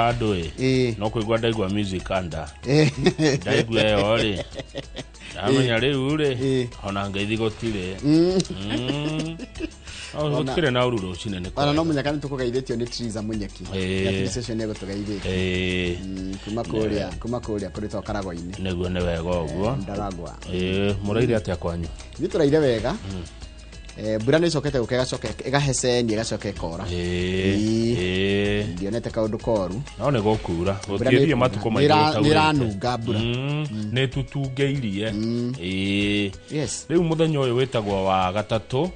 Handũ ĩ no kũigua ndaigua music under. Ndaigua ĩyo rĩ, ndamenya rĩu rĩ ona ngeithi gũtirĩ. No, gũtikĩrĩ na ũru rũcinĩ nĩ Ona no kwega. Mũnyaka nĩ tũkũgeithĩtio nĩ Triza Munyeki. Ya station nĩ gũtũgeithĩtie. Kuma kũrĩa kũrĩ to Karagwa-inĩ. Nĩguo, nĩ wega ũguo. Ndaragwa. Mũraire atĩa kwanyu? Ithuĩ tũraire wega. Mbura nĩ ĩcokete gũka, ĩgacoka ĩgahecenia, ĩgacoka ĩkora. Ndionete kaũndũ koru. No nĩ gũkura. Mbura Gũtiĩthiĩ nĩ matukũ ĩkura. maingĩ Nĩ gũtaurĩte. ĩranunga mbura. Nĩ tutungeirie. Rĩu mũthenya ũyũ wĩtagwo wa gatatũ,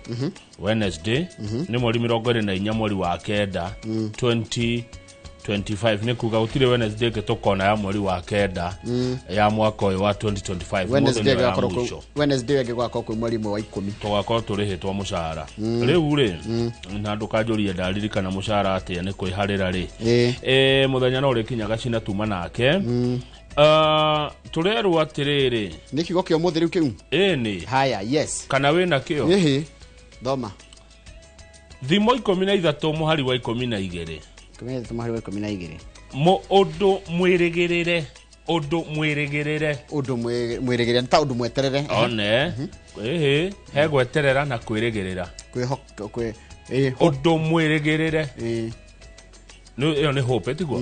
Wednesday, nĩ mweri 24 mweri wa kenda 2025. Nĩ kuga gũtirĩ Wednesday ĩngĩ tũkona ya mweri wa kenda ya mwaka ũyũ wa 2025. Wednesday Mũthenya wa ĩgakorwo mũico. Wednesday ĩngĩ gũgakorwo kwĩ mweri 1 wa 10. Tũgakorwo tũrĩhĩtwo mũcara rĩu rĩ, na ndũkanjũrie ndaririkana mũcara atĩa, nĩ kwĩharĩra rĩ. Mũthenya no ũrĩkinyaga cina tuma nake. Ah, tũrerwo atĩrĩrĩ. Nĩ kiugo kĩa ũmũthĩ rĩu kĩu? Ĩni. Haya, yes. Kana wĩna kĩo? Ĩhĩ, thoma. Thimo 13 mũhari wa 12. 13 mũhari wa 12. Ũndũ mwĩrĩgĩrĩre, ũndũ mwĩrĩgĩrĩre. Ũndũ mwĩrĩgĩrĩre nĩ ta ũndũ mweterere. One ĩhĩ, he gweterera na kwĩrĩgĩrĩra. Kwĩhoka kwĩ Ũndũ mwĩrĩgĩrĩre. Ĩyo nĩ hope, tiguo?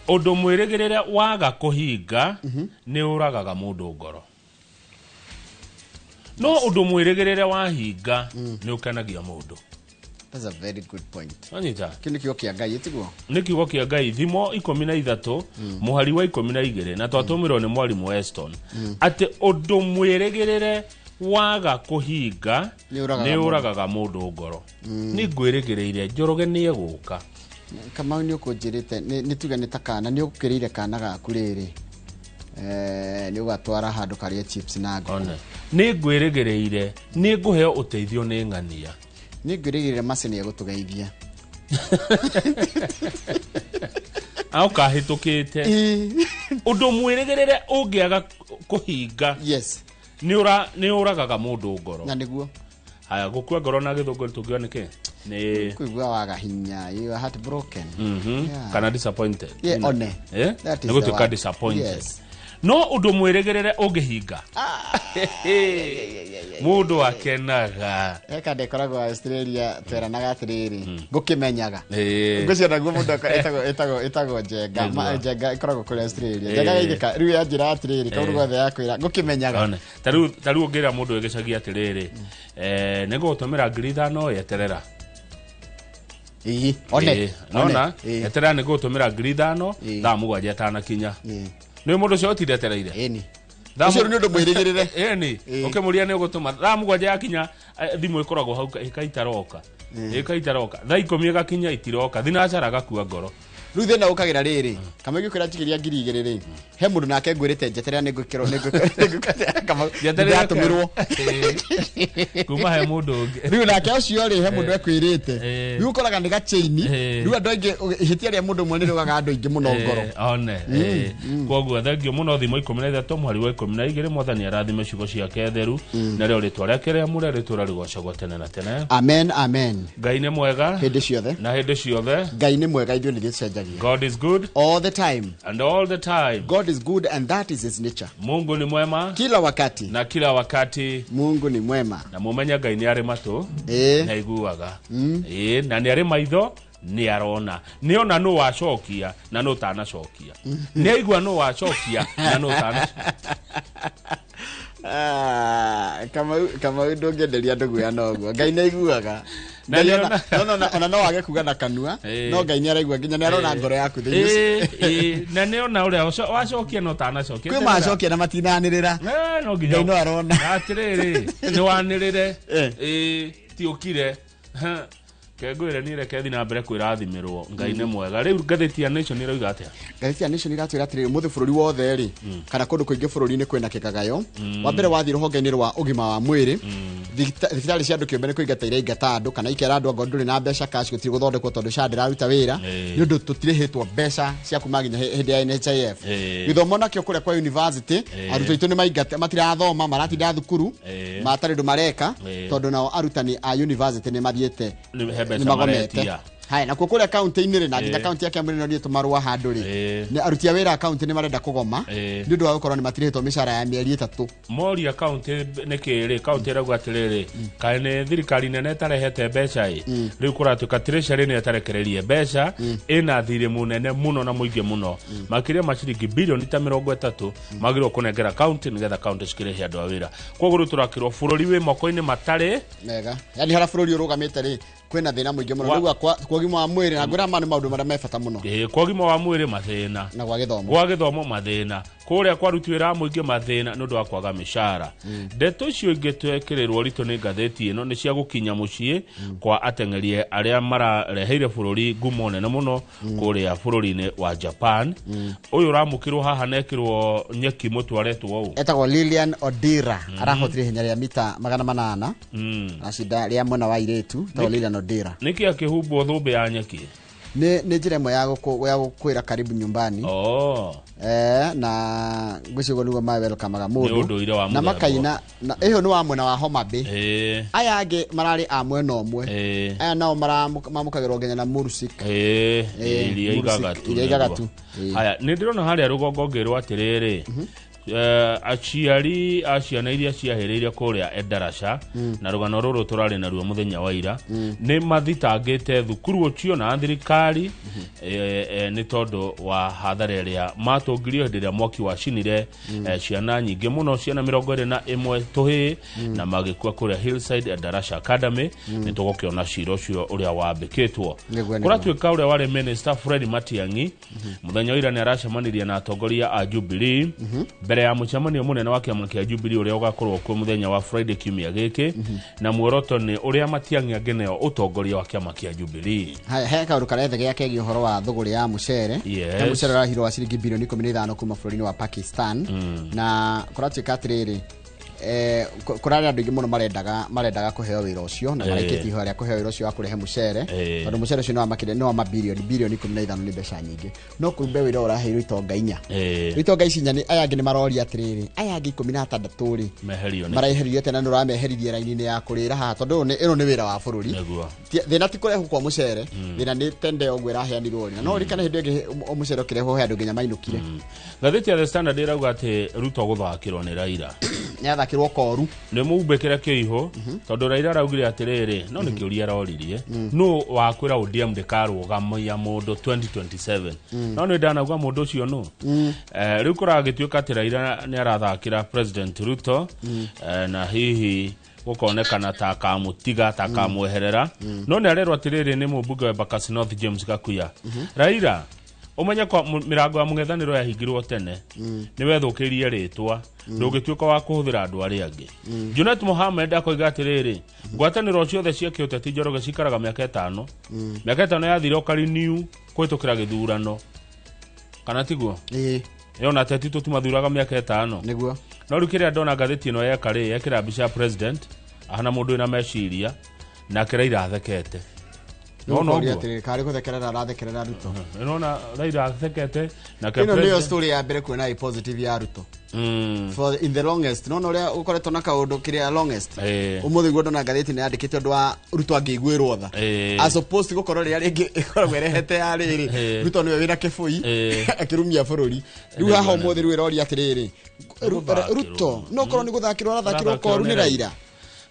Ũndũ mwĩrĩgĩrĩre waga kũhinga nĩ ũragaga mũndũ ngoro, no ũndũ mwĩrĩgĩrĩre wahinga nĩ ũkenagia mũndũ. That's a very good point. Wanyita? Kĩu nĩ kiugo kĩa Ngai, tiguo? Nĩ kiugo kĩa Ngai, Thimo 13 mũhari wa 12, na twatũmĩrwo nĩ mwarimũ Eston atĩ ũndũ mwĩrĩgĩrĩre waga kũhinga Nĩ ũragaga nĩ mũndũ. Ũragaga mũndũ ngoro. Nĩ ngwĩrĩgĩrĩire Njoroge nĩ egũka. Kamau, nĩ ũkũnjĩrĩte nĩ tuge nĩ ta kana nĩ ũkĩrĩire kana gaku rĩrĩ, nĩ ũgatwara handũ karĩe chips na ngũkũ. One, nĩ ngwĩrĩgĩrĩire nĩ ngũheo ũteithio nĩ ng'ania. Nĩ ngwĩrĩgĩrĩre Mercy nĩ egũtũgeithia. Aũkahĩtũkĩte ũndũ mwĩrĩgĩrĩre ũngĩaga kũhinga nĩ ũragaga mũndũ ngoro. Na nĩguo. Haya, gũkua ngoro na gĩthũngũ tũngiuga nĩ kĩ? Nĩ kũigua waga hinya, you are heartbroken. Kana disappointed. Yeah, one. Eh? That is Nĩ the gũtuĩka word. disappointed. No ũndũ mwĩrĩgĩrĩre ũngĩhinga, mũndũ akenaga. Eka ndĩkoragwo Australia, tweranaga atĩrĩrĩ, ngũkĩmenyaga. Ngũcio naguo mũndũ ĩtagwo Njenga. Njenga ĩkoragwo kũrĩa Australia. Njenga gaithĩka rĩu yanjĩra atĩrĩrĩ, kaũndũ gothe yakwĩra ngũkĩmenyaga. One. Ta rĩu ũngĩra mũndũ wĩ gĩcagi atĩrĩrĩ, nĩ ngũgũtũmĩra 5,000, eterera. Ĩĩ, one. Nona One. eterera, nĩ ngũgũtũmĩra 5,000 thaa 7 ĩtanakinya. Nĩ mũndũ ũcio ũtinde etereire. Ĩni. Ũcio nĩ ũndũ mwĩrĩgĩrĩre. Ĩni, ũkĩmũria nĩ ũgũtũma thaa 7 yakinya, thimũ ĩkoragwo hau ĩkaitaroka, ĩkaitaroka, thaa 10 ĩgakinya itiroka, thinacara agakua ngoro. Rĩu thĩna ũkagĩra rĩrĩ, kamau, gĩkwĩra njikĩria 2,000 rĩ, he mũndũ nake ngwĩrĩte njeterera nĩ ngwĩkĩrwo nĩ Kamau Njeterera. ndatũmĩrwo. Kuma he mũndũ ũngĩ. Rĩu nake ũcio rĩ, he mũndũ ekwĩrĩte. Rĩu ũkoraga nĩ gachaini. Rĩu andũ aingĩ, ihĩtia rĩa mũndũ ũmwe nĩ rĩũgaga andũ aingĩ mũno ngoro. One, koguo thengio mũno. Thimo 13 mũhari wa 12. Mwathani arathime ciugo ciake theru, narĩo rĩtwa rĩake rĩamũre rĩtũra rĩgocagwo tene na tene. Amen, amen. Ngai nĩ mwega hĩndĩ ciothe. Na hĩndĩ ciothe. Ngai nĩ mwega, ithuĩ nĩ gĩcenjagia. God is good all the time and all the time. God is good and that is his nature. Mungu ni mwema kila wakati na kila wakati. Mungu ni mwema. Na mumenye Ngai nĩ arĩ matũ nĩ aiguaga, na nĩ arĩ maitho nĩ arona, nĩ ona nũ wacokia na nũ ũtanacokia, nĩ aigua nũ wacokia na nũ ũtanacokia. Ah, Kamau, ndũngĩenderia andũ guoya noguo. Ngai nĩ aiguaga. Na Ngai no, ona no wage kuga na kanua, no Ngai nĩ araigua, nginya nĩ arona ngoro yaku thĩinĩ ũcio. Ĩĩ, na nĩ ona ũrĩa wacokia na ũtanacokia. Kwĩ macokia na matinanĩrĩra. No nginya Ngai no arona. Atĩrĩrĩ, nĩ wanĩrĩre. Ĩĩ, ti ũkire. Ke ngwĩre niĩ, reke thiĩ na mbere kwĩrathimĩrwo. Ngai nĩ mwega. Rĩu ngathĩti ya Nation ĩroiga atĩa? Ngathĩti ya Nation iratwĩra atĩrĩrĩ, ũmũthĩ bũrũri wothe rĩ, kana kũndũ kũingĩ bũrũri-inĩ kwĩna kĩgagayo. Wa mbere, wathiĩ rũhonge-inĩ rwa ũgima wa mwĩrĩ, thibitarĩ cia andũ kĩũmbe nĩ kũingata iraingata andũ, kana ikera andũ angorwo ndũrĩ na mbeca cash gũtirĩ gũthondekwo, tondũ SHA ndĩraruta wĩra, nĩ ũndũ tũtirĩhĩtwo mbeca cia kuma nginya hĩndĩ ya NHIF. Gĩthomo nakĩo kũrĩa kwa university, arutwo aitũ nĩ maingate, matirathoma, maratinda thukuru matarĩ ũndũ mareka, tondũ nao arutani a university nĩ mathiĩte Nĩ he mbeca nĩ magomete. maretia. Haya, nakuo kũrĩa kaunti-inĩ rĩ, na nginya kaunti ya Kiambu nĩ nĩ tũmarũa handũ rĩ, nĩ aruti a wĩra a kaunti nĩ marenda kũgoma nĩ ũndũ wa gũkorwo nĩ matirĩhĩtwo mĩcara ya mĩeri 3. Moria kaunti nĩkĩ rĩ, kaunti ĩrauga atĩrĩrĩ, kaĩ nĩ thirikari nene ĩtarehete mbeca ĩ? Rĩu kũratuĩka treasury nĩ ĩtarekereirie mbeca, ĩna thirĩ mũnene mũno na mũingĩ mũno, makĩria ma ciringi bilioni ta 30 magĩrĩirwo kũnengera kaunti nĩgetha kaunti cikĩrĩhe andũ a wĩra. Koguo rĩu tũrakĩrwo bũrũri wĩ moko-inĩ matarĩ mega, yani harĩa bũrũri ũrũgamĩte rĩ, kwĩna thĩna mũingĩ mũno. Rĩu kwa ũgima wa mwĩrĩ, na ngwĩra ma nĩ maũndũ marĩa me bata mũno. Ĩĩ, kwa ũgima wa mwĩrĩ mathĩna, na gwa gĩthomo, gwa gĩthomo mathĩna, kũrĩa kwaruti wĩra wa mũingĩ mathĩna nĩ ũndũ wa kwaga mĩcara. Ndeto icio ingĩ twekĩrĩrwo ũritũ nĩ ngathĩti ĩno nĩ cia gũkinya mũciĩ kwa ateng'eri arĩa marareheire bũrũri ngumo nene mũno kũrĩa bũrũri-inĩ wa Japan. Ũyũ ũramũkĩrwo haha na ekĩrwo nyeki mũtwe aretwo ũũ? Etagwo Lilian Odira, arahotire ihenya rĩa mita 800 acinda rĩa mwena wa airĩtu, etagwo Lilian Odira. Nĩkĩ akĩhumbwo thũmbĩ ya nyeki? Nĩ njĩra ĩmwe ya gũkwĩra karibu nyumbani. Na ngwĩciria ũguo nĩguo ma welcome-aga mũndũ. Nĩ ũndũire wa Na mũthemba. makaina na ĩyo nĩ wa mwena wa Homa Bay. Aya angĩ mararĩ a mwena ũmwe. Aya nao mamũkagĩrwo nginya na Mursik. Iria Mursik, igagatu, iria igagatu. nĩguo. Haya, nĩ ndĩrona harĩa rũgongo ngĩrwo atĩrĩrĩ, aciari a ciana iria ciahĩrĩire kũrĩa Endarasha, na rũgano rũrũ tũrarĩ naruo mũthenya wa ira, nĩ mathitangĩte thukuru ũcio na thirikari nĩ tondũ wa hathara ĩrĩa matũngirio hĩndĩ ĩrĩa mwaki wacinire ciana nyingĩ mũno, ciana 21 tũhĩĩ, na magĩkua kũrĩa Hillside Endarasha Academy. Nĩ tũgũkĩona cira ũcio ũrĩa wambĩkĩtwo. Nĩguo, nĩguo. Kũratuĩka ũrĩa warĩ minister Fred Matiang'i mũthenya wa ira nĩ aracemanirie na atongoria a Jubilee mbere ya mũcemanio mũnene wa kĩama kĩa Jubilee ũrĩa ũgakorwo kuo mũthenya wa Friday kiumia gĩkĩ, na muoroto nĩ ũrĩa Matiang'i angĩneo ũtongoria wa kĩama kĩa Jubilee. Haya, he kaũndũ karethegea kegiĩ ũhoro wa thũgũrĩ ya mũcere. He mũcere ũrahirwo wa ciringi bilioni 15 kuma bũrũri-inĩ wa Pakistan, na kũratuĩka atĩrĩrĩ, kũrarĩ andũ aingĩ mũno marendaga kũheo wĩra ũcio, na maraikĩtie ihoya rĩa kũheo wĩra ũcio wa kũrehe mũcere, tondũ mũcere ũcio nĩ wa mabilioni, bilioni 15 nĩ mbeca nyingĩ, no kumbe wĩra ũraheirwo itonga 4. Itonga ici 4, aya angĩ nĩ maroria atĩrĩrĩ, aya angĩ 16 rĩ, meherio nĩ maraeheririo atĩa, na nĩ ũrameheririe raini-inĩ ya kũrĩra haha, tondũ ũyũ nĩ wĩra wa bũrũri. Thĩna ti kũrehwo kwa mũcere, thĩna nĩ tende ũguo ĩraheanirwo rĩ, na no ũririkane hĩndĩ ĩngĩ mũcere ũkĩrehwo he andũ nginya mainũkire. Ngathĩti ya The Standard ĩrauga atĩ Ruto gũthakĩrwo nĩ Raila. Nĩ athakĩrwo koru. Nĩ mũumbĩkĩre kĩihũ, tondũ Raila araugire atĩrĩrĩ, no nĩ kĩũria aroririe, nũ wakwĩra ODM ndĩkarũgamia mũndũ 2027? No nĩ ndanauga mũndũ ũcio nũ. Rĩu kũragĩtuĩka atĩ Raila nĩ arathakĩra President Ruto, na hihi gũkonekana ta akamũtiga, ta akamweherera, no nĩ arerwo atĩrĩrĩ nĩ mũmbunge wa Embakasi North James Gakuya, Raila, ũmenye kwa mĩrango ya mũng'ethanĩro yahingirwo tene, nĩ wethũkĩrie rĩtwa, ndũngĩtuĩka wa kũhũthĩra andũ arĩa angĩ. Junet Mohamed akoiga atĩrĩrĩ, ngwatanĩro ciothe cia kĩũteti, Njoroge, cikaraga mĩaka 5, mĩaka 5 yathira ũkarenew kũhĩtũkĩra gĩthurano, kana tiguo? Ĩĩ. Ĩyo na ateti tũtimathuraga mĩaka 5. Nĩguo. No rĩu kĩrĩa ndona ngathĩti ĩno yeka rĩ, yekĩra mbica ya president ahana mũndũ wĩna meciria, nake Raila athekete. Nĩ No, ũkoria ũguo. atĩrĩrĩ, karĩ gũthekerera arathekerera Ruto? Ĩrona Raila athekete nake Ĩno nĩyo president. story ya mbere kuona ĩ positive ya Ruto for in the longest. No ũrĩa ũkoretwo na kaũndũ kĩrĩa longest, ũmũthĩ guo ndona ngathĩti nĩ yandĩkĩte ũndũ wa Ruto angĩiguĩrwo tha, as opposed gũkorwo rĩrĩa rĩngĩ ĩkoragwo ĩrehete ya rĩrĩ, Ruto nĩwe wĩna kĩbũi akĩrumia bũrũri. Rĩu haha ũmũthĩ rĩu ĩroria atĩrĩrĩ, Gũthakĩrwo. Ruto no korwo nĩ gũthakĩrwo arathakĩrwo Arathakĩrwo koru nĩ nĩ Raila. Raila.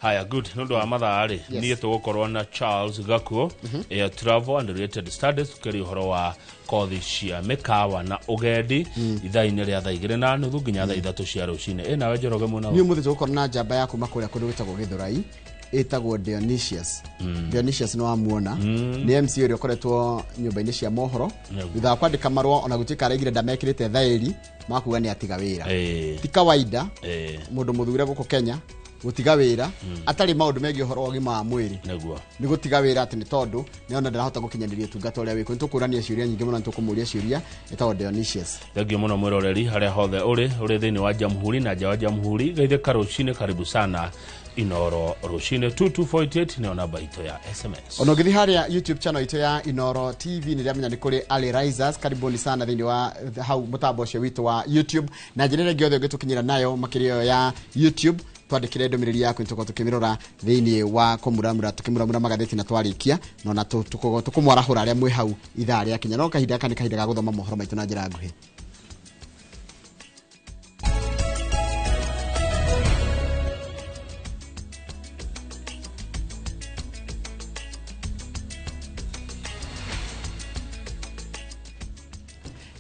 Haya, good. Nĩ ũndũ wa mathaa rĩ, niĩ tũgũkorwo na Charles Gakuo, Air Travel and Related Studies, tũkĩaria ũhoro wa kothi cia mĩkawa na ũgendi ithaa-inĩ rĩa thaa 2:30 nginya thaa 3 cia rũcinĩ. Ĩ nawe Njoroge mwena Niĩ ũmũthĩ tũgũkorwo na njamba ya kuma kũrĩa kũndũ gwĩtagwo Gĩthũrai, ĩtagwo Dionysius. Dionysius nĩ wamuona, nĩ MC ũrĩa ũkoretwo nyũmba-inĩ cia mohoro thutha wa kwandĩka marũa, ona gũtuĩka araigire ndamekĩrĩte thaĩri makuga nĩ atiga wĩra. Ti kawaida mũndũ mũthure gũkũ Kenya gũtiga wĩra atarĩ maũndũ megiĩ ũhoro wa ũgima wa mwĩrĩ. Nĩ gũtiga wĩra atĩ nĩ tondũ nĩona ndarahota gũkinyanĩria ũtungata ũrĩa wĩkũ. Nĩ tũkũrania ciũria nyingĩ mũno, nĩ tũkũmũria ciũria. Ĩtagwo Dionysius. Thengiũ mũno mwĩroreri harĩa hothe ũrĩ thĩinĩ wa jamhuri na nja wa jamhuri, geithĩka rũcinĩ, karibu sana Inoro rũcinĩ. 22488 nĩyo namba itũ ya SMS. Ona ũngĩthiĩ harĩa YouTube channel itũ ya Inoro TV, nĩ ndĩramenya nĩ kũrĩ Ali Risers, karibuni sana thĩinĩ wa hau mũtambo ũcio witũ wa YouTube, na njĩra ĩrĩa ĩngĩ yothe ũngĩtũkinyĩra nayo makĩria ĩyo ya YouTube. Twandĩkĩre ndũmĩrĩri yaku, nĩtũkorwo tũkĩmĩrora thĩinĩ wa kũmuramura, tũkĩmuramura magathĩti na twarĩkia no na tũkũmwarahũra arĩa mwĩ hau ithaa rĩa kinya. No kahinda gaka nĩ kahinda ga gũthoma mohoro maitũ na njĩra nguhĩ.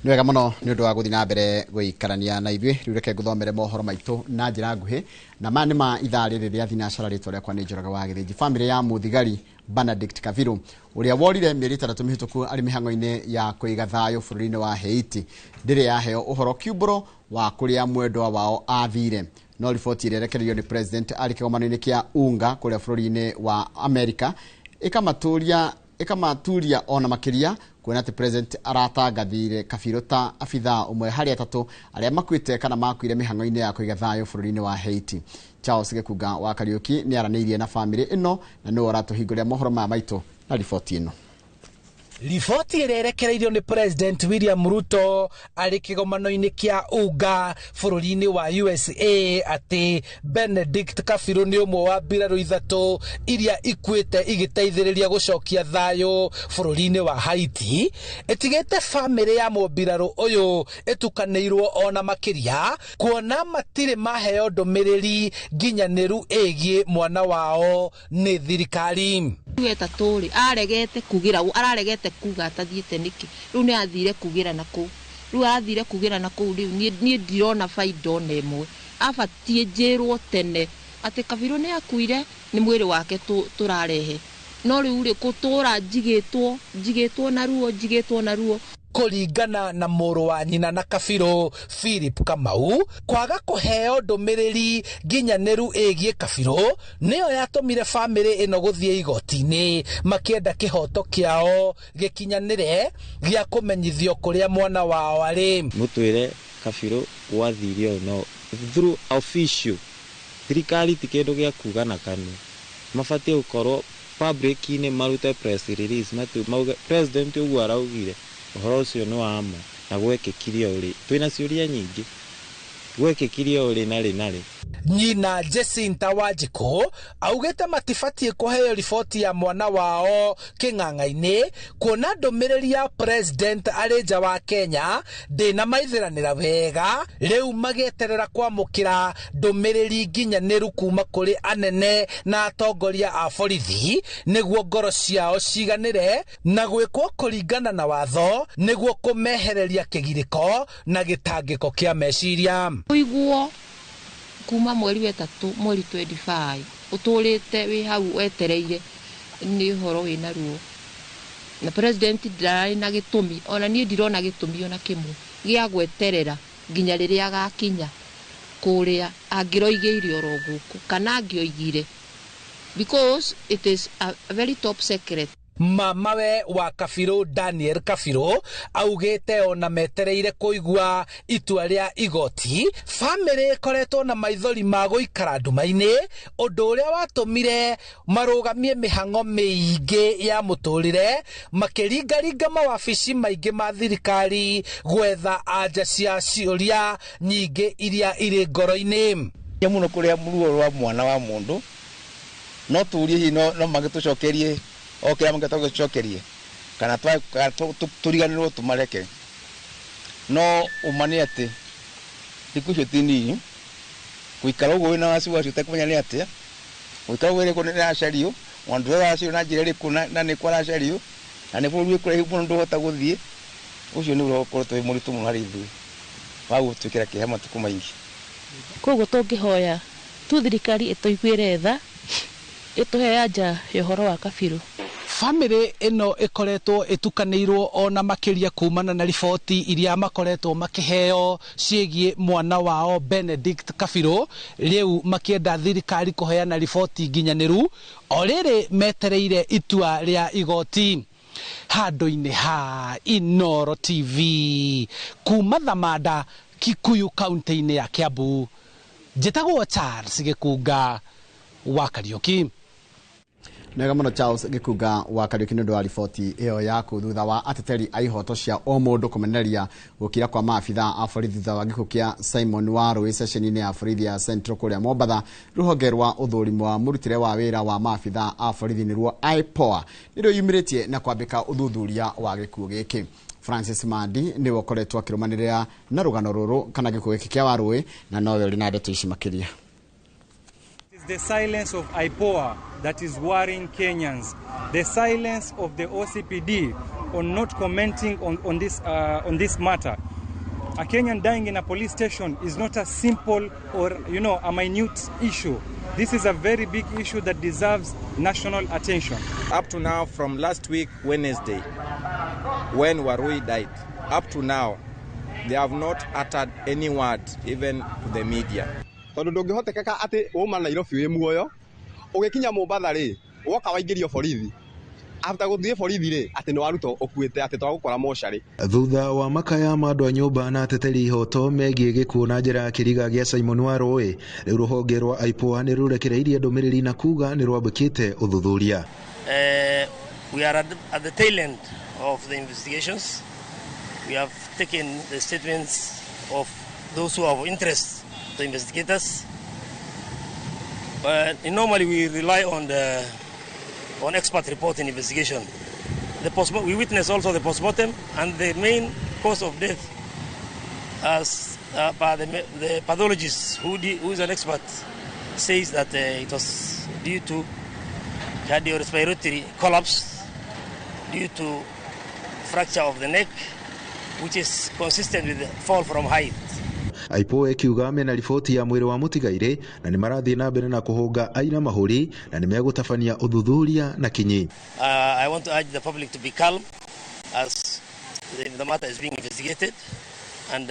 Nĩ wega mũno nĩ ũndũ wa gũthiĩ na mbere gũikarania na ithuĩ. Rĩu reke ngũthomere mohoro maitũ na njĩra nguhĩ, na maya nĩ ma ithaa rĩrĩ rĩa thinacara. Rĩtwa rĩakwa nĩ Njoroge wa Gĩthĩnji. Bamĩrĩ ya mũthigari Benedict Kaviru ũrĩa worire mĩeri 6 mĩhĩtũku arĩ mĩhang'o-inĩ ya kũiga thayũ bũrũri-inĩ wa Haiti ndĩrĩ yaheo ũhoro kiumbũro wa kũrĩa mwendwa wao athire. No riboti ĩrĩa ĩrekereirio nĩ president arĩ kĩgomano-inĩ kĩa UNGA kũrĩa bũrũri-inĩ wa Amerika ĩkamaturia ona makĩria, kuona atĩ president aratangathire Kabiru ta abithaa ũmwe harĩ 3 arĩa makuĩte kana makuire mĩhang'o-inĩ ya kũiga thayũ bũrũri-inĩ wa Haiti. Charles Gĩkunga wa Kariũki nĩ aranĩirie na bamĩrĩ ĩno na nĩwe ũratũhingũrĩra mohoro maya maitũ na riboti ĩno. Riboti ĩrĩa ĩrekereirio nĩ President William Ruto arĩ kĩgomano-inĩ kĩa UNGA bũrũri-inĩ wa USA atĩ Benedict Kabiru nĩ ũmwe wa mbirarũ 3 iria ikuĩte igĩteithĩrĩria gũcokia thayũ bũrũri-inĩ wa Haiti, ĩtigĩte bamĩrĩ ya mũmbirarũ ũyũ ĩtukanĩirwo ona makĩria, kuona matirĩ maheo ndũmĩrĩri nginyanĩru ĩgiĩ mwana wao nĩ thirikari. Wetatũ rĩ, aregete kugĩra, araregete kuga atathiĩte nĩkĩ? Rĩu nĩ athire kugĩra na kũu. Rĩu athire kugĩra na kũu, rĩu niĩ ndirona baida ona ĩmwe. Abatiĩ njĩrwo tene atĩ Kabiru nĩ akuire, nĩ mwĩrĩ wake tũrarehe. No rĩu rĩ, gũtũra njigĩtwo na ruo, njigĩtwo na ruo. Kũringana na mũrũ wa nyina na Kabiru Philip Kamau, kwaga kũheo ndũmĩrĩri nginyanĩru ĩgiĩ Kabiru nĩyo yatũmire bamĩrĩ ĩno gũthiĩ igoti-inĩ makĩenda kĩhoto kĩao gĩkinyanĩre gĩa kũmenyithio kũrĩa mwana wao arĩ. Mũtwĩre Kabiru gwathire ũũ, no through official thirikari ti kĩndũ gĩa kuga na kanua, mabatiĩ gũkorwo public-inĩ marute press release, mauge president ũguo araugire ũhoro ũcio nĩ wa ma na gwekĩkire ũrĩ. Twĩna ciũria nyingĩ, gwekĩkire ũrĩ na rĩ na rĩ. Nyina Jacinta Wanjikũ augĩte matibatiĩ kũheo riboti ya mwana wao kĩng'ang'a-inĩ, kuona ndũmĩrĩri ya president arĩ nja wa Kenya ndĩnamaithĩranĩra wega, rĩu magĩeterera kwamũkĩra ndũmĩrĩri nginyanĩru kuma kũrĩ anene na atongoria a borithi nĩguo ngoro ciao ciganĩre na gwĩkwo kũringana na watho nĩguo kũmehereria kĩgirĩko na gĩtangĩko kĩa meciria. Ũiguo kuma mweri wa 3 mweri 25 ũtũrĩte wĩ hau wetereire nĩ ũhoro wĩna ruo, na president ndararĩ na gĩtũmi, ona niĩ ndirona gĩtũmi ona kĩmwe gĩa gweterera nginya rĩrĩa agakinya kũrĩa angĩroigĩire oro gũkũ kana angĩoigire, because it is a very top secret. Mamawe wa Kabiru Daniel Kabiru augĩte ona metereire kũigua itua rĩa igoti, bamĩrĩ ĩkoretwo na maithori ma gũikara nduma-inĩ, ũndũ ũrĩa watũmire marũgamie mĩhang'o mĩingĩ ya mũtũrĩre, makĩringaringa mawabici maingĩ ma thirikari gwetha anja cia ciũria nyingĩ iria irĩ ngoro-inĩ. Mũno kũrĩa ruo rwa mwana wa mũndũ, no tũrie hihi no magĩtũcokerie o kĩrĩa mangĩhota gũcokerie, kana tũriganĩrwo tũmareke. No ũma nĩ atĩ thikũ icio ti nini, gũikara ũguo wĩna wasiwasi ũtekũmenya nĩ atĩa, gũikara ũguo wĩrĩ nĩ aracario, ona ndũĩ aracario na njĩra ĩrĩkũ na nĩ kũ aracario, na nĩ bũrũri wĩ kũraihu mũno ndũhota gũthiĩ, ũcio nĩ ũhoro ũkoretwo wĩ mũritũ mũno harĩ ithuĩ, wa gũtwĩkĩra kĩeha matukũ maingĩ. Koguo tũngĩhoya tu thirikari ĩtũiguĩre tha, ĩtũhe anja ya ũhoro wa Kabiru. Bamĩrĩ ĩno ĩkoretwo ĩtukanĩirwo ona makĩria kumana na riboti iria makoretwo makĩheo ciĩgiĩ mwana wao Benedict Kabiru, rĩu makĩenda thirikari kũheana riboti nginyanĩru o rĩrĩ metereire itua rĩa igoti. Handũ-inĩ ha Inooro TV kuma Thamanda, Kikuyu, kaunti-inĩ ya Kiambu, njĩtagwo Charles Gĩkunga wa Kariũki. Nega muno Charles Gĩkunga wa Kariũki nĩ ũndũ wa riboti ĩyo yaku. Thutha wa ateteri a ihoto cia o mũndũ kũmenereria gũkira kwa maabitha a borithi thutha wa gĩkuũ kĩa Simon Warũĩ ceceni-inĩ ya borithi ya Central kũrĩa Mombatha, rũhonge rwa ũthũrimi wa mũrutĩre wa wĩra wa maabitha a borithi nĩruo IPOA nĩruo yumĩrĩtie na kwambĩka ũthuthuria wa gĩkuũ gĩkĩ. Francis Mandi nĩwe ũkoretwo akĩrũmanĩrĩra na rũgano rũrũ kana gĩkuũ gĩkĩ kĩa Warũĩ, na nowe ũrĩ na ndeto ici makĩria. The silence of IPOA that is worrying Kenyans, the silence of the OCPD on not commenting on this matter. A Kenyan dying in a police station is not a simple or a minute issue. This is a very big issue that deserves national attention. Up to now, from last week Wednesday, when Warui died, up to now, they have not uttered any word, even to the media. Tondu ndũngĩhotekeka atĩ wauma Nairobi wĩ muoyo ũgĩkinya Mombatha rĩ, woka waingĩrio borithi, after gũthiĩ borithi rĩ, atĩ nĩ warutwo ũkuĩte, atĩ twagũkora mocarĩ. Thutha wa makaya ma andũ a nyũmba na ateteri ihoto megiĩ gĩkuũ na njĩra ya kĩriga gĩa Simon Warũĩ, rĩu rũhonge rwa IPOA nĩ rũrekereirie ndũmĩrĩri na kuga nĩ rwambĩkĩte ũthuthuria. We are at the tail end of the investigations. We have taken the statements of those who have interest, the investigators. But normally we rely on the on expert report in investigation. We witness also the postmortem, and the main cause of death, as by the pathologist who is an expert, says that it was due to cardiorespiratory collapse due to fracture of the neck, which is consistent with the fall from height. IPOA ĩkiuga mena riboti ya mwĩrĩ wa mũtigairĩ na nĩ marathiĩ na mbere na kũhũnga aira mahũri na nĩ megũtabania ũthuthuria na kinyi. I want to urge the public to be calm as the matter is being investigated, and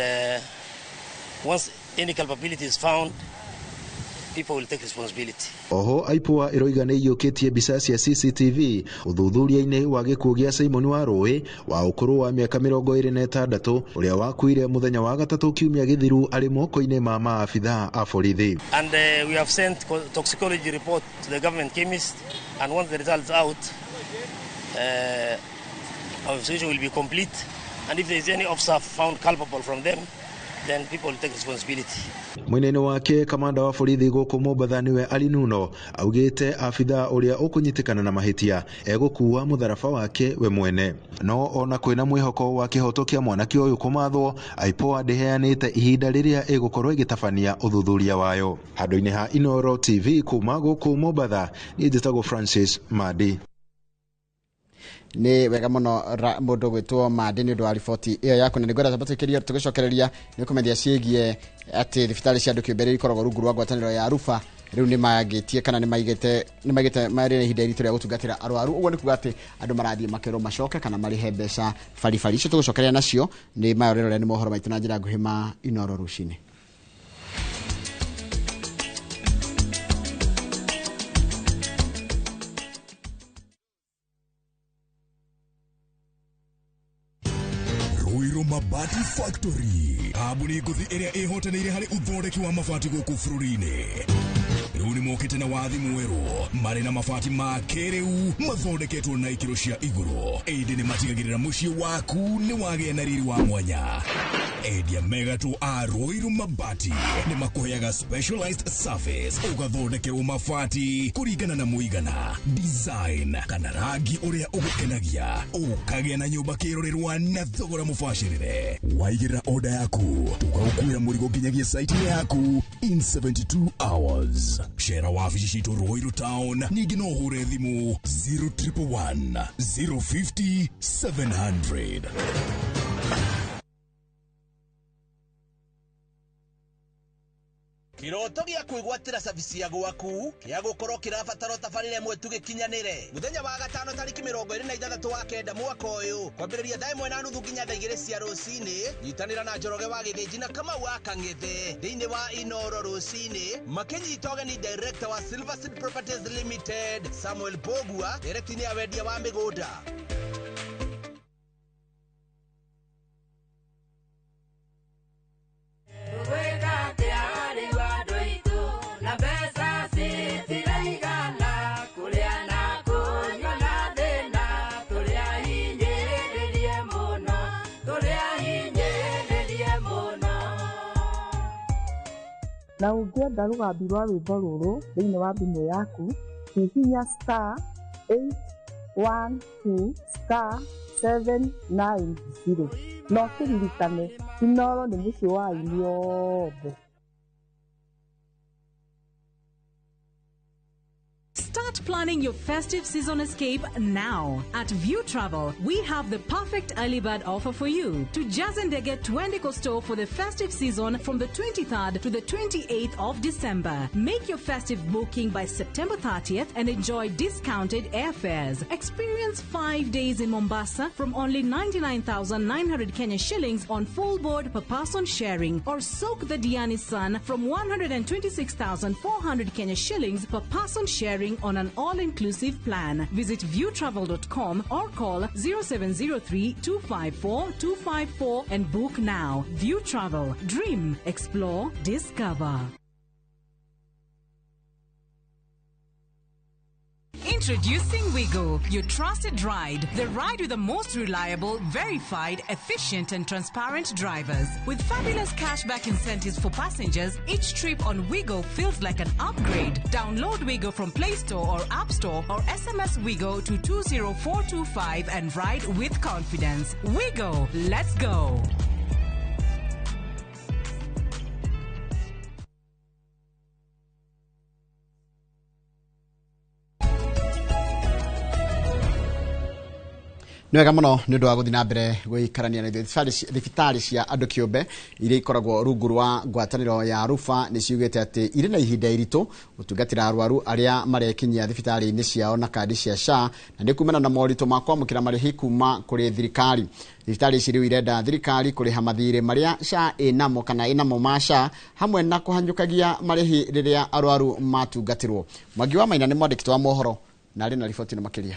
once any culpability is found, people will take responsibility. Oho IPOA ĩroiga nĩ iyũkĩtie mbica cia CCTV ũthuthuria-inĩ wa gĩkuũ gĩa Simon Warũĩ wa ũkũrũ wa mĩaka 26 ũrĩa wakuire mũthenya wa gatatũ kiumia gĩthiru arĩ moko-inĩ ma maabitha a borithi. And we have sent toxicology report to the government chemist, and once the results out, our investigation will be complete, and if there is any officer found culpable from them, then people will take responsibility. Mwena-inĩ wake kamanda wa borithi gũkũ Mombatha nĩwe Ali Nuno augĩte abitha ũrĩa ũkũnyitĩkana na mahĩtia egũkua mũtharaba wake we mwene. No ona kwĩna mwĩhoko wa kĩhoto kĩa mwanake ũyũ kũmathwo, IPOA ndĩheanĩte ihinda rĩrĩa ĩgũkorwo ĩgĩtabania ũthuthuria wayo. Handũ-inĩ ha Inooro TV kuma gũkũ Mombatha, niĩ njĩtagwo Francis Madi. Nĩ wega mũno mũndũ gwĩtwo Mandi nĩ ũndũ wa riboti ĩyo yaku, na nĩngwenda tũcokerie tũgĩcokereria nĩ kũmenya ciĩgiĩ atĩ thibitarĩ cia andũ kĩũmbe iria ikoragwo rungu rwa ngwatanĩro ya Rufa rĩu nĩ magĩtie kana nĩ maigĩte marĩ na ihinda iritũ rĩa gũtungatĩra arwaru. Ũguo nĩ kuga atĩ andũ marathiĩ makerwo macoke kana marĩhe mbeca baribari. Icio tũgũcokeria nacio nĩ mayo rĩrĩa nĩ mohoro maitũ na njĩra nguhĩ ma Inooro rũcinĩ. Mabati Factory, kambuni ngũthi ĩrĩa ĩhotanĩire harĩ ũthondeki wa mabati gũkũ bũrũri-inĩ. Rĩu nĩ mokĩte na wathi mwerũ, marĩ na mabati ma kĩrĩu mathondeketwo na ikĩro cia igũrũ. Ĩndĩ nĩ matigagĩrĩra mũciĩ waku nĩ wagĩa na riri wa mwanya. Endia megatũ a Ruiru Mabati nĩ makũheaga specialized service, ũgathondekerwo mabati kũringana na mũigana, design kana rangi ũrĩa ũgũkenagia, ũkagĩa na nyũmba kĩrorerwa na thogora mũbacĩrĩre. Waigĩrĩra order yaku, tũgagũkuĩra mũrigo nginyagia site yaku in 72 hours. Cera wabici citũ Ruiru Town, ningĩ no ũhũre thimũ 0111 050 700. Kiroto gĩa kwĩgwatĩra cabici ya gwaku kĩa gũkorwo kĩrabatara tabarĩra ĩmwe tu gĩkinyanĩre. Mũthenya wa gatano tarĩki 26 wa kenda mwaka ũyũ kwambĩrĩria thaa 1:30 nginya thaa 2 cia rũcinĩ, nyitanĩra na Njoroge wa Gĩthĩnji na Kamau wa Kang'ethe thĩinĩ wa Inooro rũcinĩ makĩnyita ũgeni director wa Silver Seed Properties Limited Samuel Bogua, director ya wendia wa mĩgũnda. Na mbeca citiraigana kũrĩa na kũrĩa. Na ũngĩenda rũgambi rwa rwĩmbo rũrũ thĩinĩ wa thimũ yaku, hihinya *812*790. Na ũkĩririkane, Inooro nĩ mũciĩ wa aini othe. Start planning your festive season escape now. At View Travel, we have the perfect early bird offer for you. To Jazendege Twendiko store for the festive season from the 23rd to the 28th of December. Make your festive booking by September 30th and enjoy discounted airfares. Experience 5 days in Mombasa from only 99,900 Kenya shillings on full board per person sharing, or soak the Diani sun from 126,400 Kenya shillings per person sharing on an all-inclusive plan. Visit viewtravel.com or call 0703 254 254 and book now. View Travel. Dream, explore, discover. Introducing Wigo, your trusted ride. The ride with the most reliable, verified, efficient, and transparent drivers. With fabulous cashback incentives for passengers, each trip on Wigo feels like an upgrade. Download Wigo from Play Store or App Store or SMS Wigo to 20425 and ride with confidence. Wigo, let's go. Nĩ wega mũno nĩ ũndũ wa gũthiĩ na mbere gũikarania na ithuĩ. Thibitarĩ cia andũ kĩũmbe iria ikoragwo rungu rwa ngwatanĩro ya Rufa nĩ ciugĩte atĩ irĩ na ihinda iritũ gũtungatĩra arwaru arĩa marekinyia thibitarĩ-inĩ ciao na kandi cia SHA, na nĩ kumana na moritũ ma kwamũkĩra marĩhi kuma kũrĩ thirikari. Thibitarĩ ici rĩu irenda thirikari kũrĩha mathirĩ marĩa SHA ĩnamo kana ĩnamo ma SHA, hamwe na kũhanyũkagia marĩhi rĩrĩa arwaru matungatĩrwo. Mwangi wa Maina nĩ mwandĩki wa mohoro na arĩ na riboti ĩno makĩria.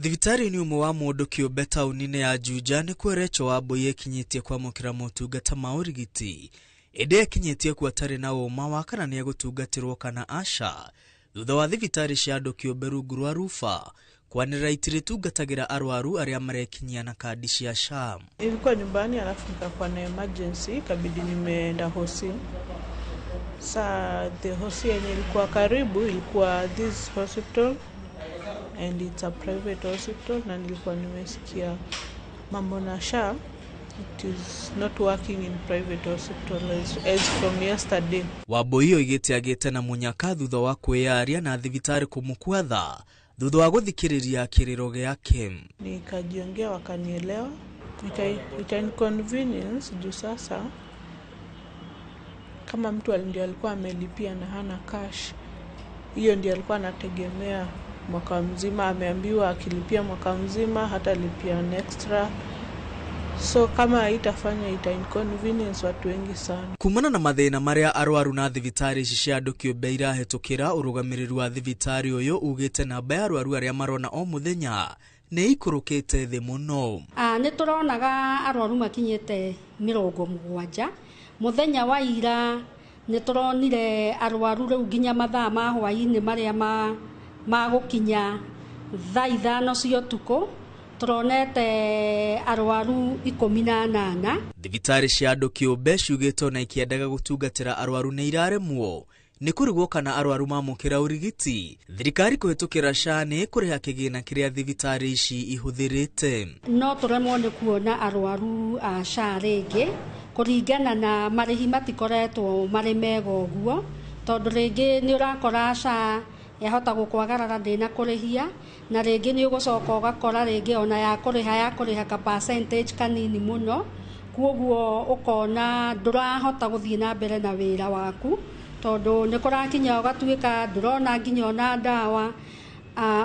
Thibitarĩ-inĩ ũmwe wa mũndũ kĩũmbe taũni-inĩ ya Juja nĩkuo Rachel Wambui ekinyĩtie kwamũkĩra motungata ma ũrigiti, ĩndĩ ekinyĩtie kuo atarĩ na ũma wa kana nĩegũtungatĩrwo kana aca, thutha wa thibitarĩ cia andũ kĩũmbe rungu rwa Rufa kwanĩrĩra itirĩtungatagĩra arwaru arĩa marekinyia na kandi cia SHA. Nilikuwa nyumbani alafu nikakuwa na emergency, ikabidi nimeenda hosi. Sa the hosi yenye ilikuwa karibu ilikuwa this hospital and it's a private hospital, na nilikuwa nimesikia mambo na SHA, it is not working in private hospital as from yesterday. Wambui oigĩte agĩte na mũnyaka thutha wa kwĩyaria na thibitarĩ kũmũkua thutha wa gũthikĩrĩria kĩrĩro gĩake. Nikajiongea wakanielewa, ita inconvenience juu sasa kama mtu ndio alikuwa amelipia na hana cash, hiyo ndio alikuwa anategemea mwaka mzima, ameambiwa akilipia mwaka mzima hatalipia an extra. So kama itafanya ita inconvenience watu wengi sana. Kumana na mathĩna marĩa arwaru na thibitarĩ ici cia andũ kĩũmbe irahĩtũkĩra, ũrũgamĩrĩri wa thibitarĩ ũyũ ugĩte namba ya arwaru arĩa marona o mũthenya nĩ ikũrũkĩte thĩ mũno. Nĩ tũronaga arwaru makinyĩte 70 mũthenya wa ira. Nĩ tũronire arwaru rĩu nginya mathaa ma hwaĩ-inĩ marĩa ma gũkinya thaa 5 cia ũtukũ tũronete arwaru 18. Thibitarĩ cia andũ kĩũmbe ciugĩte ona ikĩendaga gũtungatĩra arwaru nĩ iraremwo nĩ kũrigwo kana arwaru mamũkĩra ũrigiti. Thirikari kũhĩtũkĩra SHA nĩ ĩkũrĩha kĩgĩna kĩrĩa thibitarĩ ici ihũthĩrĩte. No tũremwo nĩ kuona arwaru a SHA rĩngĩ kũringana na marĩhi matikoretwo marĩ mega ũguo, tondũ rĩngĩ nĩ ũrakora SHA yahota gũkwagarara ndĩna kũrĩhia, na rĩngĩ nĩ ũgũcoka ũgakora rĩngĩ ona ya kũrĩha ka percentage kanini mũno, kuoguo ũkona ndũrahota gũthiĩ na mbere na wĩra waku, tondũ nĩ kũrakinya ũgatuĩka ndũrona nginya ona ndawa,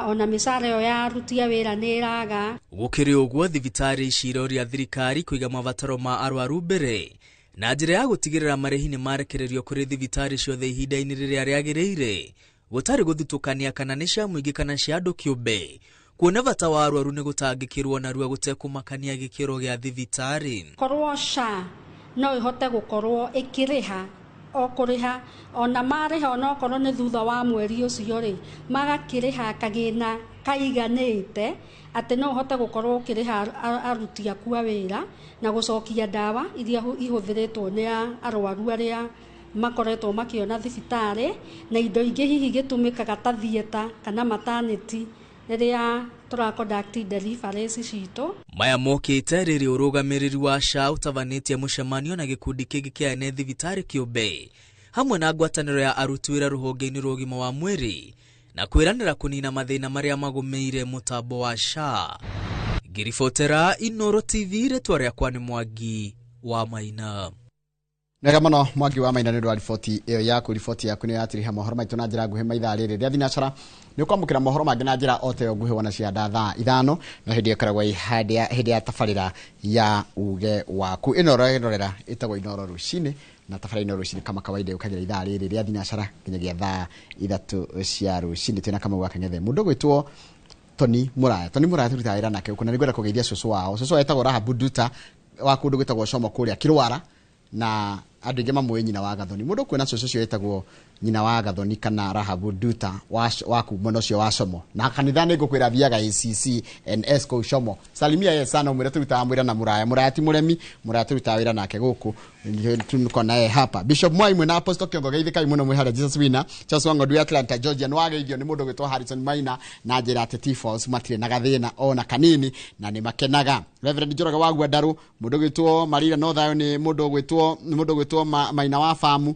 ona mĩcara ĩyo ya aruti a wĩra nĩ ĩraga. Gũkĩrĩ ũguo, thibitarĩ ici iroria thirikari kũiga mabataro ma arwaru mbere na njĩra ya gũtigĩrĩra marĩhi nĩ marekererio kũrĩ thibitarĩ ciothe ihinda-inĩ rĩrĩa rĩagĩrĩire, gũtarĩ gũthutũkania kana nĩ cia mũingĩ kana cia andũ kĩũmbe, kuona bata wa arwaru nĩ gũtangĩkĩrwo narua gũtekũmakania gĩkĩro gĩa thibitarĩ. Korwo SHA no ĩhote gũkorwo ĩkĩrĩha o kũrĩha ona marĩha onokorwo nĩ thutha wa mweri ũcio rĩ, magakĩrĩha kagĩna Kaiganĩte atĩ no ũhote gũkorwo ũkĩrĩha aruti aku a wĩra na gũcokia ndawa iria ihũthĩrĩtwo nĩ arwaru arĩa makoretwo makĩona thibitarĩ, na indo ingĩ hihi gĩtũmĩkaga ta theatre kana maternity rĩrĩa tũra conduct deliveries citũ. Maya mokĩte rĩrĩ ũrũgamĩrĩri wa SHA ũtabanĩtie mũcemanio na gĩkundi kĩngĩ kĩa ene thibitarĩ kĩũmbe hamwe na ngwatanĩro ya aruti wĩra rũhonge-inĩ rwa ũgima wa mwĩrĩ na kwĩranĩra kũnina mathĩna marĩa magũmĩire mũtambo wa SHA. Ngĩribotera Inooro TV, rĩtwa rĩakwa nĩ Mwangi wa Maina. Nega mũno Mwangi wa Maina nĩ ũndũ wa riboti ĩyo yaku. Riboti yaku nĩ yatiriha mohoro maitũ na njĩra nguhĩ maithaa rĩrĩ rĩa thinacara. Nĩ ũkwamũkĩra mohoro mangĩ na njĩra o ta ĩyo nguhĩ wona cia thaa 5, no hĩndĩ ĩyo ĩkoragwo hĩndĩ ya tabarĩra ya uge waku. Ĩno ũrerorera ĩtagwo Inooro Rũcinĩ, na tabarĩra Inooro Rũcinĩ kama kawaida yũkagĩra ithaa rĩrĩ rĩa thinacara nginyagia thaa 3 cia rũcinĩ. Twĩna Kamau wa Kang'ethe, mũndũ ũgwĩtwo Tony Muraya. Tony Muraya tũrutaga wĩra nake gũkũ, na nĩngwenda kũgeithia cũcũ wao. Cũcũ wao etagwo Rahabu Nduta wa kũndũ gwĩtagwo Como kũrĩa Kĩrwara, na andũ aingĩ mamũĩ nyina wa Gathoni. Mũndũ ũkuona cũcũ ũcio etagwo nyina wa Gathoni kana Rahabu Nduta wa mwena ũcio wa Como, na kanitha nĩ ngũkwĩra thiaga ACC NS kũu Como. Salimia ye sana, ũmwĩre tũrutaga mwĩra na Muraya. Muraya ti mũremi, Muraya tũrutaga wĩra nake gũkũ, tuko naye hapa. Bishop Mwai mwena Apostle Kiongo geithĩkai mũno mwĩ harĩa Jesus Winner. Charles Wang'ondu Atlanta Georgia nĩ wageithio nĩ mũndũ ũgwĩtwo Harrison Maina na njĩra atĩ T-Falls matirĩ na gathĩna ona kanini na nĩ makenaga. Reverend Njoroge wa Gwandarũ, mũndũ ũgwĩtwo Marira no thayũ nĩ mũndũ ũgwĩtwo Maina wa Famu.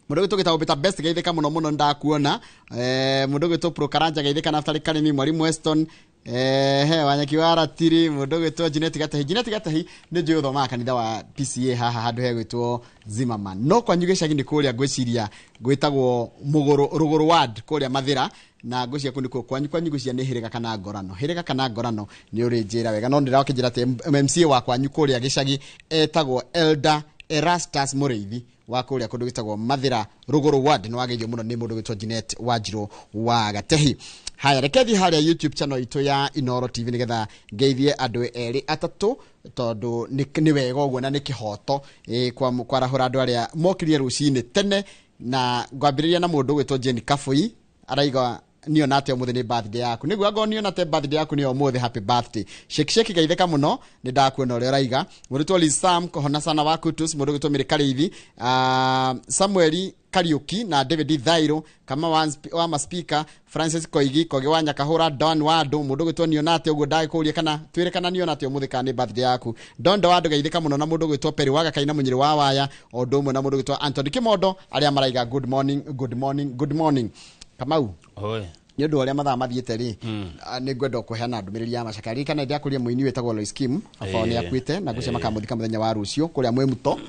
Mũndũ ũgwĩtwo gĩtagwo Peter Best geithĩka mũno mũno ndakuona. Mũndũ ũgwĩtwo Pro Karanja geithĩka, Naftali Karimi, Mwalimu Weston, he Wanyaki wa Ratiri, mũndũ ũgwĩtwo Jeanette Gatehi. Jeanette Gatehi nĩ njũĩ ũthomaga kanitha wa PCA haha handũ hegwĩtwo Zimmerman, no kwanyu gĩcagi nĩ kũrĩa ngwĩciria gwĩtagwo Mũgũrũ Rũgũrũ Ward kũrĩa Mathĩra, na ngwĩciria kũu nĩkuo kwanyu. Kwanyu ngwĩciria nĩ Hĩrĩga kana Ngorano, Hĩrĩga kana Ngorano, nĩ ũrĩ njĩra wega, no ndĩrakĩnjĩra atĩ MCA wa kwanyu kũrĩa gĩcagi etagwo Elder Erastus Mũrĩithi wa kũrĩa kũndũ gwĩtagwo Mathĩra Rũgũrũ Ward. Nĩ wageithio mũno nĩ mũndũ gwĩtwo Jeanette Wanjirũ wa Gatehi. Haya, reke thiĩ harĩa YouTube channel itũ ya Inooro TV nĩgetha ngeithie andũ erĩ atatũ, tondũ nĩ wega ũguo na nĩ kĩhoto kwarahũra andũ arĩa mokirie rũcinĩ tene. Na ngwambĩrĩria na mũndũ ũgwĩtwo Jane Kabui, araiga niona atĩ ũmũthĩ nĩ birthday yaku. Nĩguo angorwo niona atĩ birthday yaku nĩ ũmũthĩ, happy birthday. Shake shake geithĩka mũno, nĩ ndakuona ũrĩa ũraiga. Mũndũ Liz Sam kohona sana wa Kutus, mũndũ ũgwĩtwo Mary Karĩithi, Samuel Kariuki na David Thairo kama wa maspika, Francis Koigi Kogi wa Nyakahura, Don Wado, mũndũ ũgwĩtwo niona atĩ ũguo ndagĩkũria kana twĩre kana niona atĩ ũmũthĩ kana nĩ birthday yaku. Don Wado geithĩka mũno, na mũndũ ũgwĩtwo Perry wa Gakaina Mũnyĩrĩ wa Waya, o ũndũ ũmwe na mũndũ ũgwĩtwo Anthony Kimondo, arĩa maraiga good morning, good morning, good morning. Kamau, nĩ ũndũ wa ũrĩa mathaa mathiĩte rĩ, nĩ ngwenda kũheana ndũmĩrĩri ya macakaya. Ririkana ndĩrakũria mũini wĩtagwo Lois Kim, baba wao nĩ akuĩte, na ngwĩciria makamũthika mũthenya wa rũciũ kũrĩa Mwĩmuto.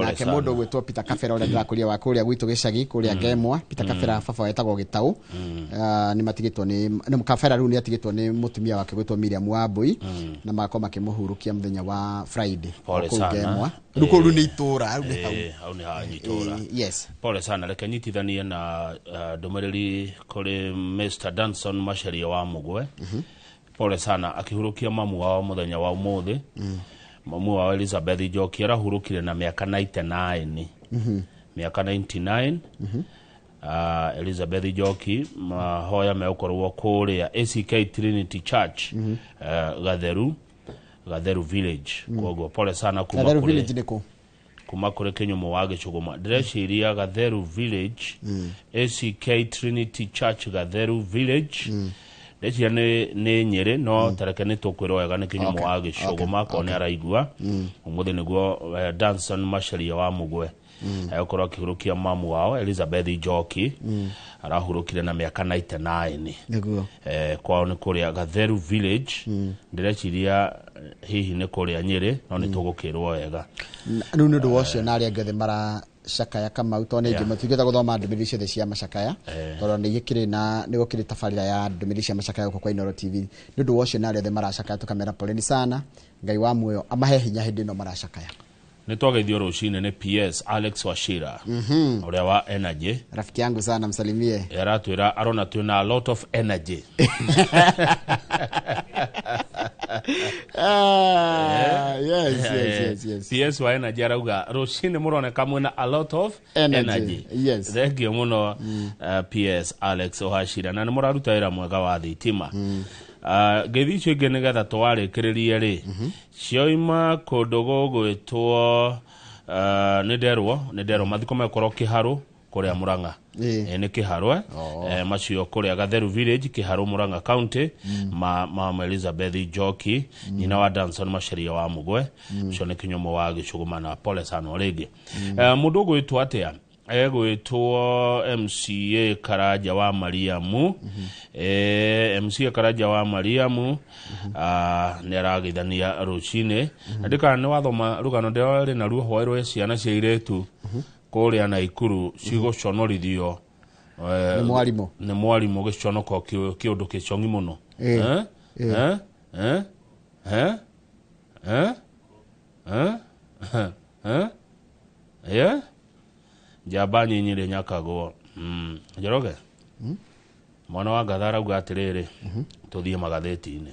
Nake mũndũ ũgwĩtwo Peter Kabera ũrĩa ndĩrakũria wa kũrĩa gwitũ gĩcagi kũrĩa Ngemwa, Peter Kabera baba wao etagwo Gĩtaũ. Nĩ matigĩtwo nĩ Kabera, rĩu nĩ atigĩtwo nĩ mũtumia wake gwĩtwo Miriam Wambui, na magakorwo makĩmũhurũkia mũthenya wa Friday kũu Ngemwa. Rĩu kũu rĩu nĩ itũra, rĩu nĩ hau. Hau nĩ hanyu itũra. Yes. Pole sana. Reke nyitithanie na ndũmĩrĩri kũrĩ Mr Danson Macharia wa Mũgwe. Pole sana akĩhurũkia mamu wao mũthenya wa ũmũthĩ. Mamu wao Elizabeth Njoki arahurũkire na mĩaka 99. Mĩaka 99. Elizabeth Njoki, mahoya megũkorwo kũrĩa ACK Trinity Church, Gatheru Village. Koguo pole sana kuma Gatheru Village nĩ kũ? Kuma kũrĩ Kĩnyũmũ wa Gĩcũgũma. Ndĩreciria Gatheru Village, ACK Trinity Church Gatheru Village, ndĩreciria nĩ Nyĩrĩ, no tareke nĩ tũkwĩrwo wega nĩ Kĩnyũmũ wa Gĩcũgũma akorwo nĩ araigua. Ũmũthĩ nĩguo Danson Macharia wa Mũgwe egũkorwo akĩhurũkia mamu wao Elizabeth Njoki, arahurũkire na mĩaka 99. Nĩguo. Kwao nĩ kũrĩa Gatheru Village, ndĩreciria hihi nĩ kũrĩa Nyĩrĩ, no nĩ tũgũkĩrwo wega. Rĩu nĩ ũndũ wa ũcio na arĩa angĩ othe maracakaya Kamau, tondũ nĩ aingĩ matingĩhota gũthoma ndũmĩrĩri ciothe cia macakaya, tondũ nĩ gĩkĩrĩ na nĩ gũkĩrĩ tabarĩra ya ndũmĩrĩri cia macakaya gũkũ kwa Inooro TV. Nĩ ũndũ wa ũcio na arĩa othe maracakaya tũkamera poleni sana, Ngai wa muoyo amahe hinya hĩndĩ ĩno maracakaya. Nĩ twageithio rũcinĩ nĩ PS Alex Wachira, ũrĩa wa energy. Rafiki yangu sana, msalimie. Aratwĩra arona twĩna a lot of energy. Yes, yes, yes, yes. PS wa energy arauga rũcinĩ mũroneka mwĩna a lot of Energy. Yes. Thengio mũno, PS Alex Ohacira, na nĩ mũraruta wĩra mwega wa thitima. Ngeithi icio ingĩ nĩgetha tũwarĩkĩrĩrie rĩ, cioima kũndũ gũgwĩtwo, nĩ nderwo mathiko mekorwo Kĩharũ kũrĩa Mũrang'a. Nĩ Kĩharũ, macio kũrĩa Gatheru village, Kĩharũ, Mũrang'a county, ma mama Elizabeth Njoki, nyina wa Danson Macharia wa Mugwe. Ũcio nĩ kĩnyũmũ wa Gĩcũgũma, na pole sana o rĩngĩ. Mũndũ ũgwĩtwo atĩa, egwĩtwo MCA Karanja wa Mariamu, MCA Karanja wa Mariamu, nĩ arageithania rũcinĩ. Na ndikana nĩ wathoma rũgano ndĩrarĩ naruo hwaĩ rwa ciana cia irĩtu kũrĩa Naikuru cigũconorithio, Nĩ mwarimũ. Nĩ mwarimũ, gĩconoko kĩũndũ kĩcong'i mũno. Eh? Eh? Eh? Eh? Eh? Eh? Eh? Eh? Njamba nyinyi rĩ nyakagwo. Njoroge, mwana wa ngatha arauga atĩrĩrĩ, tũthiĩ magathĩti-inĩ.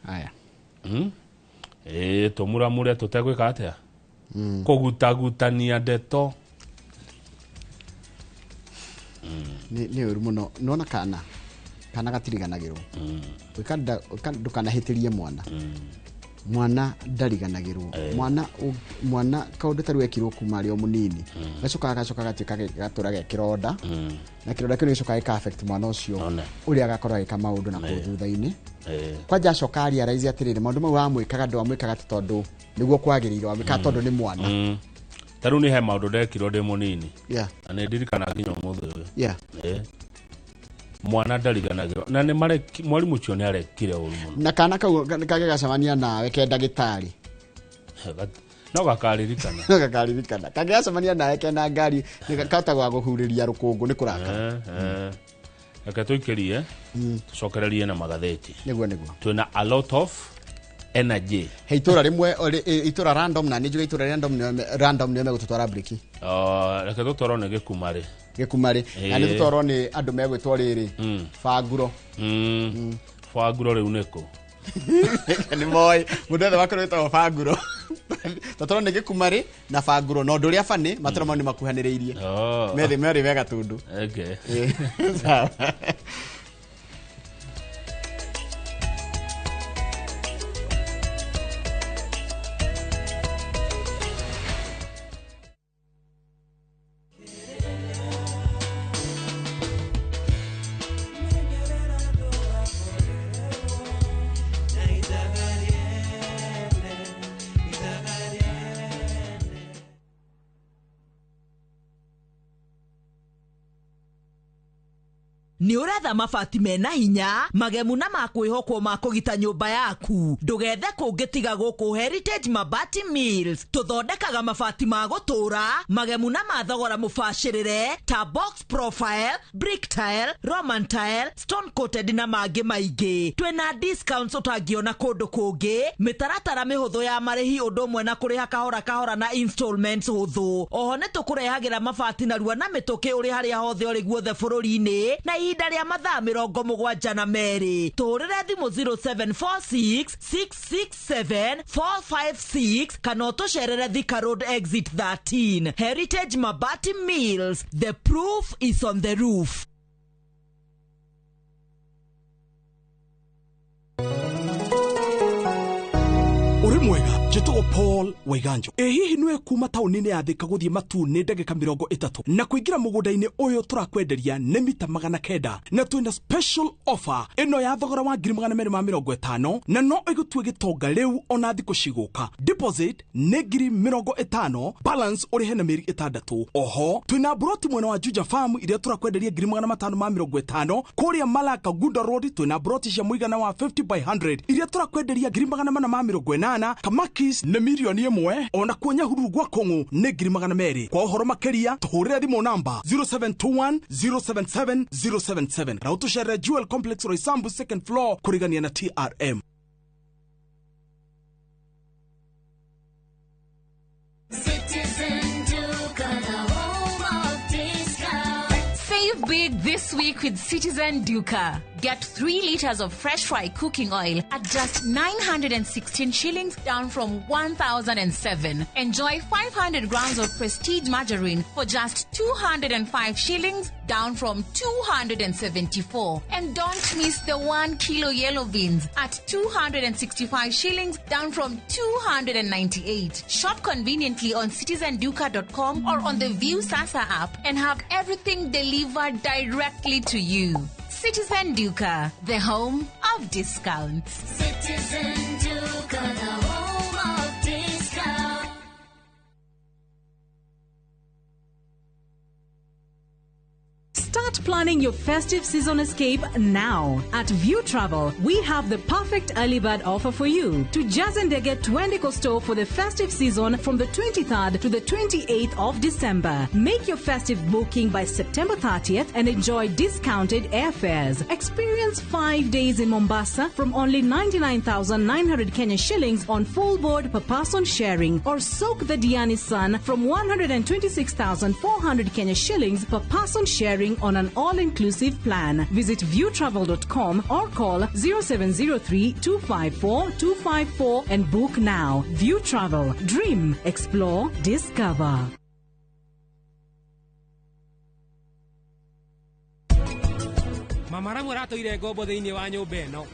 Aya. Ĩĩ, tũmuramure tũtegwĩka atĩa, kũgutagutania ndeto. Nĩ ũru mũno. Nona kana gatiriganagĩrwo. Ndũkanahĩtĩrie mwana. Mwana ndariganagĩrwo. Mwana kaũndũ tarĩu ekirwo kuma arĩ o mũnini, gacokaga gatuĩka gatũra ge kĩronda, na kĩronda kĩu nĩ gĩcokaga gĩka affect mwana ũcio One. ũrĩa agakorwo agĩka maũndũ na kũu thutha-inĩ. Kwanja acoka arealize atĩrĩrĩ, maũndũ mau wamwĩkaga ndwamwĩkaga atĩ tondũ nĩguo kwagĩrĩire, wamwĩkaga tondũ nĩ mwana. Ta rĩu nĩ he maũndũ ndekirwo ndĩ mũnini na nĩ ndirikanaga nginya ũmũthĩ ũyũ. Mwana ndariganagĩrwo, na nĩ mwarimũ ũcio nĩ arekire ũru mũno. Na kana kau kangĩ gacemania nawe ke ndagĩtarĩ, no gakaririkana. No gakaririkana. Kangĩgacemania nawe kena ngari, nĩ kahota gwa kũhurĩria rũkũngũ nĩ kũrakara. Reke tũikĩrie, tũcokererie na magathĩti. Nĩguo. Twĩna a lot of energy. He itũra rĩmwe itũra random, na nĩ njuge itũra random nĩo random nĩo megũtũtwara briki. Reke tũtwarwo nĩ gĩkumarĩ. Gĩkumarĩ, na nĩ tũtwarwo nĩ andũ megwĩtwo rĩrĩ, banguro. Banguro rĩu nĩkũ? Nĩ moĩ mũndũ wothe wakorwo wĩtagwo banguro. Tũtwarwo nĩ gĩkumarĩ na banguro, na ũndũ ũrĩa bani matũra mau nĩ makuhanĩrĩirie. Methĩ merĩ wega tundu. Sawa. Nĩ ũretha mabati mena hinya, magemu na makwĩhokwo ma kũgita nyũmba yaku? Ndũgethe kũngĩ tiga gũkũ Heritage Mabati Mills. Tũthondekaga mabati ma gũtũũra, magemu na ma thogora mũbacĩrĩre, ta box profile, brick tile, roman tile, stone coated na mangĩ maingĩ. Twĩna discounts ũtangĩona kũndũ kũngĩ, mĩtaratara mĩhũthũ ya marĩhi, ũndũ ũmwe na kũrĩha kahora kahora na installments hũthũ. Oho nĩ tũkũrehagĩra mabati narua na mĩtũkĩ ũrĩ harĩa hothe ũrĩ guothe bũrũri-inĩ na ihinda rĩa mathaa 72. Tũhũrĩre thimũ 0746 667 456 kana ũtũcerere Thika Road exit 13. Heritage Mabati Mills, the proof is on the roof. Ũrĩ mwega, njĩtagwo Paul Waiganjo. Ĩ hihi nĩwe kuma taũni-inĩ ya Thika gũthiĩ Matu nĩ ndagĩka 30, na kũingĩra mũgũnda-inĩ ũyũ tũrakwenderia nĩ mita 900, na twĩna special offer ĩno ya thogora wa 250,000, na no ĩgũtue gĩtonga rĩu ona thikũ cigũka. Deposit nĩ 50,000, balance ũrĩhe na mĩeri 6. Oho twĩna mburoti mwena wa Juja Farm iria tũrakwenderia 550,000. Kũrĩa Malaka Gunda Road twĩna mburoti cia mũigana wa 50 by 100 iria tũrakwenderia 480,000. Kamakis nĩ 1,000,000, ona kuo Nyahururu gwa Kũng'ũ nĩ 200,000. Kwa ũhoro makĩria tũhũrĩre thimũ namba 0721 077 077 na ũtũcerere Jewel Complex, Roysambu second floor, kũrigania na TRM. Citizen Duka, the home of discount. Save big this week with Citizen Duka. Get 3 liters of fresh fry cooking oil at just 916 shillings, down from 1,007. Enjoy 500 grams of Prestige margarine for just 205 shillings, down from 274. And don't miss the 1 kilo yellow beans at 265 shillings, down from 298. Shop conveniently on citizenduka.com or on the View Sasa app and have everything delivered directly to you. Citizen Duka, the home of discounts. Citizen Duka, the home of discounts. Start planning your festive season escape now. At View Travel, we have the perfect early bird offer for you. To Jazendege Twendiko store for the festive season from the 23rd to the 28th of December. Make your festive booking by September 30th and enjoy discounted airfares. Experience 5 days in Mombasa from only 99,900 Kenya shillings on full board per person sharing, or soak the Diani sun from 126,400 Kenya shillings per person sharing on an all-inclusive plan. Visit viewtravel.com or call 0703 254 254 and book now. View Travel. Dream, explore, discover. Mama Ramu aratũire ngombo thĩinĩ wa nyũmba ĩno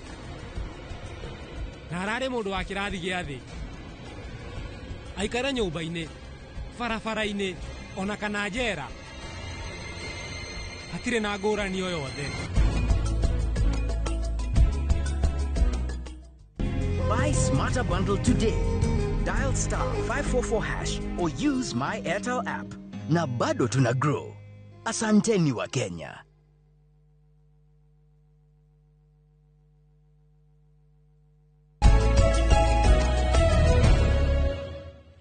na ararĩ mũndũ wa kĩrathi gĩa thĩ, aikare nyũmba-inĩ, barabara-inĩ ona kana njera, hatirĩ na ngũrani o yothe. Buy Smarter Bundle today. Dial star 544 hash or use my Airtel app. Na bado tuna grow. Asanteni wa Kenya.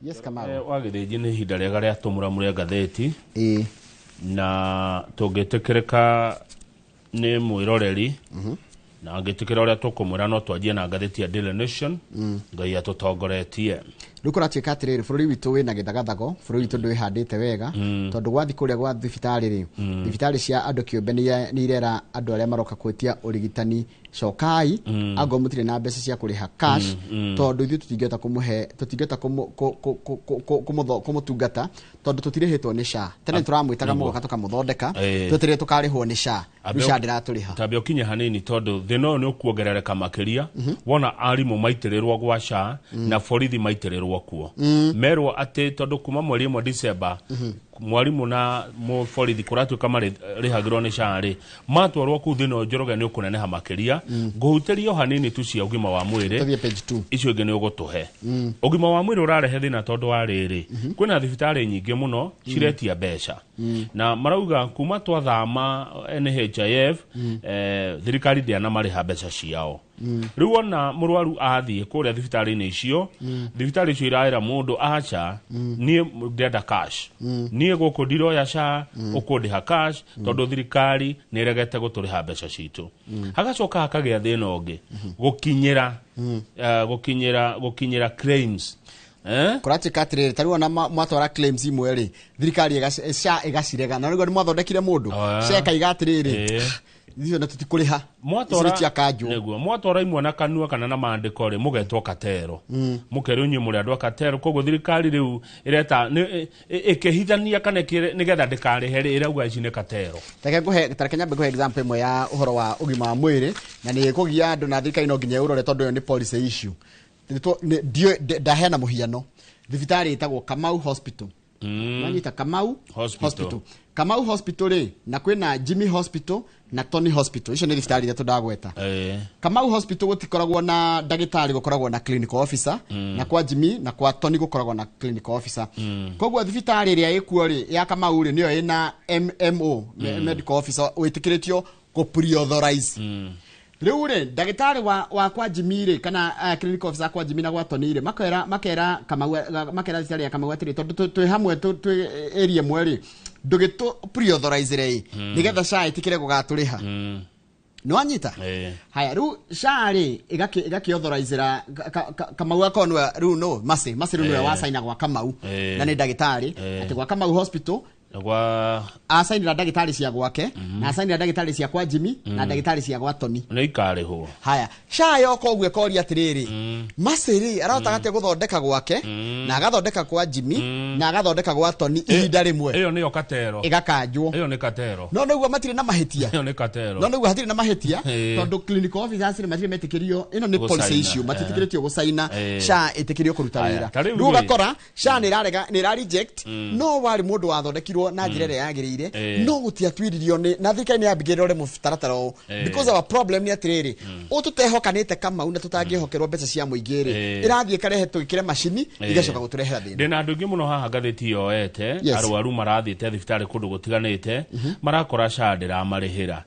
Yes, Kamau. Wagĩthĩnji nĩ ihinda rĩega rĩa tũmũramũre ngathĩti na tũngĩtĩkĩrĩka nĩ mwĩroreri na angĩtĩkĩra ũrĩa tũkũmwĩra no twanjie na ngathĩti ya Daily Nation. Ngai atũtongoretie. Rĩu kũratuĩka atĩrĩrĩ, bũrũri witũ wĩna gĩthagathago, bũrũri witũ ndwĩhandĩte wega, tondũ gwathiĩ kũrĩa gwa thibitarĩ rĩ, thibitarĩ cia andũ kĩũmbe nĩ irera andũ arĩa maroka gwĩtia ũrigitani cokai, angorwo mũtirĩ na mbeca cia kũrĩha cash, tondũ ithuĩ tũtingĩhota kũmũhe, tũtingĩhota kũmũtungata tondũ tũtirĩhĩtwo nĩ SHA. Tene tũramwĩtaga mũgoka tũkamũthondeka, twetereire tũkarĩhwo nĩ SHA, rĩu SHA ndĩratũrĩha. Tambe ũkinye hanini tondũ thĩna ũyũ nĩ ũkuongerereka makĩria, wona arimũ maitĩrĩrwo gwa SHA na borithi maitĩrĩrwo kuo. Merwo atĩ tondũ kuma mweri 1 December mwarimu na borithi kũratuĩka marĩhagĩrwo nĩ SHA rĩ, matwarwo kũu thĩna ũyũ Njoroge nĩ ũkũneneha makĩria. Ngũhutĩria o hanini tu cia ũgima wa mwĩrĩ, icio ingĩ nĩ ũgũtũhe. Ũgima wa mwĩrĩ ũrarehe thĩna tondũ wa rĩrĩ, kwĩna thibitarĩ nyingĩ mũno ciretia mbeca na marauga kuma twathama NHIF, thirikari ndĩanamarĩha mbeca ciao. Rĩu ona mũrwaru athiĩ kũrĩa thibitarĩ-inĩ icio, thibitarĩ icio iraĩra mũndũ aca, niĩ ndĩrenda cash, niĩ gũkũ ndiroya SHA, ũkũndĩha cash tondũ thirikari nĩ ĩregete gũtũrĩha mbeca citũ. Hagacoka hakagĩa thĩna ũngĩ, gũkinyĩra gũkinyĩra claims. Kũratuĩka atĩrĩrĩ, ta rĩu ona mwatwara claims imwe rĩ, thirikari SHA ĩgacirega, na nĩguo nĩ mwathondekire mũndũ, SHA ĩkaiga atĩrĩrĩ, ithuĩ ona tũtikũrĩha. Nĩguo mwatwara imwe na kanua kana na maandĩko rĩ, mũgetwo katero, mũkerwo inyuĩ mũrĩ andũ a katero. Koguo thirikari rĩu ĩreta ĩkĩhithania kana nĩgetha ndĩkarĩhe rĩ, ĩrauga ici nĩ katero. Tareke nyambe ngũhe example ĩmwe ya ũhoro wa ũgima wa mwĩrĩ, na nĩ ĩkũgia andũ na thirikari no nginya ĩũrore tondũ ĩyo nĩ policy issue. Ndaheana mũhiano, thibitarĩ ĩtagwo Kamau Hospital. Wanyita Kamau Hospital. Kamau Hospital rĩ, na kwĩna Jimmy Hospital na Tony Hospital. Icio nĩ thibitarĩ ithatũ ndagweta. Kamau Hospital gũtikoragwo na ndagĩtarĩ, gũkoragwo na clinical officer, na kwa Jimmy na kwa Tony gũkoragwo na clinical officer. Koguo thibitarĩ ĩrĩa ĩkuo rĩ, ya Kamau rĩ, nĩyo ĩna MMO, medical officer wĩtĩkĩrĩtio kũ pre-authorize. Rĩu rĩ, ndagĩtarĩ wa kwa Jimmy rĩ, kana clinical officer kwa Jimmy na gwa Tony rĩ, makera Kamau, makera thibitarĩ ya Kamau atĩrĩ, tondũ twĩ hamwe, twĩ area ĩmwe rĩ, ndũgĩtũ pre-authorize rĩ, nĩgetha SHA ĩtĩkĩre gũgatũrĩha. Nĩ wanyita? Haya, rĩu SHA rĩ, ĩgakĩ-authorizera Kamau akorwo nĩwe rĩu no Mercy rĩu nĩwe wacaina gwa Kamau, na nĩ ndagĩtarĩ, atĩ gwa Kamau Hospital Gwa Acainĩra ndagĩtarĩ cia gwake na acainĩra ndagĩtarĩ cia kwa Jimmy na ndagĩtarĩ cia gwa Tony. Nĩ ikarĩhwo. Haya, SHA yoka ũguo ĩkoria atĩrĩrĩ, Macĩ arahotaga atĩa gũthondeka gwake na agathondeka kwa Jimmy na agathondeka gwa Tony ihinda rĩmwe? Ĩyo nĩyo katero. Ĩgakanjwo. Ĩyo nĩ katero. No nĩguo matirĩ na mahĩtia. Ĩyo nĩ katero. No nĩguo hatirĩ na mahĩtia, tondũ clinical officers nĩ matirĩ metĩkĩrio, ĩno nĩ policy Gũcaina, issue, matiĩtĩkĩrĩtio gũcaina SHA ĩtĩkĩrio kũruta Haya, wĩra. ta rĩu Rĩu rĩ. ũgakora SHA nĩ ĩrarega, nĩ ĩra reject, no warĩ mũndũ wathondekirwo na njĩra ĩrĩa yagĩrĩire, no gũtiatuĩririo nĩ na thirikari nĩ yambĩrĩire rore mũtaratara ũyũ, because our problem nĩ atĩrĩrĩ, ũũ tũtehokanĩte Kamau na tũtangĩhokerwo mbeca cia mũingĩ rĩ, ĩrathiĩ ĩkarehe tũgĩkĩre macini, igacoka gũtũrehera thĩna. Ndĩna andũ aingĩ mũno haha ngathĩti yoete. Arwaru marathiĩte thibitarĩ kũndũ gũtiganĩte, marakora SHA ndĩramarĩhĩra.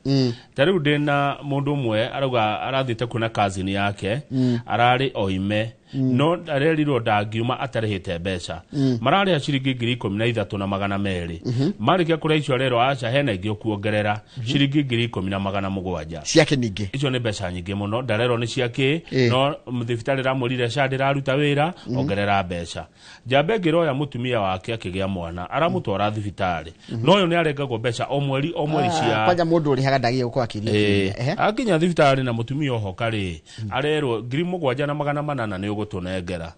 Ta rĩu ndĩna mũndũ ũmwe arauga arathiĩte kuona cousin yake, ararĩ oime, no arerirwo ndangiuma atarĩhĩte mbeca. Mararĩha ciringi 13,200. Marĩkia kũrĩa icio arerwo aca, hena ingĩ ũkuongerera ciringi 10,700. Ciake ningĩ. Icio nĩ mbeca nyingĩ mũno, ndarerwo nĩ cia kĩ, no thibitarĩ ĩramwĩrire SHA ndĩraruta wĩra, ongerera mbeca. Njamba ĩngĩ ĩroya mũtumia wake akĩgĩa mwana, aramũtwara thibitarĩ, no ũyũ nĩ arengagwo mbeca o mweri o mweri cia Kwanja mũndũ ũrĩhaga ndagĩrĩire gũkorwo akĩria. Akinya thibitarĩ na mũtumia ohoka rĩ, arerwo 7,800 nĩ ũgũtũnengera.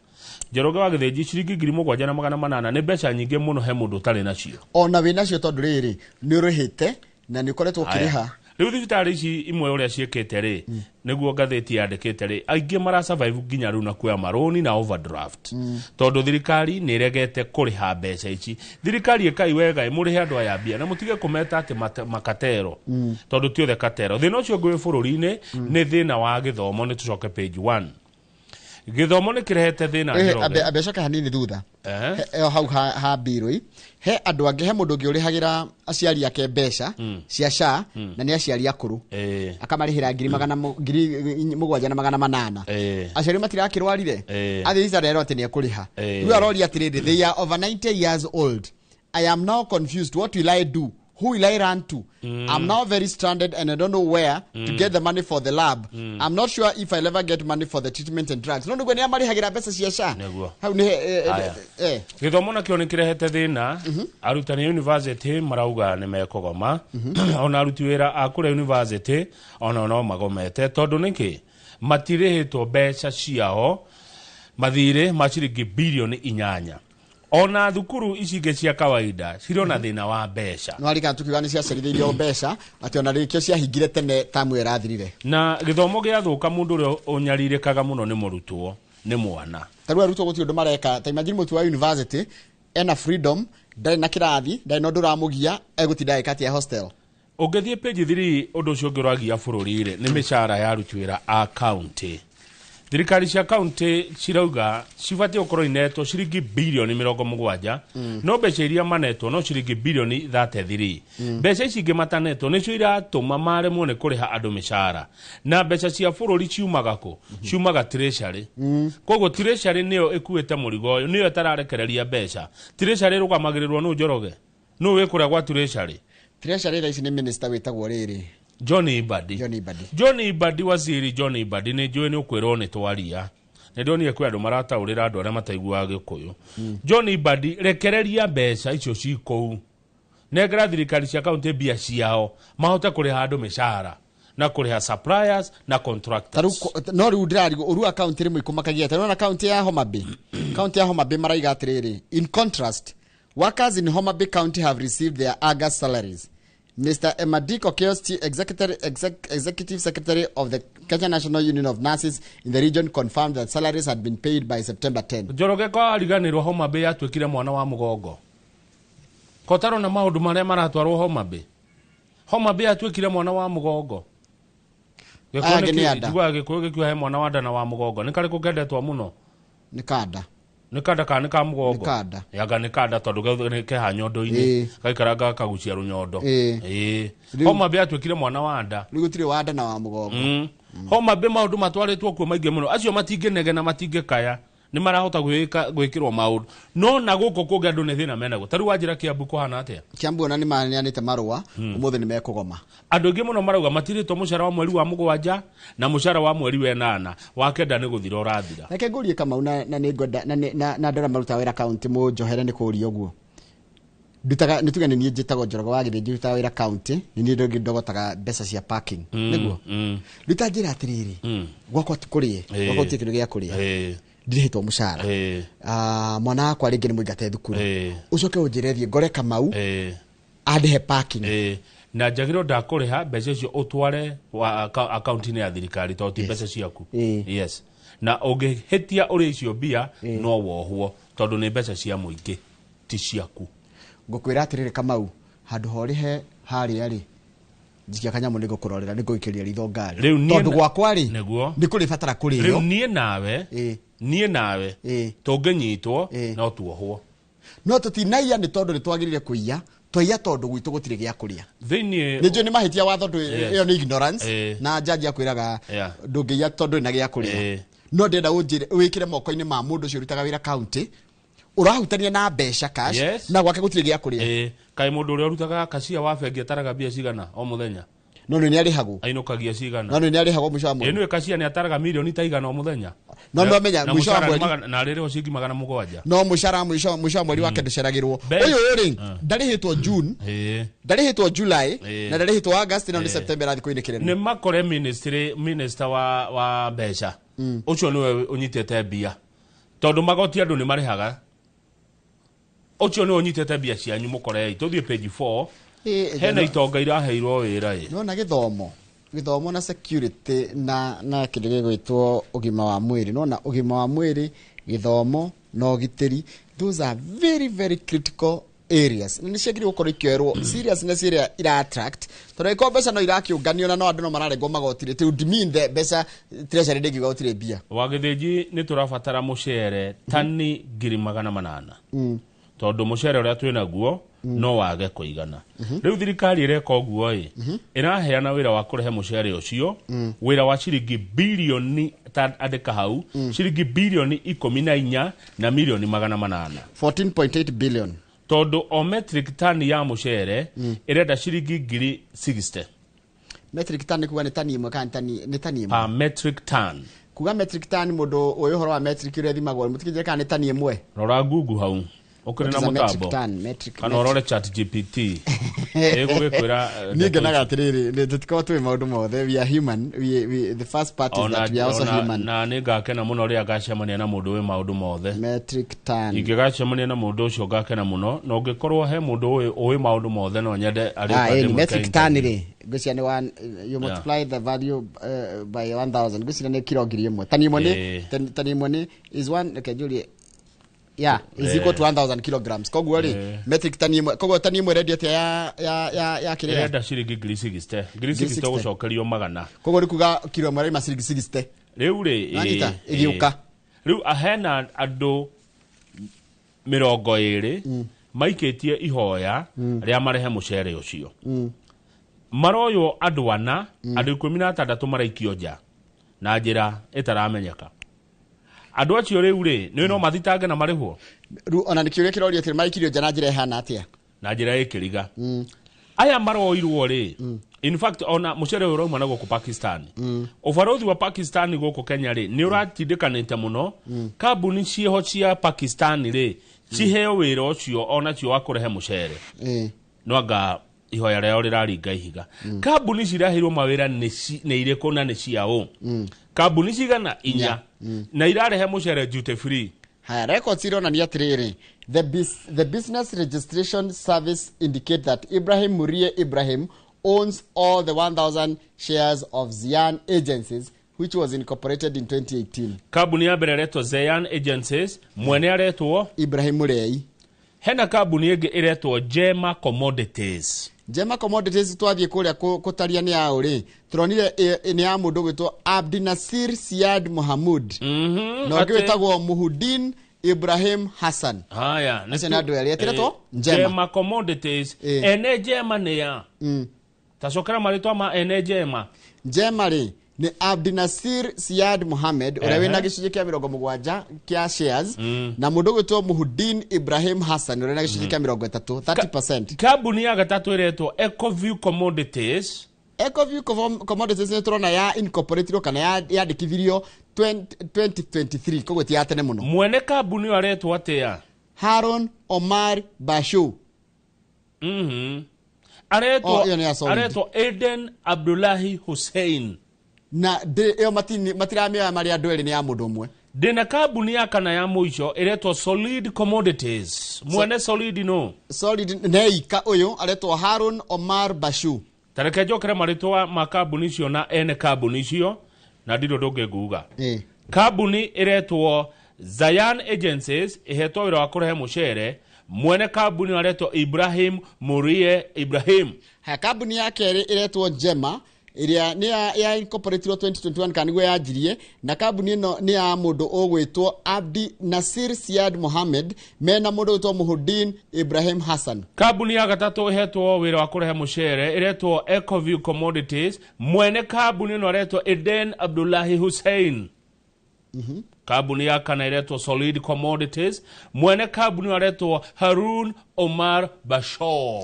Njoroge wa Gĩthĩnji, ciringi 7,800 nĩ mbeca nyingĩ mũno he mũndũ ũtarĩ nacio. Ona wĩ nacio, tondũ rĩrĩ nĩ ũrĩhĩte na nĩ ũkoretwo ũkĩrĩha. Aya. Rĩu thibitarĩ ici imwe ũrĩa ciĩkĩte rĩ, nĩguo ngathĩti yandĩkĩte rĩ, aingĩ mara survive nginya rĩu na kuoya marũni na overdraft, tondũ thirikari nĩ ĩregete kũrĩha mbeca ici. Thirikari, ĩkai wega mũrĩhe andũ aya mbia na mũtige kũmeta atĩ makatero, tondũ ti othe katero. Thĩna ũcio ũngĩ wĩ bũrũri-inĩ nĩ thĩna wa gĩthomo. Nĩ tũcoke page 1, gĩthomo nĩ kĩrehete thĩna, Njoroge. Ambe acoke hanini thutha. Ĩyo hau ha mbirũ he andũ angĩ, he mũndũ ũngĩ ũrĩhagĩra aciari ake mbeca cia SHA, na nĩ aciari akũrũ, akamarĩhĩra 7,800. Aciari matirakĩrwarire. Athiĩ thibitarĩ atĩ nĩ ekũrĩha. Rĩu aroria atĩrĩrĩ, they are over 90 years old. I am now confused. What will I do? Who will I run to? I'm now very stranded and I don't know where to get the money for the lab. I'm not sure if I'll ever get money for the treatment and drugs. No nĩguo nĩ amarĩhagĩra mbeca cia SHA. Nĩguo. Hau nĩ Aya. Gĩthomo nakĩo nĩ kĩrehete thĩna. Arutani a university marauga nĩ mekũgoma, ona aruti wĩra a kũrĩa university ona no magomete, tondũ nĩkĩ matirĩhĩtwo mbeca ciao, mathirĩ ma ciringi birioni 8. Ona thukuru ici ingĩ cia kawaida cirĩ ona thĩna wa mbeca. No arikana tukiuga nĩ ciacerithĩirio mbeca, atĩ ona rĩkĩo ciahingire tene tamu ĩyo ĩrathirire. Na gĩthomo gĩathũka, mũndũ ũrĩa ũnyarirĩkaga mũno nĩ mũrutwo, nĩ mwana. Ta rĩu arutwo gũtirĩ ũndũ mareka. Ta imagine mũtu wa university ena freedom, ndarĩ na kĩrathi, ndarĩ na ũndũ ũramũgia, egũtinda agĩka atĩa hostel? Ũngĩthiĩ page 3, ũndũ ũcio ũngĩ ũragia bũrũri rĩ, nĩ mĩcara ya aruti wĩra a county. Thirikari cia county cirauga cibatiĩ gũkorwo inetwo ciringi birioni 70, no mbeca iria manetwo no ciringi birioni 33. Mbeca ici ingĩ matanetwo nĩcio iratũma maremwo nĩ kũrĩha andũ mĩcara. Na mbeca cia bũrũri ciumaga kũ? Ciumaga treasury. Koguo treasury nĩyo ĩkuĩte mũrigo ũyũ, nĩyo ĩtararekereria mbeca. Treasury ĩrũgamagĩrĩrwo nũ, Njoroge? Nũ wĩ kũrĩa gwa treasury? Treasury thaa ici nĩ minister wĩtagwo rĩrĩ. John Mbadi. John Mbadi. John Mbadi, waziri John Mbadi, nĩ njũĩ nĩ ũkwĩrwo nĩ twaria, nĩ ndonire kwĩ andũ marataũrĩra andũ arĩa mataiguaga Gĩkũyũ. John Mbadi, rekereria mbeca icio ci kũu, nengera thirikari cia kaunti mbia ciao mahote kũrĩha andũ mĩcara na kũrĩha suppliers na contractors. No rĩu ndĩrarigwo ũru akaunti rĩmwe ikũmakagia. Ta rĩu ona kaunti ya Homa Bay, kaunti ya Homa Bay maraiga atĩrĩrĩ, in contrast, workers in Homa Bay County have received their August salaries. Mr. Emadiko Kiosti, Executive Secretary of the Kenya National Union of Nurses in the region, confirmed that salaries had been paid by September 10. Njoroge, ko ariganĩrwo Homa Bay yatuĩkire mwana wa mũgongo, kotarona maũndũ marĩa maratwarwo Homa Bay? Homa Bay yatuĩkire mwana wa mũgongo. Aya angĩ nĩ anda. Njiguaga Gĩkũyũ gĩkiuga he mwana wa nda na wa mũgongo, nĩ karĩkũ kendetwo mũno? Nĩ kanda. Nĩ kanda kana nĩ ka mũgongo? Nĩ kanda. Yanga nĩ kanda, tondũ nĩ keha nyondo-inĩ, gaikaranga gakagucia rũnyondo. Ĩĩ. Homa Bay yatuĩkire mwana wa nda. Rĩu gũtirĩ wa nda na wa mũgongo. Homa Bay maũndũ matwarĩtwo kuo maingĩ mũno, acio matingĩnegena, matingĩkaya, nĩ marahota gwĩkĩrwo maũndũ, no na gũkũ kũngĩ andũ nĩ thĩna menaguo. Ta rĩu wanjĩra Kiambu kũhana atĩa? Kiambu ona nĩ maneanĩte marũa, ũmũthĩ nĩ mekũgoma. Andũ aingĩ mũno marauga matirĩtwo mũcara wa mweri wa 7 na mũcara wa mweri wa 8, wa 9 nĩ gũthira ũrathira. Reke ngũrie Kamau, na nĩ ngwenda na andũ arĩa marutaga wĩra kaunti mũnjohere nĩ kũũria ũguo. Ndutaga nĩ tuge nĩ niĩ njĩtagwo Njoroge wa Gĩthĩnji, ndutaga wĩra county, nĩ niĩ ndogotaga mbeca cia parking. Nĩguo rĩu ta njĩra atĩrĩrĩ, gwakwa ti kũrĩe, gwakwa gũtirĩ kĩndũ gĩa kũrĩa, ndirĩhĩtwo mũcara. Ah, mwana wakwa rĩngĩ nĩ mũingate thukuru, ũcoke ũnjĩre thiĩ ngore Kamau andĩhe parking. Na njagĩrĩrwo ndakũrĩha mbeca icio ũtware akaunti-inĩ ya thirikari tondũ ti mbeca ciaku. Yes, na ũngĩhĩtia ũrĩa icio mbia no wohwo tondũ nĩ mbeca cia mũingĩ, ti ciaku. Ngũkwĩra atĩrĩrĩ Kamau, handũ ha ũrĩhe harĩa rĩ, njikia kanyamũ, nĩ ngũkũrorera, nĩ ngũikĩria ritho ngari. Rĩu niĩ Tondũ gwakwa rĩ, nĩguo nĩ kũrĩ batara rĩu kũrĩo. Niĩ nawe tũngĩnyitwo no tuohwo. No tũtinaiya nĩ tondũ nĩ twagĩrĩire kũiya, twaiya tondũ gwitũ gũtirĩ gĩa kũrĩa. Thĩinĩ Nĩ njũĩ nĩ mahĩtia watho ndũ ĩyo nĩ ignorance. Na jaji akwĩraga ndũngĩiya tondũ ndũrĩ na gĩa kũrĩa. No ndĩrenda ũnjĩre wĩkĩre moko-inĩ ma mũndũ ũcio ũrutaga wĩra county, ũrahutania na mbeca cash, na gwake gũtirĩ gĩa kũrĩa. Kaĩ mũndũ ũrĩa ũrutaga kacia wa bengi ataraga mbia cigana o mũthenya? No nĩ arĩhagwo. Ainũkagia cigana? No nĩ arĩhagwo mũico wa mweri. Ĩ nĩwe kacia nĩ ataraga mirioni ta igana o mũthenya. No nĩwamenya Na mũico wa mũcara nĩ mweri- na arĩrĩhwo ciringi 700. No mũcara mũico wa mweri wake ndũceragĩrwo. Ũyũ rĩ, ndarĩhĩtwo June, ndarĩhĩtwo July, na ndarĩhĩtwo August, na nĩ September arathiĩ kũinĩkĩrĩrio. Nĩ makore ministry, minister wa mbeca ũcio nĩwe ũnyitĩte mbia, tondũ magoti andũ nĩ marĩhaga. Ũcio nĩwe ũnyitĩte mbia cianyu, mũkorei. Tũthiĩ page 4. Hena itonga iraheirwo wĩra ĩ. Nona gĩthomo na security na kĩndũ gĩgwĩtwo ũgima wa mwĩrĩ. Nona ũgima wa mwĩrĩ, gĩthomo na ũgitĩri, those are very very critical areas na nĩ ciagĩrĩirwo gũkorwo ikĩoerwo seriousness ĩrĩa ira attract, tondũ angĩkorwo mbeca no irakĩũnganio na no andũ no mararengwo magoti rĩ, it would mean the mbeca treasury ndĩngiuga gũtirĩ mbia. Wagĩthĩnji, nĩ tũrabatara mũcere tani 800,000, tondũ mũcere ũrĩa twĩ naguo no wage kũigana. Rĩu thirikari ĩreka ũguo ĩ, ĩraheana wĩra wa kũrehe mũcere ũcio, wĩra wa ciringi bilioni, ta andĩka hau, ciringi bilioni 14 na milioni 800. 14.8 billion. Tondũ o metric ton ya mũcere ĩrenda ciringi 60,000. Metric ton nĩ kuga nĩ tani ĩmwe kana nĩ tani ĩmwe? Per metric ton. Kuga metric ton, mũndũ ũyũ ũhoro wa metric ũrĩa ĩthimagwo, mũtikĩnjĩre kana nĩ tani ĩmwe. Rora Google hau ũkĩrĩ What na is a metric mũtambo ton? Metric, kana ũrore Chat GPT ĩgũgĩkwĩra. Niĩ ngenaga atĩrĩrĩ, tũtikoragwo tũĩ maũndũ mothe. We are human. The first part is that we are also human. Na nĩ ngakena mũno rĩrĩa ngacemania na mũndũ wĩ maũndũ mothe. Metric ton. Ingĩgacemania na mũndũ ũcio ngakena mũno, na ũngĩkorwo he mũndũ ũĩ maũndũ mothe, no nyende arĩũka Ah, ĩni ndĩmwĩke metric ton interview. rĩ, ngwĩciria nĩ one, you multiply the value by 1000, ngwĩciria nĩ kiro 1000. Tani ĩmwe nĩ tani ĩmwe nĩ is one, reke njũrie, yeah, is equal to 1000 kilograms. Koguo rĩ, metric tani ĩmwe, koguo tani ĩmwe ĩrendio atĩa ya kĩrĩa? Ĩrenda ciringi 60,000, 60,000 60. Gũcokerio magana. Koguo nĩ kuga kiro ĩmwe ĩraima ciringi 60. Rĩu rĩ, Nanyita, ĩgĩũka. Rĩu hena andũ 20 maikĩtie ihoya rĩa marehe mũcere ũcio. Maroywo andũ ana, andũ 16 maraikio nja na njĩra ĩtaramenyeka. Andũ acio rĩu rĩ, nĩ no mathitange na marĩhwo. Rĩu ona nĩ kĩũria kĩrorio atĩrĩ, maikirio nja na njĩra ĩhana atĩa? Na njĩra ĩkĩriga aya maroirwo rĩ, in fact ona mũcere ũyũ ũrauma na gũkũ Pakistan. Ũbarũthi wa Pakistan gũkũ Kenya rĩ, nĩ ũratindĩkanĩte mũno kambuni ciĩho cia Pakistan rĩ, ciheo wĩra ũcio onacio wa kũrehe mũcere. No anga ihoya rĩao rĩraringa ihiga. Kambuni ciraheirwo mawĩra nĩ irĩkũ na nĩ ciaũ? Kambuni cigana? Inya. Na irarehe mũcere duty free. Haya, records ironania atĩrĩrĩ, the business registration service indicate that Ibrahim Murie Ibrahim owns all the 1000 shares of Zian Agencies, which was incorporated in 2018. Kambuni ya mbere ĩretwo Zeyan Agencies, mwene aretwo Ibrahim Murei. Hena kambuni ĩngĩ ĩretwo Jema Commodities. Jema Commodities, twathiĩ kũrĩa kũtaria nĩ yaũ rĩ, tũronire nĩ ya mũndũ ũgwĩtwo Abdinasir Siad Mohamud na ũngĩ wĩtagwo Muhudin Ibrahim Hassan. Haya. Acio nĩ andũ erĩ etĩretwo Njema. Jema Commodities, ene Jema nĩ ya tacokera marĩtwa ma ene Jema. Njema rĩ, nĩ Abdinasir Siad Mohamed ũrĩa wĩna gĩcunjĩ kĩa 70 kĩa shares, na mũndũ ũgwĩtwo Muhudin Ibrahim Hassan ũrĩa wĩna gĩcunjĩ kĩa 30, 30%. Kambuni ya gatatũ ĩretwo Ecoview Commodities. Ecoview Commodities nĩ tũrona ya incorporatirwo kana yandĩkithirio 20 2023, koguo ti ya tene mũno. Mwene kambuni ĩyo aretwo atĩa? Haron Omar Bashu. Aretwo Oh, ĩyo nĩ ya Solid. Aretwo Aden Abdullahi Hussein. Na ĩyo matiramĩoya marĩ andũ erĩ, nĩ ya mũndũ ũmwe. Ndĩna kambuni ya kana ya mũico ĩretwo Solid Commodities. Mwene Solid no Solid neika ũyũ aretwo Harun Omar Bashu. Tareke njokere marĩtwa ma kambuni icio na ene kambuni icio na ndirĩ ũndũ ũngĩ nguga. Kambuni ĩretwo Zayan Agencies ĩhetwo wĩra wa kũrehe mũcere. Mwene kambuni aretwo Ibrahim Murie Ibrahim. Haya, kambuni ya kerĩ ĩretwo Njema ĩrĩa nĩ ya incorporatirwo 2021 kana nĩguo yanjirie, na kambuni ĩno nĩ ya mũndũ ũgwĩtwo Abdi Nasir Siad Mohamed mena mũndũ ũgwĩtwo Muhudin Ibrahim Hassan. Kambuni ya gatatũ ĩhetwo wĩra wa kũrehe mũcere ĩretwo Ecoview Commodities. Mwene kambuni ĩno aretwo Eden Abdullahi Hussein. Kambuni ya kana ĩretwo Solid Commodities. Mwene kambuni ĩno aretwo Harun Omar Bashor.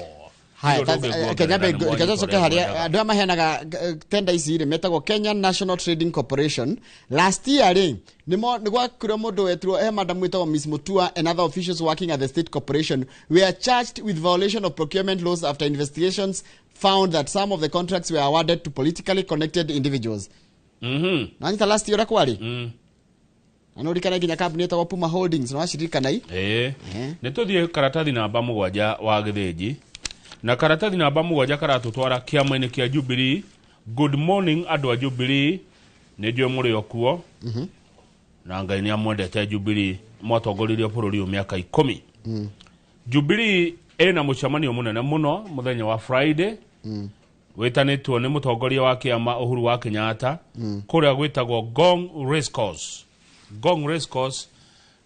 Haya, Ndirĩ ũndũ ũngĩ Kenya nguongerera, nĩ Kenya coke mwanyita ũrĩa harĩa ngwendaga. andũ aya maheanaga tenda ici rĩ metagwo Kenya National Trading Corporation. Last year rĩ nĩ gwakire mũndũ wetirwo he madam wĩtagwo Miss Mutua and other officials working at the state corporation were charged with violation of procurement laws after investigations found that some of the contracts were awarded to politically connected individuals. Nanyita last year ũrĩa kwarĩ na nĩ ũririkane nginya kambuni ĩtagwo Puma Holdings nĩ waciririkana i. Ĩĩ, nĩ tũthiĩ karatathi namba 7 wa gĩthĩnji, na karatathi namba 7 karatũtwara kĩama-inĩ kĩa Jubilee. Good morning andũ a Jubilee, nĩ njũĩ mũrĩ o kuo na Ngai nĩ amwendete. Jubilee mwatongoririe bũrũri ũyũ mĩaka 10. Jubilee ĩna mũcemanio mũnene mũno mũthenya wa Friday wĩtanĩtwo nĩ mũtongoria wa kĩama Uhuru wa Kenyatta kũrĩa gwĩtagwo Ngong Racecourse. Ngong Racecourse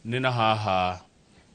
nĩ na haha.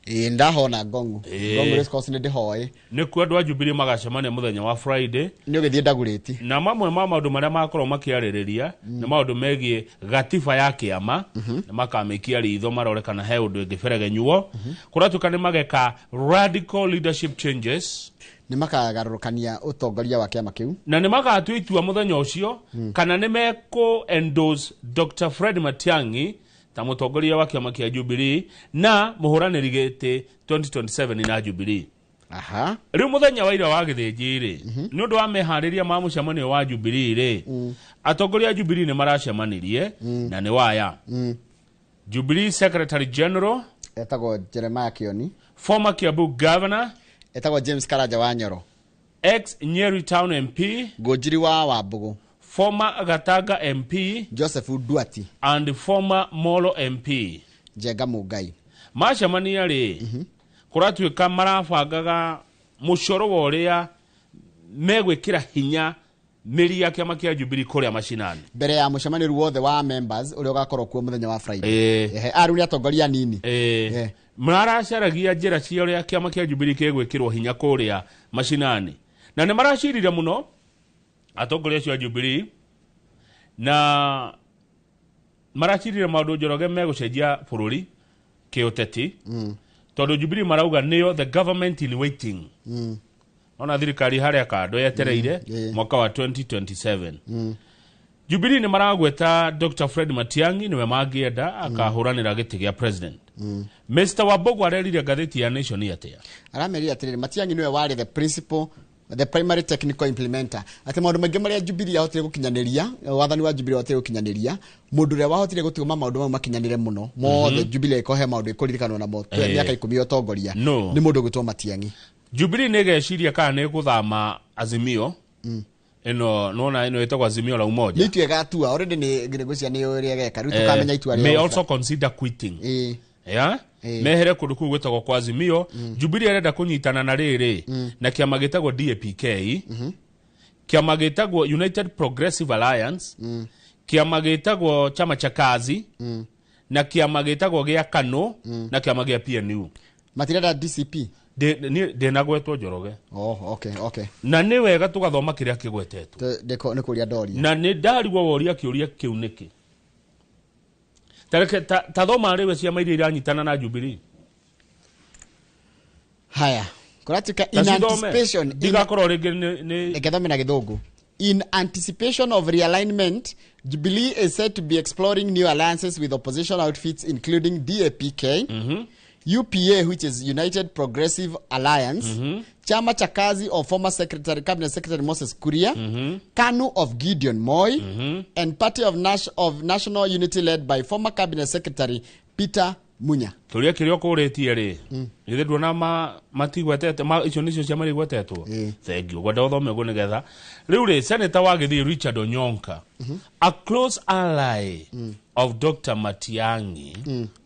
Ĩĩ, ndahona Ngong. Ngong Racecourse nĩ ndĩhoĩ. Nĩkuo andũ a Jubilee magacemania mũthenya wa Friday. Nĩ ũgĩthiĩ ndagũrĩti. Na mamwe ma maũndũ marĩa makorwo makĩarĩrĩria nĩ maũndũ megiĩ gatiba ya kĩama, na makamĩikia ritho marore kana he ũndũ ĩngĩberegenyuo. Kũratuĩka nĩ mageka radical leadership changes. Nĩ makagarũrũkania ũtongoria wa kĩama kĩu. Na nĩ magatua itua mũthenya ũcio kana nĩ mekũ endorse Dr. Fred Matiang'i ta mũtongoria wa kĩama kĩa Jubilee na mũhũranĩri gĩtĩ 2027 na Jubilee. Aha. Rĩu mũthenya wa ira wa gĩthĩnji rĩ, nĩ ũndũ wa meharĩria ma mũcemanio wa Jubilee rĩ, atongoria a Jubilee nĩ maracemanirie na nĩ waya Jubilee Secretary General etagwo Jeremiah Kioni, former Kiambu Governor etagwo James Karanja wa Nyoro, ex Nyeri Town MP Ngũnjiri wa Wambũgũ, former Gatanga MP Joseph Duati and former Molo MP Njenga Mungai. Macemania rĩ, kũratuĩka marabangaga mũcoro wa ũrĩa megwĩkĩra hinya mĩri ya kĩama kĩa Jubilee kũrĩa macinani mbere ya mũcemanio rĩu wothe wa members ũrĩa ũgakorwo kuo mũthenya wa Friday. Ĩĩ. Ehe, rĩu nĩ atongoria anini. Ĩĩ. Maracaragia njĩra cia ũrĩa kĩama kĩa Jubilee gĩgwĩkĩrwo hinya kũrĩa macinani, na nĩ maracirire mũno atongoria acio a Jubilee, na maracirire maũndũ Njoroge megũcenjia bũrũri kĩũteti, tondũ Jubilee marauga nĩyo the government in waiting. Ona thirikari harĩa kando yetereire mwaka wa 2027. Jubilee nĩ maragweta Dr. Fred Matiang'i nĩwe mangĩenda akahũranĩra gĩtĩ gĩa president. Mr. Wambogo arerire ngathĩti ya Nation atĩa? Aramerire atĩrĩrĩ, Matiang'i nĩwe warĩ the principal, the primary technical implementer, atĩ maũndũ maingĩ marĩa Jubilee yahotire gũkinyanĩria, wathani wa Jubilee wahotire gũkinyanĩria, mũndũ ũrĩa wahotire gũtũma maũndũ mau makinyanĩre mũno mothe, Jubilee ĩkohe maũndũ ĩkũririkanwo namo mĩaka 10 ya ũtongoria, No. nĩ mũndũ ũgwĩtwo Matiang'i. Jubilee nĩ ĩgeciria kana nĩ gũthama Azimio ĩno, nona ĩno ĩtagwo Azimio la Umoja. Nĩ itua ĩgatua already, nĩ ngwĩciria nĩ ũrĩa ĩgeka rĩu tũkamenya itua May rĩao. also consider quitting ya mehere kũndũ kũu gwĩtagwo kwa Azimio. Jubilee arenda kũnyitana na rĩrĩ na kĩama gĩtagwo DAPK, kĩama gĩtagwo United Progressive Alliance, kĩama gĩtagwo Chama cha Kazi, na kĩama gĩtagwo gĩa KANU, na kĩama gĩa PNU. Matirenda DCP. Ndĩnagwetwo Njoroge. Oh, okay. Na nĩ wega tũgathoma kĩrĩa kĩgwetetwo. Nĩ kũria ndoria. Na nĩ ndarigwo woria kĩũria kĩu nĩkĩ. Tareke ta thoma rĩwe ciama iria iranyitana na Jubilee. Haya, kũratuĩka in Ta cithome. anticipation Ndigakorwo rĩngĩ nĩ Reke thome na gĩthũngũ. In anticipation of realignment, Jubilee is said to be exploring new alliances with opposition outfits including DAPK, UPA, which is United Progressive Alliance, Chama cha Kazi of former secretary, cabinet secretary Moses Kuria, KANU of Gideon Moi, and Party of, of National Unity led by former cabinet secretary Peter Munya. Tũria kĩrĩa ũkũrĩtie rĩ, githĩ nduona matigwetete icio nĩcio ciama igwetetwo. Thengiũ, ngwenda ũthome ũguo nĩgetha rĩu rĩ, senator wa Gĩthii Richard Onyonka, a close ally of Dr. Matiang'i,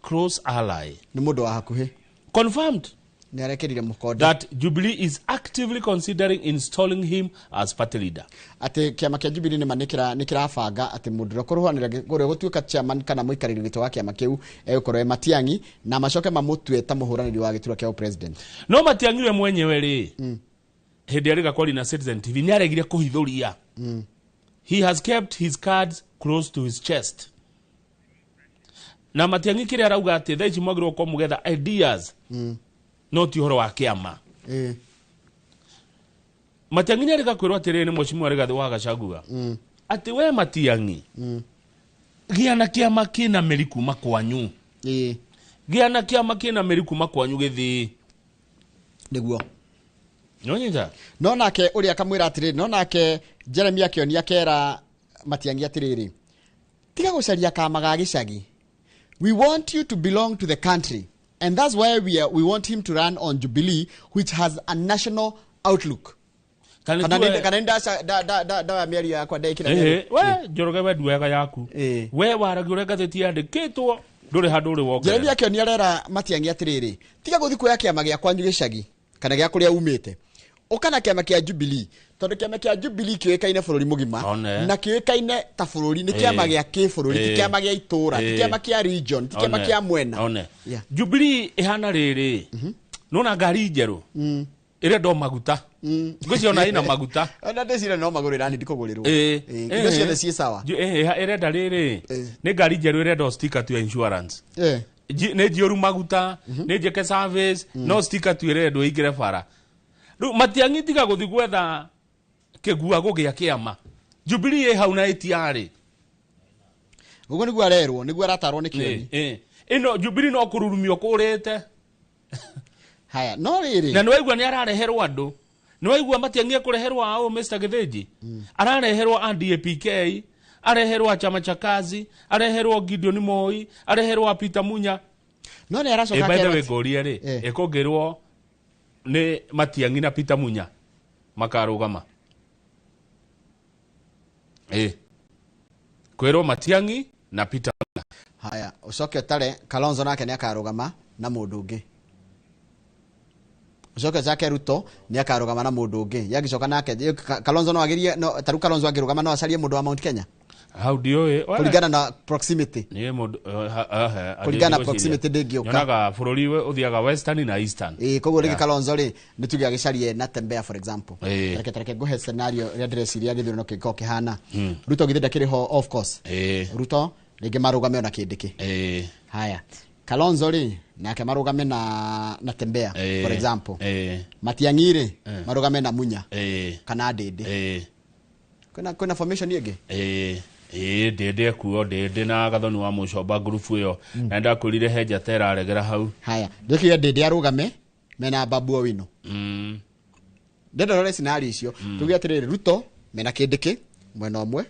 close ally, Nĩ mũndũ wa hakuhĩ. Confirmed Nĩ arekerire mũkonde that Jubilee is actively considering installing him as party leader. Atĩ kĩama kĩa Jubilee nĩma nĩ kĩrabanga atĩ mũndũ ũrĩa ũkũrũanĩra ũrĩa gũtuĩka chairman kana mũikarĩri gĩtĩ wa kĩama kĩu egũkorwo e Matiang'i, na macoke mamũtue ta mũhũranĩri wa gĩturwa kĩa president. No Matiang'i we mwenyewe rĩ, hĩndĩ ĩrĩa kwaria na Citizen TV, nĩ aregire kũhithũria. He has kept his cards close to his chest. Na Matiang'i kĩrĩa arauga atĩ thaa ici mwagĩrĩirwo gũkorwo mũgetha ideas, no ti ũhoro wa kĩama. Matiang'i nĩ arĩga kwĩrwo atĩrĩrĩ nĩ mheshimiwa Rigathĩ wa Gachagua atĩ we Matiang'i, gĩa na kĩama kĩna mĩri kuma kwanyu, gĩa na kĩama kĩna mĩri kuma kwanyu gĩthii. Nĩguo. Nĩwanyita? No nake ũrĩa akamwĩra atĩrĩrĩ, no nake Jeremy akĩonia akera Matiang'i atĩrĩrĩ, tiga gũcaria kama ga gĩcagi. We want you to belong to the country, and that's why we want him to run on Jubilee, which has a national outlook. Kana Kana kana nda mĩario yakwa ndekĩra Ehe, mĩario. We Njoroge, we nduaga yaku, we waragia ũrĩa ngathĩti yandĩkĩtwo, ndũrĩ handũ ũrĩ wongerera. Jeremy akĩonia arera Matiang'i atĩrĩrĩ, tiga gũthiĩ kuoya kĩama gĩa kwanyu gĩcagi kana gĩa kũrĩa umĩte, ũka na kĩama kĩa Jubilee, tondũ kĩama kĩa Jubilee kĩũĩkaine bũrũri mũgima One. na kĩũĩkaine ta bũrũri, nĩ kĩama gĩa kĩbũrũri, ti kĩama gĩa itũũra, ti kĩama kĩa region, ti kĩama One. kĩa mwena. One. Yeah. Jubilee ĩhana rĩrĩ, nona ngari njerũ ĩrenda o maguta, ngwĩciria ona ĩna maguta. Ona ndĩcira no magũrĩra ni ndikũgũrĩrwo. Indo ciothe ciĩ sawa. Ĩrenda rĩrĩ, nĩ ngari njerũ ĩrenda o sticker tu ya insurance. Nĩ njiũru maguta, nĩ njĩke service, no sticker tu ĩrendwo ĩingĩre bara. Rĩu Matiang'i tiga gũthiĩ gwetha kĩguago gĩa kĩama, Jubilee ĩ hau na ĩtiarĩ. Ũguo nĩguo arerwo, nĩguo aratarwo nĩ kĩoni. Ĩno Jubilee no kũrurumio kũrĩte. Haya, no rĩrĩ, Na nĩwaigua nĩ arareherwo andũ, nĩwaigua Matiang'i ekũreherwo aũ, Mr. Gĩthĩnji arareherwo a DAPK, areherwo a Chama cha Kazi, areherwo Gideon Moi, areherwo a Peter Munya. No nĩ aracoka By the akerwo way, ngũrie rĩ, ĩkũngĩrwo nĩ Matiang'i na Peter Munya makarũgama, kwĩrwo Matiang'i na Peter Munya. Haya, ũcoke ũtare Kalonzo nake nĩ akarũgama na mũndũ ũngĩ, ũcoke ũcake Ruto nĩ akarũgama na mũndũ ũngĩ, yagĩcoka nake Kalonzo no agerie, no taru Kalonzo angĩrũgama no acarie mũndũ wa Mount Kenya. Hau ndiũĩ. Kũringana na proximity. Nĩ mũndũ Kũringana na proximity ndĩngĩũka. Nyonaga bũrũri ũthiaga western na eastern. Koguo rĩngĩ Kalonzo rĩ, nĩ tuge agĩcarie na Tembea, for example. Reke tareke ngũhe scenario ĩrĩa ndĩreciria gĩthurano kĩngĩkorwo kĩhana. Ruto githĩ ndakĩrĩ ho, of course. Ruto rĩngĩ marũgame ona kĩndĩkĩ. Haya, Kalonzo rĩ, nake marũgame na Tembea, for example. Matiang'i rĩ, marũgame na Munya kana Ndĩndĩ. Kwĩna formation ĩngĩ. Ĩĩ, Ndĩndĩ ekuo, Ndĩndĩ na Gathoni wa Mũcomba, ngurubu ĩyo, na ndakwĩrire he njata ĩraregera hau. Haya, ndĩkire Ndĩndĩ arũgame mena Babu Owino. Ndenda rore scenario icio. Tuge atĩrĩrĩ, Ruto mena kĩndĩkĩ mwena ũmwe,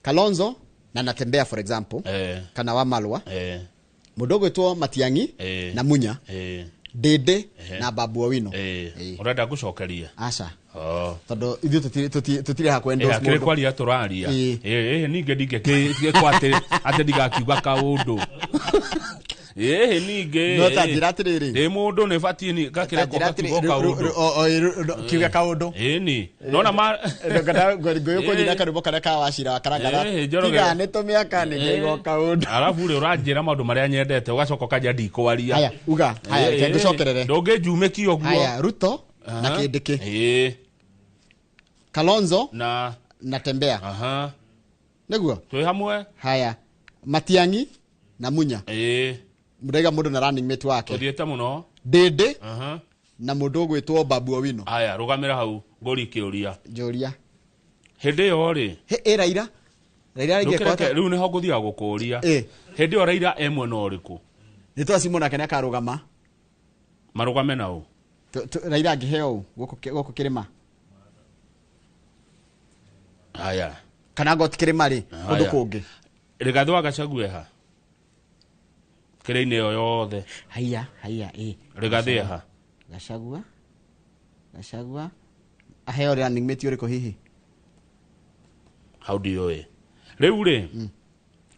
Kalonzo na Natembea, for example, kana wa Malwa, mũndũ ũgwĩtwo Matiang'i na Munya, Ndĩndĩ na Babu Owino. Ũrenda ngũcokerie? Aca. Oh. Tondũ ithuĩ tũtirĩ ha kwendorse Akĩrĩ mũndũ. kwaria tũraria. Ningĩ ndingĩkwo atĩ ndigakiuga kaũndũ. Ningĩ. No ta njĩra atĩrĩrĩ. Ndĩ mũndũ nĩ batiĩ ni gakĩrekwo Ta njĩra atĩrĩ- gakiugo kaũndũ. Kiuga kaũndũ. Ĩni. Nona ma Ngũyũ kũnyina karwĩmbo karĩa ka Wachira wa Karangatha. Njoroge. Tiga nĩ tũmĩaka nĩ ngaigua kaũndũ. Arabu rĩ, ũranjĩra maũndũ marĩa nyendete, ũgacoka ũkanja ndikwaria. Haya, uga. Haya, reke ngũcokerere. Ndũngĩnjumĩkia ũguo. Haya, Ruto na Kĩndĩkĩ. Kalonzo na Tembea. Nĩguo? Twĩ hamwe. Haya, Matiang'i na Munya. Mũndaiga mũndũ na running mate wake. Ũthiĩte mũno. Ndĩndĩ na mũndũ ũgwĩtwo Babu Owino. Haya, rũgamĩra hau ngũri kĩũria. Njũria. Hĩndĩ ĩyo rĩ, He, ĩ Raila. Raila aingĩ Ndũkĩreke, kwata. rĩu nĩho ngũthiaga gũkũria. Hĩndĩ ĩyo Raila e mwena ũrĩkũ? Nĩ twacimwo nake nĩ akarũgama. Marũgame na ũ? Raila angĩheo gũkũ kĩrĩma. Haya. Kana ngoti kĩrĩma rĩ, kũndũ kũngĩ. Rigathi wa Gachagua ha? Kĩrĩ-inĩ ĩyo yothe. Haya, haya, ĩ. Rigathi ha? Gachagua. Gachagua. Aheo running mate ũrĩkũ hihi? How do you know? Rĩu rĩ.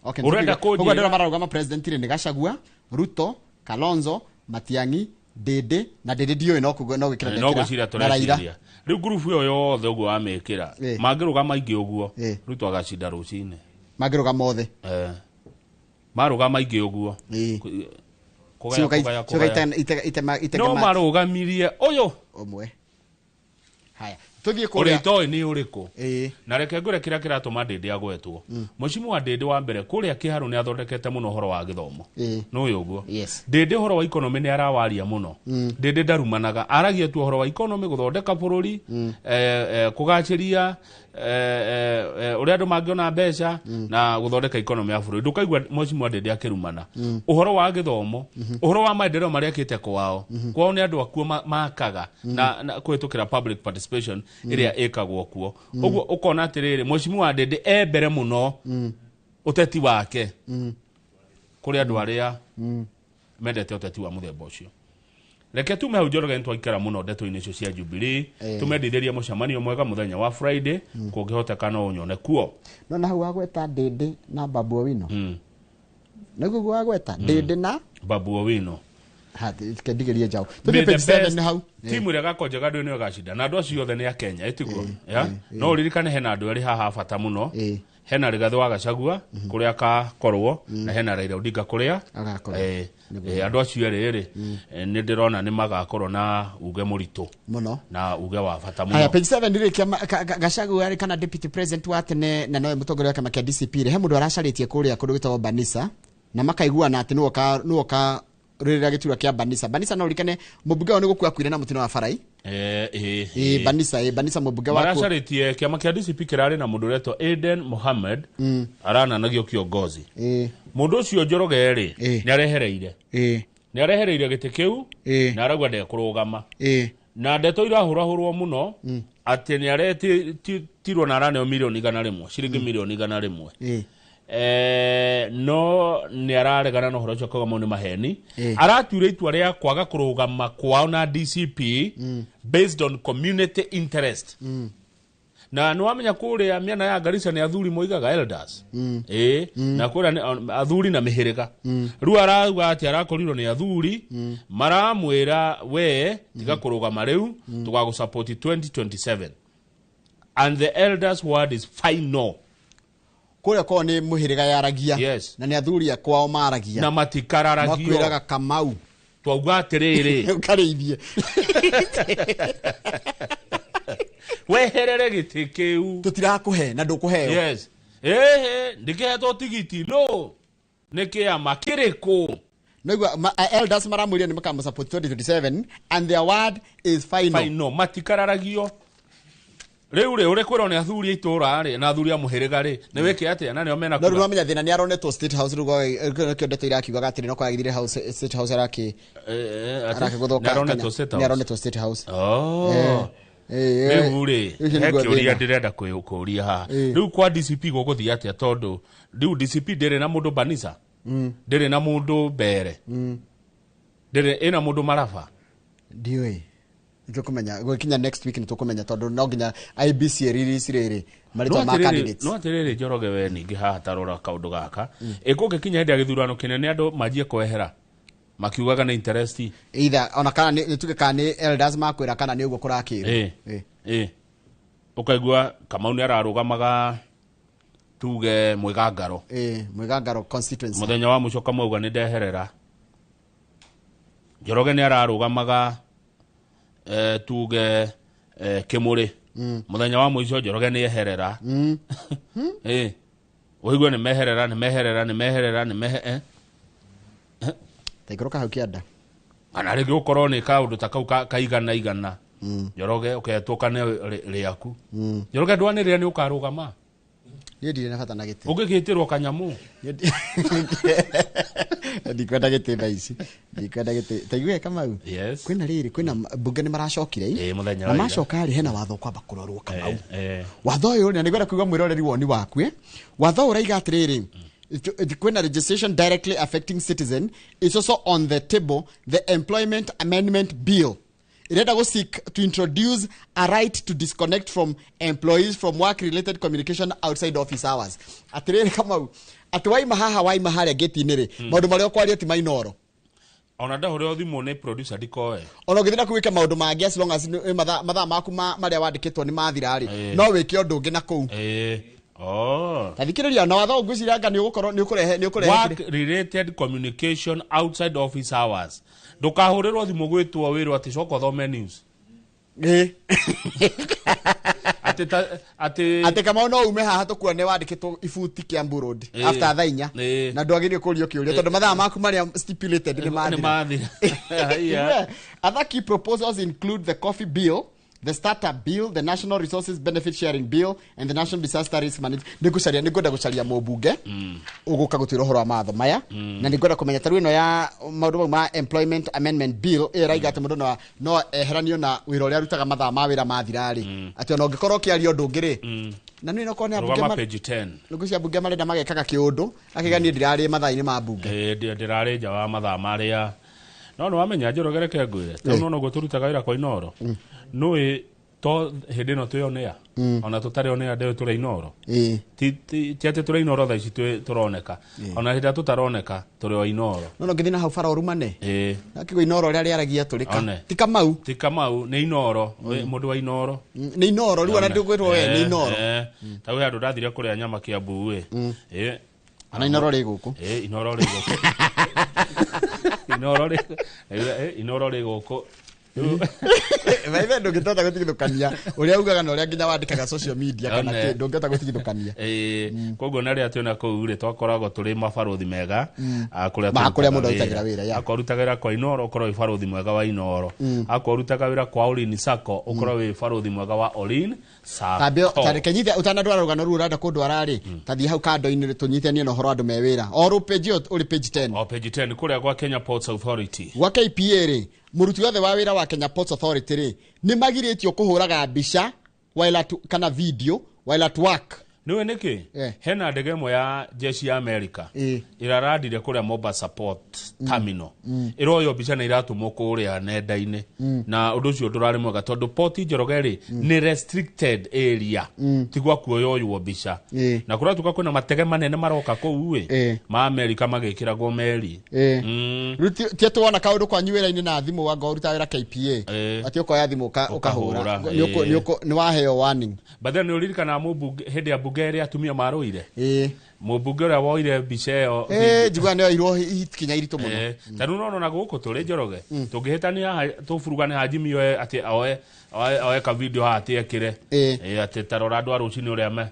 Okay, Urenda kũnjĩra. Ũguo mararũgama president rĩ nĩ Gachagua, Ruto, Kalonzo, Matiang'i, Ndĩndĩ na Ndĩndĩ ndiũĩ no gwĩkĩra no gwĩciria tũreciria. Rĩu ngurubu ĩyo yothe ũguo wamĩkĩra mangĩrũgama aingĩ ũguo Ruto agacinda rũcinĩ. Mangĩrũgama othe. Marũgama aingĩ ũguo. No marũgamirie ũyũ ũmwe. Haya, tũthiĩ kũrĩa. Ũrĩa itoĩ nĩ ũrĩkũ? Na reke ngwĩre kĩrĩa kĩratũma Ndĩndĩ agwetwo. Mũcimu Ndĩndĩ wa mbere kũrĩa Kĩharũ nĩ athondekete mũno ũhoro wa gĩthomo. Nĩ ũguo. Ndĩndĩ ũhoro wa economy nĩ arawaria mũno. Ndĩndĩ ndarumanaga, aragia tu ũhoro wa economy, gũthondeka bũrũri, kũgacĩria ũrĩa andũ mangĩona mbeca na gũthondeka economy ya bũrũri. Ndũkaigua mũcimu Ndĩndĩ akĩrumana. Ũhoro wa gĩthomo, ũhoro wa maendeleo marĩa ekĩte kwao. Kwao nĩ andũ akuo makaga na kũhĩtũkĩra public participation ĩrĩa ĩkagwo kuo. Ũguo ũkona atĩrĩrĩ, mũcimu wa Ndĩndĩ e mbere mũno ũteti wake kũrĩ andũ arĩa mendete ũteti wa mũthemba ũcio. Reke tume hau Njoroge nĩtwaikara mũno ndeto-inĩ icio cia Jubilee, tumendithĩrie mũcemanio mwega mũthenya wa Friday, kũngĩhoteka no ũnyone kuo. No na hau wagweta Ndĩndĩ na Babu Owino. Nĩguo wagweta Ndĩndĩ na Babu Owino. Ha, kendigerie njau. Tũthiĩ page 7 hau. Timu ĩrĩa ĩgakorwo njega ndũ nĩyo ĩgacinda. Na andũ acio othe nĩ a Kenya, ĩtiguo. No ũririkane hena andũ erĩ haha bata mũno. Hena Rigathi wa Gachagua kũrĩa akakorwo na hena Raila Odinga kũrĩa agakorwo. Andũ acio erĩ rĩ nĩ ndĩrona nĩ magakorwo na uge mũritũ mũno na uge wa bata mũno. Haya, page 7 rĩ Gachagua rĩ kana deputy president wa tene na nowe mũtongoria wa kĩama kĩa DCP rĩ, he mũndũ aracarĩtie kũrĩa kũndũ gwĩtagwo Banisa na makaiguana atĩ nĩwe ũka rĩrĩa gĩturwa kĩa Banisa. Banisa no ũririkane mũmbunge wao nĩ gũkua akuire na mũtino wa barai. Banisa, Banisa mũmbunge wa maracarĩtie kĩama kĩa DCP kĩrarĩ na mũndũ ũretwo Aden Mohamed arananagio kiongozi. Mũndũ ũcio Njoroge rĩ nĩarehereire. Nĩarehereire gĩtĩ kĩu na arauga ndekũrũgama. Na ndeto irahũrahũrwo mũno atĩ nĩaretirwo na araneo milioni 100, ciringi milioni 100. No nĩ araregana na ũhoro ũcio akauga mau nĩ maheni. Aratuire itua rĩa kwaga kũrũgama kwao na DCP based on community interest. Na nĩ wamenya kũrĩa mĩena ya Garissa nĩ athuri moigaga elders. Na kũrĩa nĩ athuri na mĩhĩrĩga. Rĩu arauga atĩ arakorirwo nĩ athuri maramwĩra we tiga kũrũgama rĩu tũgagũsupport 2027. And the elders word is final. Kũrĩa kwao nĩ mũhĩrĩga yaragia. Yes. Na nĩ athuri a kwao maragia. Na matikararagio. Makwĩraga Kamau. Twauga atĩrĩrĩ. Ũkarĩithie. Weherere gĩtĩ kĩu. Tũtirakũhe na ndũkũheo. Yes. Ndĩkĩhetwo tigiti no. Nĩ kĩama kĩrĩkũ? Noigua elders maramwĩrire nĩ makamũsupport 2027 and their word is final. Final. Matikararagio. Rĩu rĩ ũrĩ kwĩrwo nĩ athuri a itũũra rĩ na athuri a mũhĩrĩga rĩ nĩ wĩke atĩa na nĩo mena kura. No rĩu wamenya thĩna nĩ aronetwo State House rĩu nĩkĩo ndeto irakiugaga atĩrĩ no kwagĩthire house State House araki arakĩgũthũka nĩ aronetwo State House. Rĩu rĩ he kĩũria ndĩrenda kũũria haha. Rĩu kwa DCP gũgũthiĩ atĩa tondũ rĩu DCP ndĩrĩ na mũndũ Banisa, ndĩrĩ na mũndũ Mbere, ndĩrĩ ĩna mũndũ Maraba. Ndiũĩ. Nĩtũkũmenya gũkinya next week nĩtũkũmenya tondũ no nginya IBC release rĩrĩ marĩtwa ma candidates. No atĩrĩrĩ Njoroge we ningĩ haha tarora kaũndũ gaka. Ĩkũngĩkinya hĩndĩ ya gĩthurano kĩnene andũ manjie kwehera makiugaga nĩ interest either ona kana nĩ tuge kana nĩ elders makwĩra kana nĩ ũguo kũrakĩrwo. Ũkaigua Kamau nĩ ararũgamaga tuge Mwĩgangaro. Mwĩgangaro constituency. Mũthenya wa mũico Kamau auga nĩ ndeherera. Njoroge nĩ ararũgamaga tuge Kĩmũrĩ. Mũthenya wa mũico Njoroge nĩ eherera. Ũigue nĩ meherera nĩ meherera nĩ meherera nĩ mehe. Taikũrũka hau kĩanda. Kana rĩngĩ ũkorwo nĩ kaũndũ ta kau kaigana igana. Njoroge ũketwo kana rĩaku. Njoroge ndwanĩrĩra nĩ ũkarũgama. Niĩ ndirĩ na bata na gĩtĩ. Ũngĩgĩtĩrwo kanyamũ. Ndikwenda gĩtĩ thaa ici, ndikwenda gĩtĩ. Taigue Kamau. Yes. Kwĩna rĩrĩ, kwĩna mbunge nĩ maracokire Ĩ, mũthenya na wa ira. macoka rĩ, hena watho kwamba kũrorwo, Kamau. Eh. Watho ũyũ, na nĩngwenda kũigua mwĩroreri woni waku, eh? Watho ũyũ ũraiga atĩrĩrĩ, kwĩna legislation directly affecting citizen is also on the table. The Employment Amendment Bill irenda go seek to introduce a right to disconnect from employees from work related communication outside office hours. Atĩrĩrĩ Kamau, atĩ waima haha, waima harĩa gĩti-inĩ rĩ, maũndũ marĩa ũkwaria ti mainoro. Ona ndahũrĩrwo thimũ nĩ producer ndikoe. Ona ũngĩthiĩ na kũu wĩke maũndũ mangĩ, as long as mathaa maku marĩa wandĩkĩtwo nĩ mathira rĩ, no wĩke ũndũ ũngĩ na kũu. Oh. Ta thikĩrĩria, na watho ngwĩciria anga nĩ ũgũkorwo nĩ ũkũrehe Work related communication outside office hours, ndũkahũrĩrwo thimũ gwĩtwo wĩrwo atĩ coka ũthome news. Atĩ Atĩ Kamau, no ume haha tũkuone wandĩkĩtwo ibuti Kiambu Road after thaa 4 na ndwagĩrĩire kũrio kĩũria tondũ mathaa maku marĩa stipulated nĩ nĩ mathira. Mathira. Yeah. Other key proposals include the Coffee Bill, the Startup Bill, the National Resources Benefit Sharing Bill, and the National Disaster Risk Management. Nĩngũcaria, nĩngwenda gũcaria mũmbunge ũgũka gũtwĩra ũhoro wa matho maya, na nĩngwenda kũmenya tarĩu ĩno ya maũndũ mau ma Employment Amendment Bill ĩyo ĩraiga atĩ mũndũ no eheranio na wĩra ũrĩa arutaga mathaa ma wĩra mathira rĩ, atĩ ona ũngĩkorwo ũkĩaria ũndũ ũngĩ rĩ, na nĩ nokorwo nĩ ambunge Rũgama page 10. Ngwĩciria ambunge marenda magekaga kĩũndũ akiga niĩ ndirarĩ mathaa-inĩ ma mbunge. Ndĩrarĩ nja wa mathaa marĩa, no nĩ wamenya, Njoroge, reke ngwĩre, tondũ no noguo tũrutaga wĩra kwa Inoro, nũĩ to hĩndĩ ĩno twĩ on air, ona tũtarĩ on air ndĩũ tũrĩ Inoro. Ti atĩ tũrĩ Inoro thaa ici tũroneka, ona hĩndĩ ĩrĩa tũtaroneka tũrĩ o Inoro. No ngĩthiĩ na hau bara ũrumane. Akigwo Inoro rĩrĩa rĩaragia tũrĩka. One. Ti Kamau. Ti Kamau, nĩ Inoro. Mũndũ wa Inoro. Nĩ Inoro rĩu, ona ndũkwĩrwo we nĩ Inoro. Ta wĩ handũ ndathire kũrĩa nyama Kiambu ĩ. Ona Inoro rĩ gũkũ. Inoro rĩ gũkũ, Inoro rĩ Inoro rĩ gũkũ. Baithe ndũngĩtota gũtigithũkania ũrĩa ugaga na ũrĩa nginya wandĩkaga social media kana One. kĩ, ndũngĩhota gũtigithũkania. Koguo na rĩrĩa twĩna kũu rĩ, twakoragwo tũrĩ mabarũthi mega a kũrĩa Ma kũrĩa tũrutaga mũndũ arutagĩra wĩra, yeah. Akorwo ũrutaga wĩra kwa Inoro, ũkorwo wĩ barũthi mwega wa Inoro. Akorwo ũrutaga wĩra kwa Olin Sacco, ũkorwo wĩ barũthi mwega wa Olin Tambio Sacco. tareke nyite utanandwara rũgano rũu ũrenda kũndwara rĩ, tathiĩ hau kando-inĩ tũnyitanie na ũhoro wa andũ me wĩra o rũ page ĩyo ũrĩ, page 10. O page 10 kũrĩa gwa Kenya Ports Authority. Gwa KPA rĩ, mũruti wothe wa wĩra wa Kenya Ports Authority rĩ, nĩ magirĩtio kũhũraga mbica while at, kana video while at work. Nĩũĩ nĩkĩ? Hena ndege ĩmwe ya jeshi ya America ĩrarandire kũrĩa Mombasa Port Terminal, ĩroywo mbica na iratũmwo kũrĩa nenda-inĩ, na ũndũ ũcio ndũrarĩ mwega tondũ port, Njoroge, rĩ, nĩ restricted area, ti gwa kuoyoywo mbica. Na kũratuĩka kwĩna matege manene maroka kũu ĩ ma America magĩkĩragwo meri. Rĩu ti atĩ wona kaũndũ kwanyu wĩra-inĩ na thimũ, wanga ũrutaga wĩra KPA, atĩ ũkoya thimũ ũkahũra. Ũkahũra, Nĩ waheo warning. But then nĩ ũririkanaga mũmbunge hĩndĩ ya mbunge ĩrĩa atumia marũire, mũmbunge ũrĩa woire mbica ĩyo? Njiguaga nĩ oirwo ikinya iritũ mũno. Ta rĩu nona gũkũ tũrĩ, Njoroge, tũngĩhĩtania haha tũburugane haha, Jimmy oe atĩ oe ka video haha atĩ ekĩre atĩ tarora andũ a rũcinĩ ũrĩa me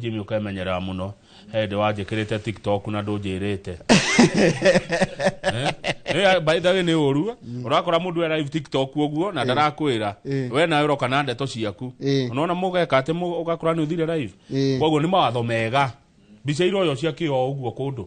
Jimmy ũkemenyerera mũno, hĩndĩ wanjĩkĩrĩte TikTok na ndũnjĩrĩte. By the way, nĩ ũru ũrakora mũndũ e live TikTok ũguo na ndarakwĩra. We nawe ũroka na ndeto ciaku, unaona mũgeka atĩ ũgakora nĩ ũthire live. Koguo nĩ mawatho mega, mbica iroyo cia kĩo ũguo kũndũ.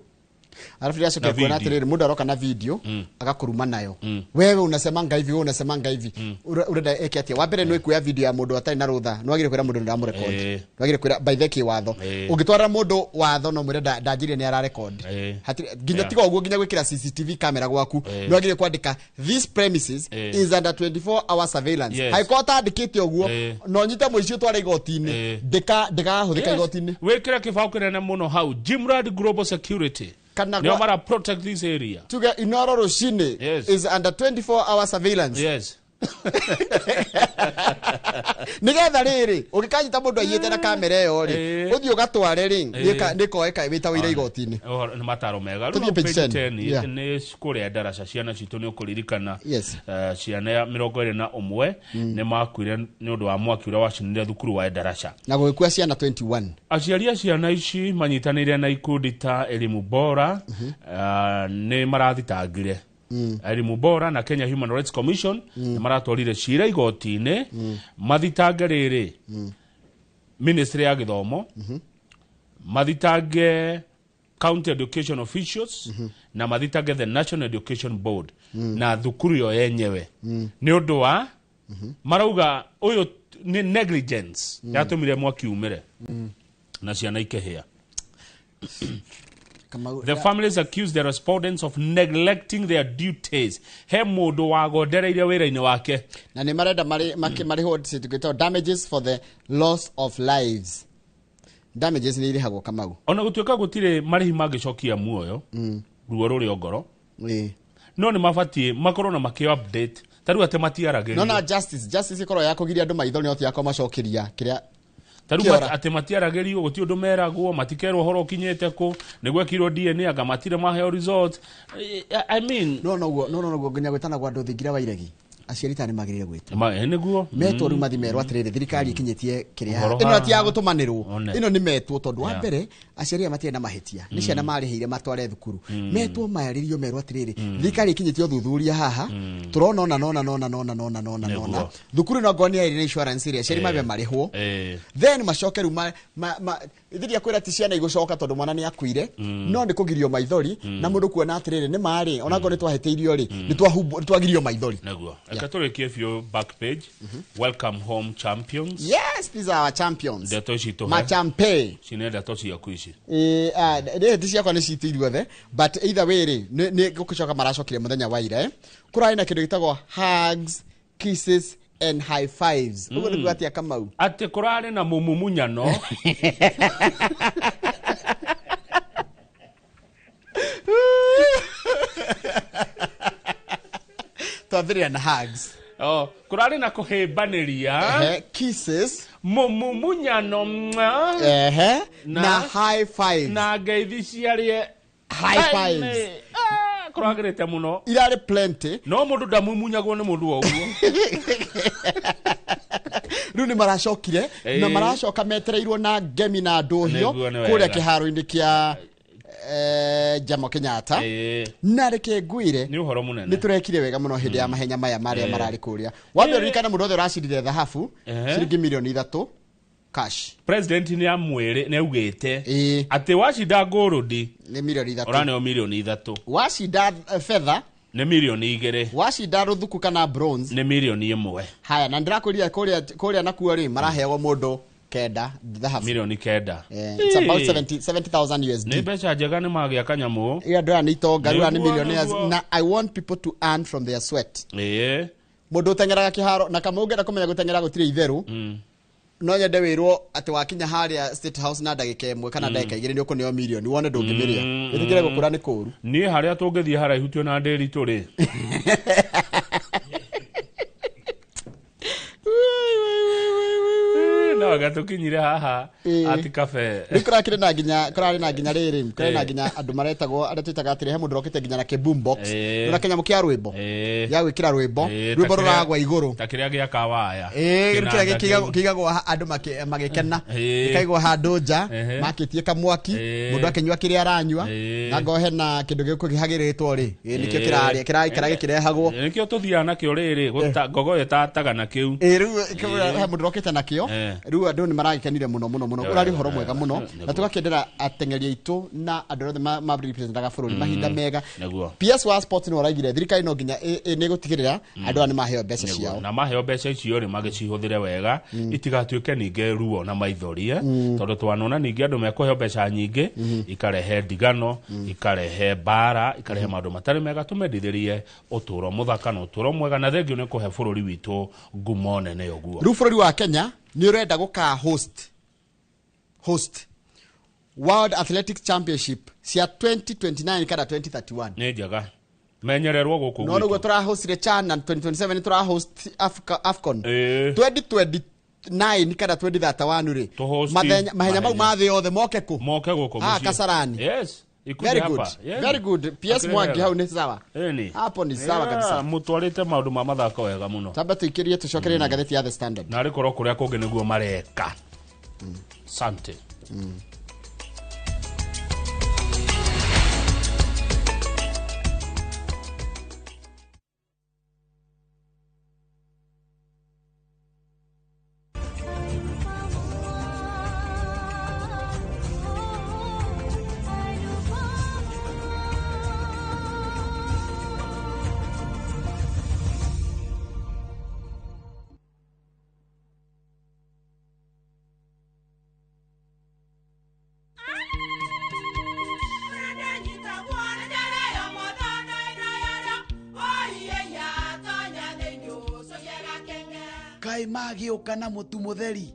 Alafu ndĩracokia Na kuona video. atĩrĩrĩ, mũndũ aroka na video agakũruma nayo, wewe unasemanga hivi, wewe unasemanga hivi. Ũrenda eke atĩa? Wa mbere, nĩ kuoya video ya mũndũ atarĩ na rũtha, nĩ wagĩrĩire kwĩra mũndũ ndĩramũrekodi. Nĩ wagĩrĩire kwĩra by the kĩwatho. Ũngĩtwarĩra mũndũ watho, no mwĩre ndanjirie nĩ ararekodi. Nginya tiga ũguo, nginya gwĩkĩra CCTV camera gwaku, nĩ wagĩrĩire kwandĩka "This premises is under 24 hour surveillance." Hangĩkorwo ũtandĩkĩte ũguo, no nyite mũici ũtware igoti-inĩ, ndĩkahũthĩka igoti-inĩ. Wĩkĩre kĩbaũ kĩnene mũno hau, Jimrad Global Security Kana nĩo mara protect this area. Tuge Inoro rũcinĩ is under 24 hour surveillance. Nigetha rĩrĩ, ũngĩkanyita mũndũ aiyĩte na kamera ĩyo rĩ, ũthiĩ ũgatware rĩ, nĩkoeka wĩta wĩira igoti-inĩ. Ũhoro- nĩ mataro mega. Rĩu Tũthiĩ hau page page 10. 10. Yeah. Nĩ kũrĩa ndaraca ciana citũ, nĩ ũkũririkana ciana 21 nĩ makuire nĩ ũndũ wa mwaki ũrĩa wacinire thukuru wa ndaraca. Na gũgĩkua ciana 21. Aciari a ciana ici manyitanĩire na ikundi ta Elimu Bora, nĩ marathitangire Elimu Bora na Kenya Human Rights Commission, nĩ maratwarire cira igoti-inĩ mathitange rĩrĩ ministry ya gĩthomo, mathitange County education officials na mathitange the National Education Board na thukuru yo yenyewe nĩ ũndũ wa marauga ũyũ nĩ negligence yatũmire mwaki umĩre na ciana ikĩhĩa. The families accuse the respondents of neglecting their duties. He mũndũ wagondereire wĩra-inĩ wake. Na nĩ marenda marĩhwo certificate damages for the loss of lives. Damages nĩ irĩhagwo Kamau. Ona gũtuĩka gũtirĩ marĩhi mangĩcokia muoyo ruo rũrĩ o ngoro, no nĩ mabatiĩ makorwo na makĩo update ta rĩu atĩ matiaragĩrio. No na justice ĩkorwo ya kũgiria andũ maitho nĩ ya kũmacokeria kĩrĩa ta rĩu atĩ matiaragĩrio, gũtirĩ ũndũ meragwo, matikerwo ũhoro ũkinyĩte kũ, nĩ gwekirwo DNA anga matirĩ maheo result. I mean no noguo nginya gwĩtanagwo andũ thingira wa iregi aciari ta nĩ magĩrĩire gwĩtwo nĩguo metwo rĩu mathi merwo atĩrĩrĩ thirikari ĩkinyĩtie kĩrĩa ĩno ti ya gũtũmanĩrwo, ĩno nĩ metwo tondũ wa mbere aciari aya matirĩ na mahĩtia, nĩ ciana marĩhĩire matware thukuru, metwo mayarĩrio merwo atĩrĩrĩ thirikari ĩkinyĩtie ũthuthuria haha tũrona ona nona nona nona nona nona nona thukuru no ngoni ya insurance ĩrĩa aciari mabe marĩhwo, then macoke rĩu ithiria kwĩra ti ciana igũcoka tondũ mwana nĩ akuire, no nĩ kũgirio maithori na mũndũ kuona atĩrĩrĩ nĩ marĩ ona ngorwo nĩ twahĩtĩirio rĩ nĩ twagirio maithori. Nĩguo tũrĩkie biũ back page. Welcome home champions. Yes, these are our champions. Ndeto ici tũhe. Machampe. Ici nĩ ndeto ciaku ici. Nĩ ciakwa nĩ citũ ithuothe, but either way rĩ nĩ gũcoka maracokire mũthenya wa ira. Kũrarĩ na kĩndũ gĩtagwo hugs, kisses and high fives. Ũguo nĩguo atĩa Kamau? Atĩ kũrarĩ na mũmumunyano. Twambĩrĩria na hugs. Oh, kũrarĩ na kũhĩmbanĩria, kisses, mũmumunyano, na high fives, na ngeithi ciarĩe high fives. Kũragĩrĩte mũno, irarĩ plenty, no mũndũ ndamumunyagwo nĩ mũndũ o ũguo. Rĩu nĩ maracokire na maracoka metereirwo na ngemi na ndũhio kũrĩa kĩharo-inĩ kĩa Jomo Kenyatta. Na reke ngwire nĩ ũhoro mũnene, nĩ tũrekire wega mũno hĩndĩ ya mahenya maya marĩa mararĩ kũrĩa. Wambe ririkana mũndũ wothe ũracindire thahabu ciringi milioni 3 cash. President nĩ amwĩrĩ nĩ augĩte atĩ wacinda gold nĩ milioni 3, ũraneo milioni 3, wacinda fedha nĩ milioni 2, wacinda rũthuku kana bronze nĩ milioni 1. Haya, na ndĩrakwĩrire kũrĩa nakuo rĩ maraheagwo mũndũ kenda thahabu milioni 9. It's about 70,000 USD. Nĩ mbeca njega nĩ magĩa kanyamũ. Ira ndora nĩ itonga, rĩu nĩ millionaires, na I want people to earn from their sweat. Mũndũ ũteng'eraga kĩharo na kama ũngĩenda kũmenya gũteng'era gũtirĩ itherũ, no nyende wĩrwo atĩ wakinya harĩa State House na ndagĩka 1 kana ndagĩka 2 nĩ ũkũneo milioni wone ndũngĩmĩrĩa. Wĩtĩkĩre gũkũra nĩ kũũru. Niĩ harĩa tũngĩthiĩ haraihu twĩ na ndĩri tũrĩ. No gatukinyire haha ati kafe. Rĩu kũrakĩrĩ na nginya kũrarĩ na nginya rĩrĩ kũrarĩ na nginya andũ maretagwo arĩa twĩtaga atĩrĩ he mũndũ ũrokĩte nginya na kĩ box na kĩnyamũ kĩa rwĩmbo ya gwĩkĩra rwĩmbo rwĩmbo rũragwa igũrũ ta kĩrĩa gĩa kawaya kĩrĩa kĩigagwo andũ magĩkena gĩkaigwo handũ nja makĩtie kamwaki mũndũ akĩnyua kĩrĩa aranyua na ngohe na kĩndũ gĩkũ kĩhagĩrĩtwo rĩ nĩkĩo kĩrarĩa kĩraikara gĩkĩrehagwo nĩkĩo tũthiaga nakĩo rĩrĩ ngogoyo tataga nakĩu rĩu he mũndũ ũrokĩte nakĩo rĩu andũ nĩ maragĩkenire mũno mũno mũno ũrarĩ ũhoro mwega mũno na tũgakĩendera ateng'eri aitũ na andũ othe ma representaga bũrũri mahinda mega. PS wa sports nĩ ũraigire thirikari no nginya nĩ gũtigĩrĩra andũ aya nĩ maheo mbeca ciao na maheo mbeca icio rĩ magĩcihũthĩre wega itigatuĩke ningĩ ruo na maithori tondũ twanona ningĩ andũ mekũheo mbeca nyingĩ ikarehe ndigano ikarehe mbara ikarehe maũndũ matarĩ mega tũmendithĩrie ũtũũro mũthaka na ũtũũro mwega na thengio nĩ kũhe bũrũri witũ ngumo nene ũguo. Rĩu bũrũri wa Kenya nĩ ũrenda gũka host World Athletics Championship cia 2029 kana 2031. Nĩ njega menyererwo gũkũ no nĩguo tũrahostire CHAN na 2027 tũrahost AFCON 2029 kana 2031 rĩ mahenya mau ma thĩ yothe moke kũ moke gũkũ mũciĩ Kasarani. Yes, very good. Yes. Very good. PS Mwangi hau nĩ sawa. Hapo ni sawa kabisa. Mutwarite maũndũ ma mathako wega mũno. Tamba tuikirie tucokerie na ngathĩti ya The Standard. Na rĩkorwo kũrĩa kũngĩ nĩguo mareka. Sante. Kaĩ magĩũka na mũtu mũtheri?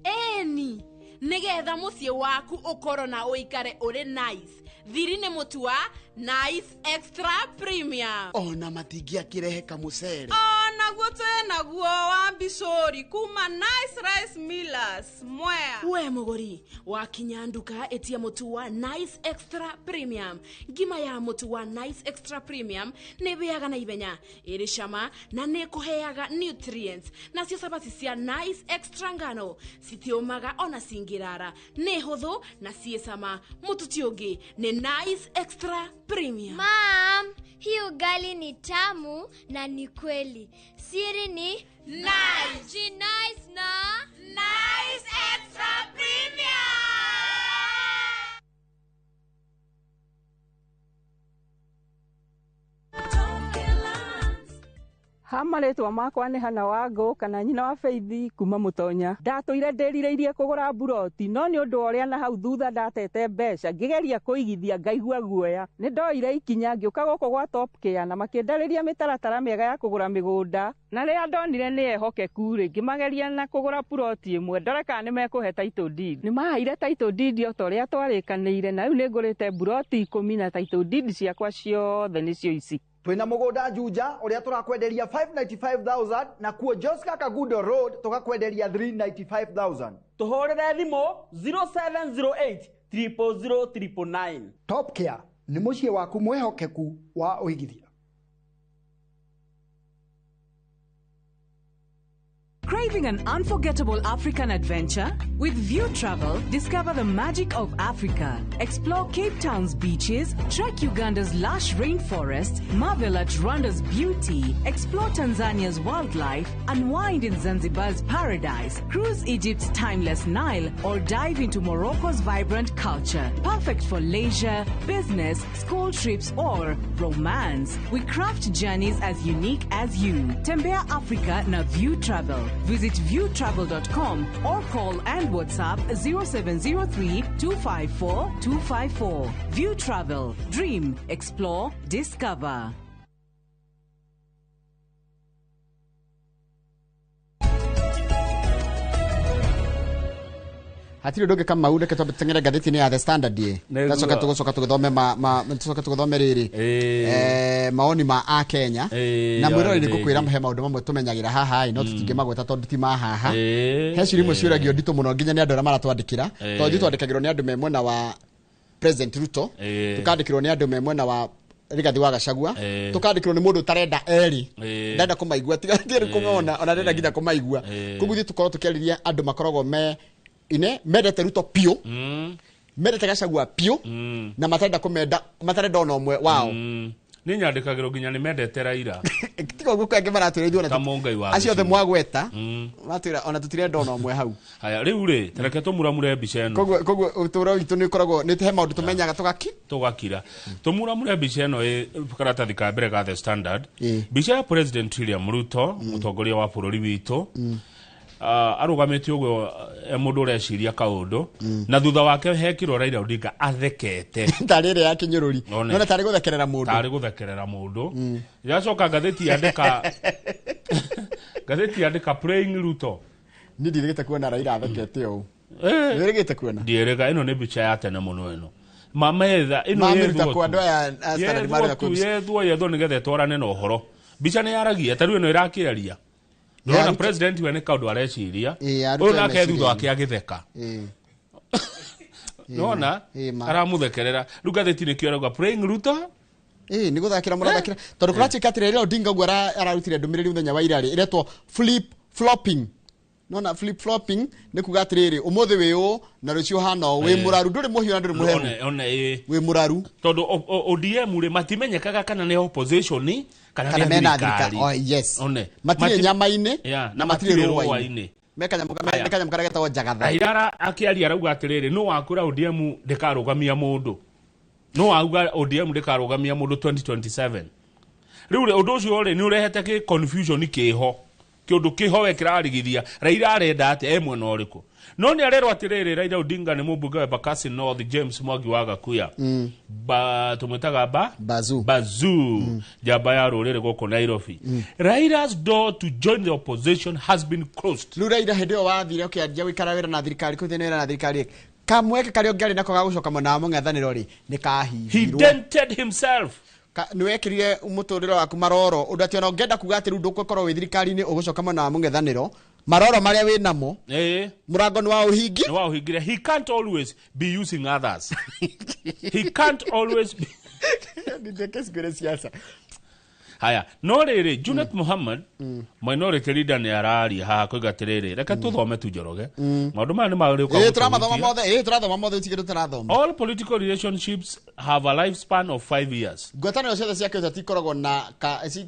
Ĩni, nĩgetha mũciĩ waku ũkorwo na ũikare ũrĩ nice. Thiri nĩ mũtu wa Nice Extra Premium. Ona matingĩakĩrehe kamũcere. Onaguo twĩ naguo wa mbicũri kuma Nice Rice Millers Mwea. We mũgũri wakinya nduka, ĩtia mũtu wa Nice Extra Premium. Ngima ya mũtu wa Nice Extra Premium nĩ ĩhĩaga na ihenya, ĩrĩ cama na nĩ ĩkũheaga nutrients. Nacio cabaci cia Nice Extra ngano citiũmaga ona cingĩrara, nĩ hũthũ na ciĩ cama. Mũtu ti ũngĩ, nĩ Nice Extra Premium. Mom, hii ugali ni tamu na ni kweli. Siri ni Nice. Nice na Nice Extra Premium. Ha marĩtwa makwa nĩ Hana Wangũ kana nyina wa Faith kuma Mũtonya. Ndatũire ndĩrirĩirie kũgũra mburoti, no nĩ ũndũ wa ũrĩa na hau thutha ndatete mbeca ngĩgeria kũigithia ngaigua guoya. Nĩ ndoire ikinya ngĩũka gũkũ gwa Top Care na makĩndarĩria mĩtaratara mĩega ya kũgũra mĩgũnda, na rĩrĩa ndonire nĩ ehokeku rĩ, ngĩmageria na kũgũra puroti ĩmwe ndore kana nĩ mekũhe title deed. Nĩ maheire title deed o ta ũrĩa twarĩkanĩire, na rĩu nĩ ngũrĩte mburoti 10 na title deed ciakwa ciothe nĩcio ici. Twina mũgũnda Juja ũrĩa tũrakwenderia 595,000, na kuo Joska Kagudo Road tũgakwenderia 395,000. Tũhũrĩre thimũ 0708 000 999. Top Care nĩ mũciĩ waku mwĩhokeku wa ũigithia. Craving an unforgettable African adventure? With View Travel, discover the magic of Africa. Explore Cape Town's beaches, trek Uganda's lush rainforest, marvel at Rwanda's beauty, explore Tanzania's wildlife, unwind in Zanzibar's paradise, cruise Egypt's timeless Nile, or dive into Morocco's vibrant culture. Perfect for leisure, business, school trips, or romance. We craft journeys as unique as you. Tembea Africa na View Travel. Visit viewtravel.com or call and WhatsApp 0703 254 254. View Travel. Dream, explore, discover. Hatirĩ ũndũ ũngĩ Kamau, reke twambe tũteng'ere ngathĩti-inĩ ya The Standard ĩ. Nĩguo. Gacoka tũgũcoka tũgĩthome ma tũcoke tũgĩthome rĩrĩ maoni ma a Kenya na mwĩroreri. Yarĩ Ngũkwĩra rĩngĩ. he maũndũ mamwe tũmenyagĩra haha ĩ, no tũtingĩmagweta tondũ ti ma haha. He ciũria imwe ciũragio nditũ mũno nginya nĩ andũ arĩa maratwandĩkĩra, tondũ ithuĩ twandĩkagĩrwo nĩ andũ me mwena wa President Ruto, tũkandĩkĩrwo nĩ andũ me mwena wa Rigathi wa Gachagua, tũkandĩkĩrwo nĩ mũndũ ũtarenda erĩ, ndenda kũmaigua, tiga tiga kũmona ona ndenda nginya kũmaigua. Koguo ithuĩ tũkorwo tũkĩarĩria andũ makoragwo me ine mendete Ruto piũ, mendete Gachagua piũ, na matarenda kũmenda, matarenda ona ũmwe wao. Nĩ nyandĩkagĩrwo nginya nĩ mendete Raila. Tiga ũguo, kwĩ angĩ maratwĩra ithuĩ ona Ta mũngai wa acio othe gĩcigo. Mwagweta matwĩra ona tũtirenda ona ũmwe hau. Haya, rĩu rĩ, tareke tũmuramure mbica ĩno. Koguo ũtũũro witũ nĩ ũkoragwo nĩ he maũndũ tũmenyaga tũgaki Tũgakira. Tũmuramure mbica ĩno ĩ karatathi ka mbere ga The Standard, mbica ya President William Ruto, mũtongoria wa bũrũri witũ, arũgamĩte ũguo e mũndũ ũreciria kaũndũ, na thutha wake hekirwo Raila Odinga athekete. Tarĩ ĩrĩa ya kĩnyũrũri. One. Nona tarĩ gũthekerera mũndũ. Tarĩ gũthekerera mũndũ. Yacoka ngathĩti yandĩka "Praying Ruto". Niĩ ndirĩgĩte kuona Raila athekete ũũ. Ndirĩgĩte kuona. Ndiĩrĩga, ĩno nĩ mbica ya tene mũno ĩno mametha ĩno. Mamĩruta Yethwo kũ andũ tu. aya a Standard Yethwo maruta tu kũ mbica? Yethwo nĩgetha ĩtwarane na ũhoro. Mbica nĩ yaragia, ta rĩu ĩno ĩrakĩaria. Ndĩrona president we nĩ kaũndũ areciria. Ya Ruto Ũyũ nake meciria. thutha wake agĩtheka. Nona ma. Aramũthekerera. Rĩu ngathĩti nĩkĩo ĩrauga "Praying Ruto". Ĩĩ, nĩ gũthakĩra mũrathakĩra, tondũ kũratuĩka atĩ Raila Odinga ũguo ararutire ndũmĩrĩri mũthenya wa ira rĩ, ĩretwo flip flopping. Nona flip flopping nĩ kuga atĩrĩrĩ, ũmũthĩ wĩ ũũ na rũciũ hana ũũ, wĩ mũraru, ndũrĩ mũhiũ na ndũrĩ mũhehu. One ĩ. Wĩ mũraru. Tondũ ODM rĩ, matimenyekaga kana nĩ opposition kana kana nĩ mena thirikari. thirikari. Oh, yes. One. Matirĩ nyama-inĩ Yeah, na matirĩ rũa-inĩ. Rũa-inĩ. Me kanyamũ karĩa getagwo njagatha. Raila akĩaria arauga atĩrĩrĩ, nũ wakwĩra ODM ndĩkarũgamia mũndũ? Nũ wauga ODM ndĩkarũgamia mũndũ 2027? Rĩu rĩ, ũndũ ũcio rĩ, nĩ ũrehete kĩ confusion kĩho. Kĩũndũ kĩho we kĩrarigithia Raila arenda atĩa e mwena ũrĩkũ? No nĩ arerwo atĩrĩrĩ, Raila Odinga nĩ mũmbunge wa Embakasi North James Mwangi wa Gakuya, ba tũmwĩtaga ba Bazu, Bazu, njamba ya rũrĩrĩ gũkũ Nairobi. Raila's door to join the opposition has been closed. Rĩu Raila hĩndĩ ĩyo wathire ũkĩanjia gũikara wĩra na thirikari, kũrutithania wĩra na thirikari, kamweke karĩa ũngĩarĩ nako ga gũcoka mwena wa mũng'ethanĩro rĩ, nĩ He kahingirwo. dented himself. Nĩ wekĩrire mũtũrĩre waku maroro ũndũ atĩ ona ũngĩenda kuga atĩ rĩu ndũgũkorwo wĩ thirikari-inĩ ũgũcoka mwena wa mũng'ethanĩro, maroro marĩa wĩ namo, mũrango nĩ wa ũhingi. Nĩ wa ũhingire. He can't always be using others. He can't always be Nindeke cigwĩre siasa. Haya, no rĩrĩ, Junet Mohammed, minority leader, nĩ araria haha koiga atĩrĩrĩ, reke tũthome tu Njoroge, maũndũ maya nĩ marĩũka Ĩĩ, tũrathoma gũtũhutia. mothe, ĩĩ, tũrathoma mothe, tigĩ tũrathoma. All political relationships have a lifespan of 5 years. Ngwatanĩro ciothe cia kĩũteti ikoragwo na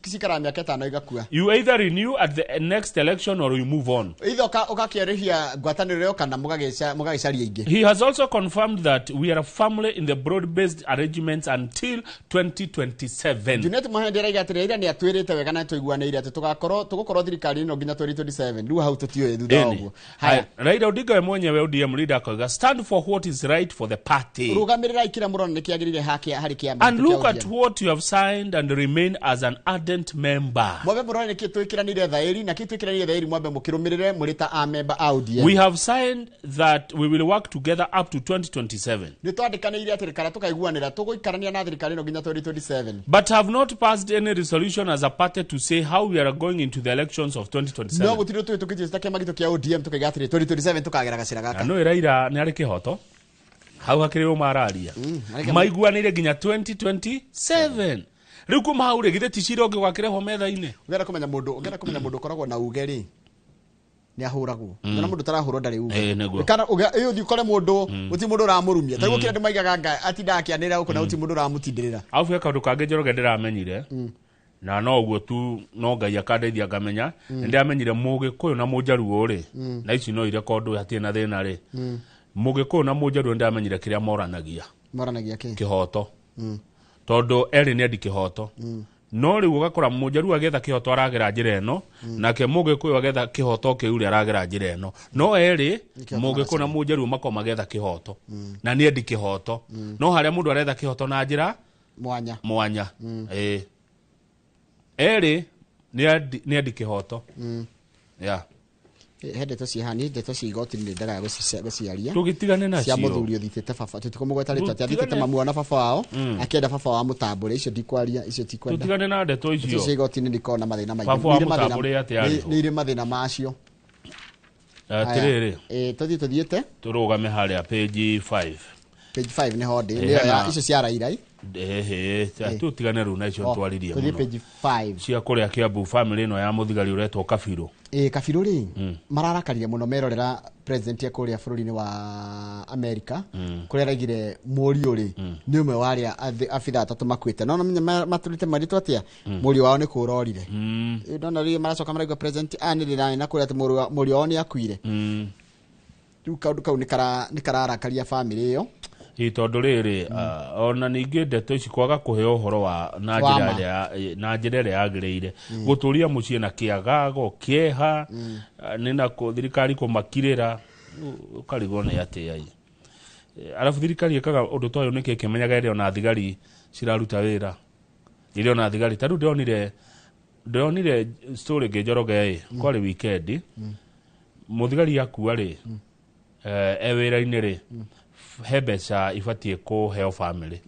cikaraga mĩaka 5 igakua. You either renew at the next election or you move on. Either ũgakĩerũhia ngwatanĩro ĩyo kana mũgagĩcaria ingĩ. He has also confirmed that we are a family in the broad-based arrangements until 2027. Junet Mohamed araiga atĩrĩ, Raila nĩ atwĩrĩte wega na tũiguanĩire atĩ tũgakorwo tũgũkorwo thirikari ĩno nginya 2027. Rĩu hau tũtiũĩ thutha wa Ĩni. ũguo. Haya, Raila Odinga we mwenyewe, ODM leader, akoiga stand for what is right for the party. Rũgamĩrĩrai kĩrĩa mũrona nĩ kĩagĩrĩire harĩ kĩama And gitũ kĩa look at ODM. what you have signed and remain as an ardent member. Mwambe mũrore nĩkĩ twĩkĩranire thaĩri na kĩ twĩkĩranire thaĩri, mwambe mũkĩrũmĩrĩre mũrĩ ta amemba a ODM. We have signed that we will work together up to 2027. Nĩ twandĩkanĩire atĩ kana tũkaiguanĩra tũgũikarania na thirikari ĩno nginya 2027. But have not passed any resolution as a party to say how we are going into the elections of No 2027. gũtirĩ tũhĩtũkĩtie ta kĩama gitũ kĩa ODM tũkaiga atĩrĩ 2027 tũkagera gacĩra Na gaka. no Raila nĩ arĩ kĩhoto hau hakĩrĩ ũma araria maiguanĩire nginya 2027. Rĩu kuma hau rĩ, githĩ ti cira ũngĩ gwakĩrehwo metha-inĩ? Ũngĩenda kũmenya mũndũ ũkoragwo na uge rĩ, nĩ ahũragwo. Ona mũndũ ũtarahũrwo ndarĩ uge. Ĩĩ, nĩguo. Kana ĩ ũthiĩ ũkore mũndũ gũtirĩ mũndũ ũramũrumia, tarĩu gũkĩra andũ maigaga nga atindaga akĩanĩrĩra gũkũ na gũtirĩ mũndũ ũramũtindĩrĩra. Arabu he kaũndũ kangĩ Njoroge ndĩramenyire, na no ũguo tu, no Ngai akandeithia ngamenya. Nĩ ndĩramenyire Mũgĩkũyũ na Mũnjaruo rĩ, na ici no irekondwo hatirĩ na thĩna rĩ, Mũgĩkũyũ na Mũnjaruo nĩ ndĩramenyire kĩrĩa moranagia. Moranagia kĩ? Kĩhoto. Tondũ erĩ nĩ endi kĩhoto, no rĩu ũgakora Mũnjaruo agĩetha kĩhoto aragera njĩra ĩno, nake Mũgĩkũyũ agĩetha kĩhoto kĩu rĩ aragera njĩra ĩno, no erĩ kĩhoto. Mũgĩkũyũ na Mũnjaruo makoragwo magĩetha kĩhoto na nĩ endi kĩhoto, no harĩa mũndũ aretha kĩhoto na njĩra mwanya. Mwanya. Ĩĩ, erĩ nĩ endi kĩhoto. Yeah. He ndeto ciĩ niĩ ndeto cia igoti-inĩ ndendaga gũciaria. Tũgĩtigane nacio. Cia mũthuri ũthitĩte baba, tũtikũmũgweta rĩtwa, atĩ athitĩte Tũtigane. mamu wao na baba wao, akĩenda baba wao amũtambũre. Icio ndikwaria, icio tikwenda. Tũtigane na ndeto Ndeto cia icio. igoti-inĩ ndikoragwo na mathĩna maingĩ. Baba wa Nĩ irĩ mathĩna- mũtambũre atĩa arĩ ho? Nĩ irĩ mathĩna macio. Atĩrĩrĩ. Ĩĩ, tũthiĩ tũthiĩte. Tũrũgame harĩa page 5. Page 5 nĩho ndĩ. Ĩĩ, Nĩyo icio cia Raila. Ehe, tũtigane rĩu na icio. Oh, Twaririe tũthiĩ mũno. Page 5. Cia kũrĩa Kiambu, family ĩno ya mũthigari ũretwo Kabirũ. Ĩĩ, Kabirũ rĩ, mararakarire mũno merorera president ya kũrĩa bũrũri-inĩ wa America, kũrĩa araigire mũriũ rĩ nĩ ũmwe wa arĩa abithaa atatũ makuĩte, no namenya matũrĩte marĩtwo atĩa, mũriũ wao nĩ kũra orire. Ĩ, ndona rĩu maracoka maraigua president anĩrĩra na kũrĩa atĩ mũriũ wao nĩ akuire. Rĩu kaũndũ kau nĩ kararakaria family ĩyo. Ĩ, tondũ rĩrĩ, ona ningĩ ndeto ici kwaga kũheo ũhoro wa na Wa njĩra ma. na njĩra ĩrĩa yagĩrĩire, gũtũria mũciĩ na kĩagago kĩeha, nĩ na thirikari kũmakirĩra, ũkarigwo nĩ atĩa ĩ. Arabu thirikari ĩkaga ũndũ ta ũyũ nĩkĩ ĩkĩmenyaga ĩrĩ ona thigari ciraruta wĩra, ĩrĩ ona thigari. Ta rĩu ndĩronire story ĩngĩ Njoroge ĩ, kwarĩ weekend, mũthigari akua rĩ, e wĩra-inĩ rĩ, he mbeca ibatiĩ kũheo family.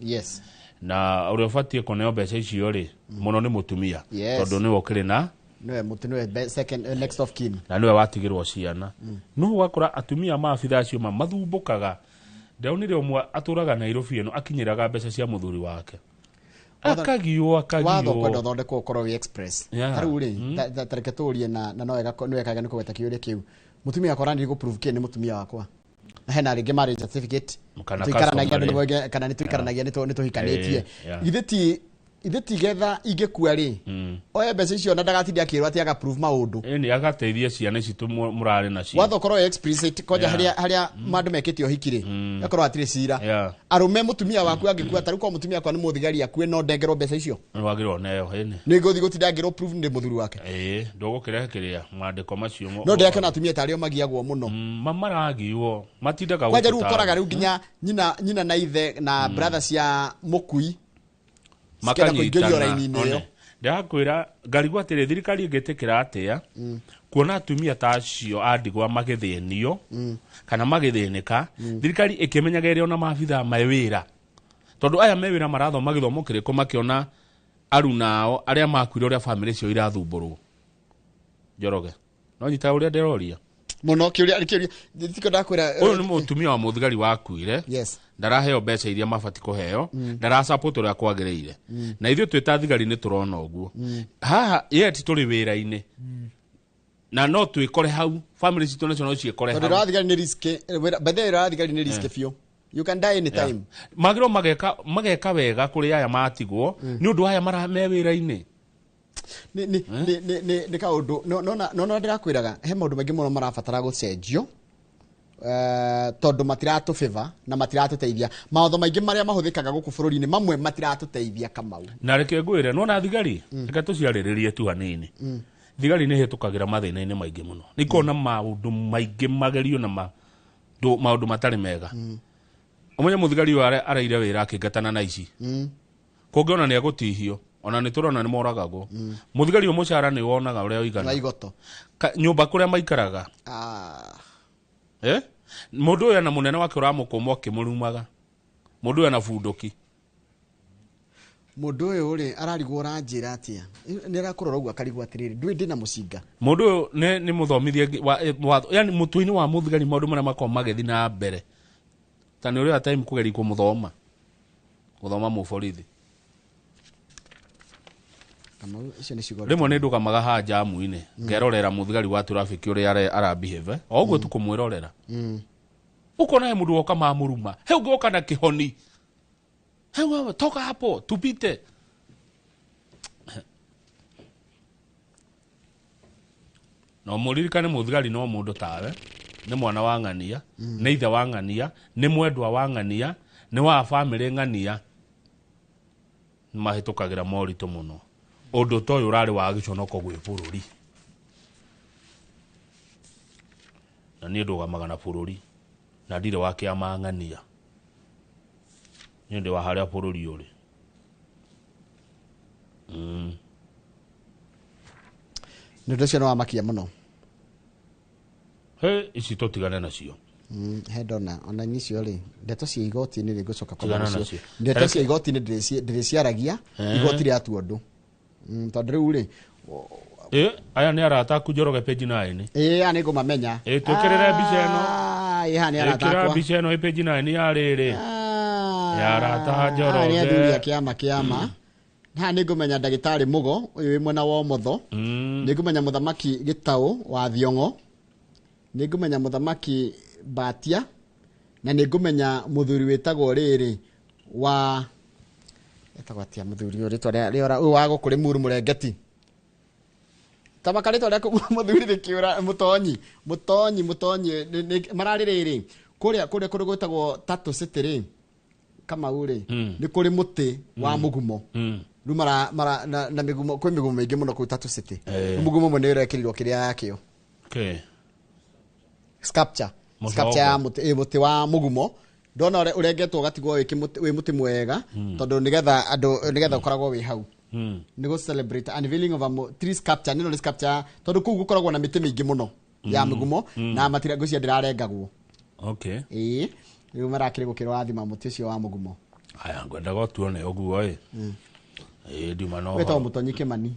Na ũrĩa ũbatiĩ kũneo mbeca icio rĩ mũno nĩ mũtumia, tondũ nĩwe ũkĩrĩ na Nĩwe mũtu nĩwe second, next of kin. Na nĩwe watigĩrwo ciana. No ũgakora atumia ma abitha acio ma mathumbũkaga. Ndĩronire ũmwe atũraga Nairobi ĩno akinyĩraga mbeca cia mũthuri wake, akagiywo. Watho kwenda Akagiywo. ũthondekwo ũkorwo wĩ express. Ta rĩu rĩ, ta reke tũrie na no wega nĩ wega nĩ kũgweta kĩũria kĩu. Mũtumia wakwa nĩ gũ-prove kĩ nĩ mũtumia wakwa, na hena rĩngĩ marriage certificate, Kana tũikaranagia customary. andũ nĩ kana nĩ tũikaranagia, nĩ tũhikanĩtie. Githĩ ti Ithe tigetha ingĩkua rĩ, oye mbeca icio na ndagatinde akĩrwo atĩ aga prove maũndũ. Ĩni agateithia ciana ici mũrarĩ nacio. Watho ũkorwo wĩ explicit kwanja Yeah. harĩa mandũ mekĩte ũhiki rĩ, gakorwo hatirĩ cira. Yeah. Arũme mũtumia waku angĩkua, tarĩu korwo mũtumia wakwa nĩ mũthigari akue, no ndengerwo mbeca icio. Nĩwagĩrĩirwo neo ĩni. Nĩ ngũthiĩ gũtinda ngĩrwo prove ndĩ mũthuri wake? Ĩĩ, ndũgũkĩrehe kĩrĩa maandĩko macio. No ndĩrakĩona atumia tarĩ o magiagwo mũno. Maragio matindaga Kwanja rĩu gũgũtara. ũkoraga rĩu nginya nyina na ithe na brother cia mũkui cikĩenda kũingĩrio raini-inĩ ĩyo. Ndakwĩra ngarigwo atĩrĩ, thirikari ĩngĩtĩkĩra atĩa kuona atumia ta acio a ndigwa magĩthĩnio kana magĩthĩnĩka, thirikari ĩkĩmenyaga ĩrĩ ona maabithaa me wĩra, tondũ aya me wĩra marathoma gĩthomo kĩrĩkũ makĩona arunao arĩa makuire ũrĩa bamĩrĩ cio irathumbũrwo. Njoroge, no nyita ũrĩa ndĩroria mũno kĩũria kĩũria tiko ndakwĩra. Ũyũ nĩ mũtumia wa mũthigari wakuire. Yes. Ndaraheo mbeca iria mabati kũheo, ndarasupport ũrĩa kwagĩrĩire, na ithuĩ twĩ ta thigari nĩ tũrona ũguo haha yet tũrĩ wĩra-inĩ na no twĩkore hau, family citũ nacio no ciĩkore Tondũ hau. wĩra wa thigari nĩ risk, by the way, wĩra wa thigari nĩ risk biũ, you can die anytime. Magĩrĩirwo mageka wega kũrĩ aya matigwo nĩ ũndũ aya mara me wĩra-inĩ. Nĩ kaũndũ nona ndĩrakwĩraga, he maũndũ maingĩ mũno marabatara gũcenjio, tondũ matiratũ na matiratũteithia. Mawatho maingĩ marĩa mahũthĩkaga gũkũ bũrũri-inĩ mamwe matiratũteithia, Kamau. Na reke ngwĩre, nona thigari, reke tũciarĩrĩrie tu hanini. Thigari nĩ hĩtũkagĩra mathĩna-inĩ maingĩ mũno, nĩ ikona maũndũ maingĩ magerio na maũndũ matarĩ mega. Ũmenye mũthigari ũyũ araire wĩra akĩngatana na ici, kũngĩona nĩ egũtihio, ona nĩ tũrona nĩ moragagwo. Mũthigari ũyũ mũcara nĩ wonaga ũrĩa Na ũigana igoto. Nyũmba kũrĩa maikaraga. Ah. Eh? Mũndũ ũyũ ena mũnene wake ũramũkũma ũkĩmũrumaga, mũndũ ũyũ ena bunduki. Mũndũ ũyũ rĩ, ararigwo ũranjĩra atĩa, nĩ arakũrora ũguo akarigwo atĩrĩrĩ, ndũĩ ndĩna mũcinga. Mũndũ ũyũ nĩ mũthomithie wa yani mũtwe-inĩ wa mũthigari maũndũ marĩa makoragwo magĩthiĩ na mbere ta nĩ ũrĩa time kũgeria kũmũthoma gũthoma mũborithi. Kamau, icio nĩ ciugo. Rĩmwe nĩ ndũgamaga haha njamu-inĩ ngerorera mũthigari wa traffic ũrĩa arabehave o ũguo tu kũmwĩrorera, ũkona he mũndũ woka mamũruma, he ũngĩ woka na kĩhoni, he wewe toka hapo tupite. No mũririkane mũthigari no mũndũ tawe, nĩ mwana wa ng'ania, nĩ ithe wa ng'ania, nĩ mwendwa wa ng'ania, nĩ wa bamĩrĩ ng'ania. Nĩ mahĩtũkagĩra moritũ mũno. Ũndũ ta ũyũ ũrarĩ wa gĩconoko gwĩ bũrũri, na niĩ ndũgamaga na bũrũri na ndirĩ wa kĩama ng'ania, niĩ ndĩ wa harĩa bũrũri ũrĩ. Nĩ ũndũ ũcio nĩ wamakia mũno. He ici tũtigane nacio. He ndona ona icio rĩ, ndeto cia igoti-inĩ rĩ, ngũcoka Tigana nacio. nacio. Ndeto cia igoti-inĩ ndĩrĩciaragia. Igoti rĩatua ũndũ, tondũ rĩu rĩ Aya nĩ arata aku, Njoroge, page 9. Ĩĩ, aya nĩ ngũmamenya. Ĩ twĩkĩrĩre mbica ĩno. Ah, ĩ haha nĩ arata Ĩkĩra akwa. mbica ĩno ĩ page 9 ya rĩrĩ ya arata Aya nĩ athuri a Njoroge. kĩama. Haha nĩ ngũmenya ndagĩtarĩ Mũgo ũyũ wĩ mwena wa ũmotho, nĩ ngũmenya mũthamaki Gĩtaũ wa Thiong'o, nĩ ngũmenya mũthamaki Batia, na nĩ ngũmenya mũthuri wĩtagwo rĩrĩ wa etagwo atĩa, mũthuri ũyũ rĩtwa rĩora ũyũ wa gũkũ Rĩmuru, Mũrengeti, tabaka rĩtwa rĩaku mũthuri rĩkĩũra, mũtonyi mararĩ rĩrĩ kũrĩa kũrĩ gwĩtagwo Tatu City rĩ, Kamau rĩ, nĩ kũrĩ mũtĩ wa mũgumo. Rĩu mara, mara na mĩgumo, kwĩ mĩgumo mĩingĩ mũno kũu Tatu City. Rĩu mũgumo ũmwe nĩ ũrekĩrirwo kĩrĩa yakĩo sculpture. Mũcongo. Sculpture ya mũtĩ, mũtĩ wa mũgumo ndona ũrĩa ũrengetwo ũgatigwo wĩ wĩ mũtĩ mwega, tondũ nĩgetha andũ nĩgetha ũkoragwo wĩ hau nĩ gũ celebrate unveiling of a tree sculpture. Nĩno nĩ sculpture tondũ kũu gũkoragwo na mĩtĩ mĩingĩ mũno ya mĩgumo na matira ngwĩciria ndĩrarengagwo. Ĩĩ, rĩu marakĩrĩ gũkĩrathima mũtĩ ũcio wa mũgumo. Aya ngwendaga tuone ũguo ĩ. Ĩ ndiuma na Wĩtagwo ũhoro. Mũtonyi Kĩmani,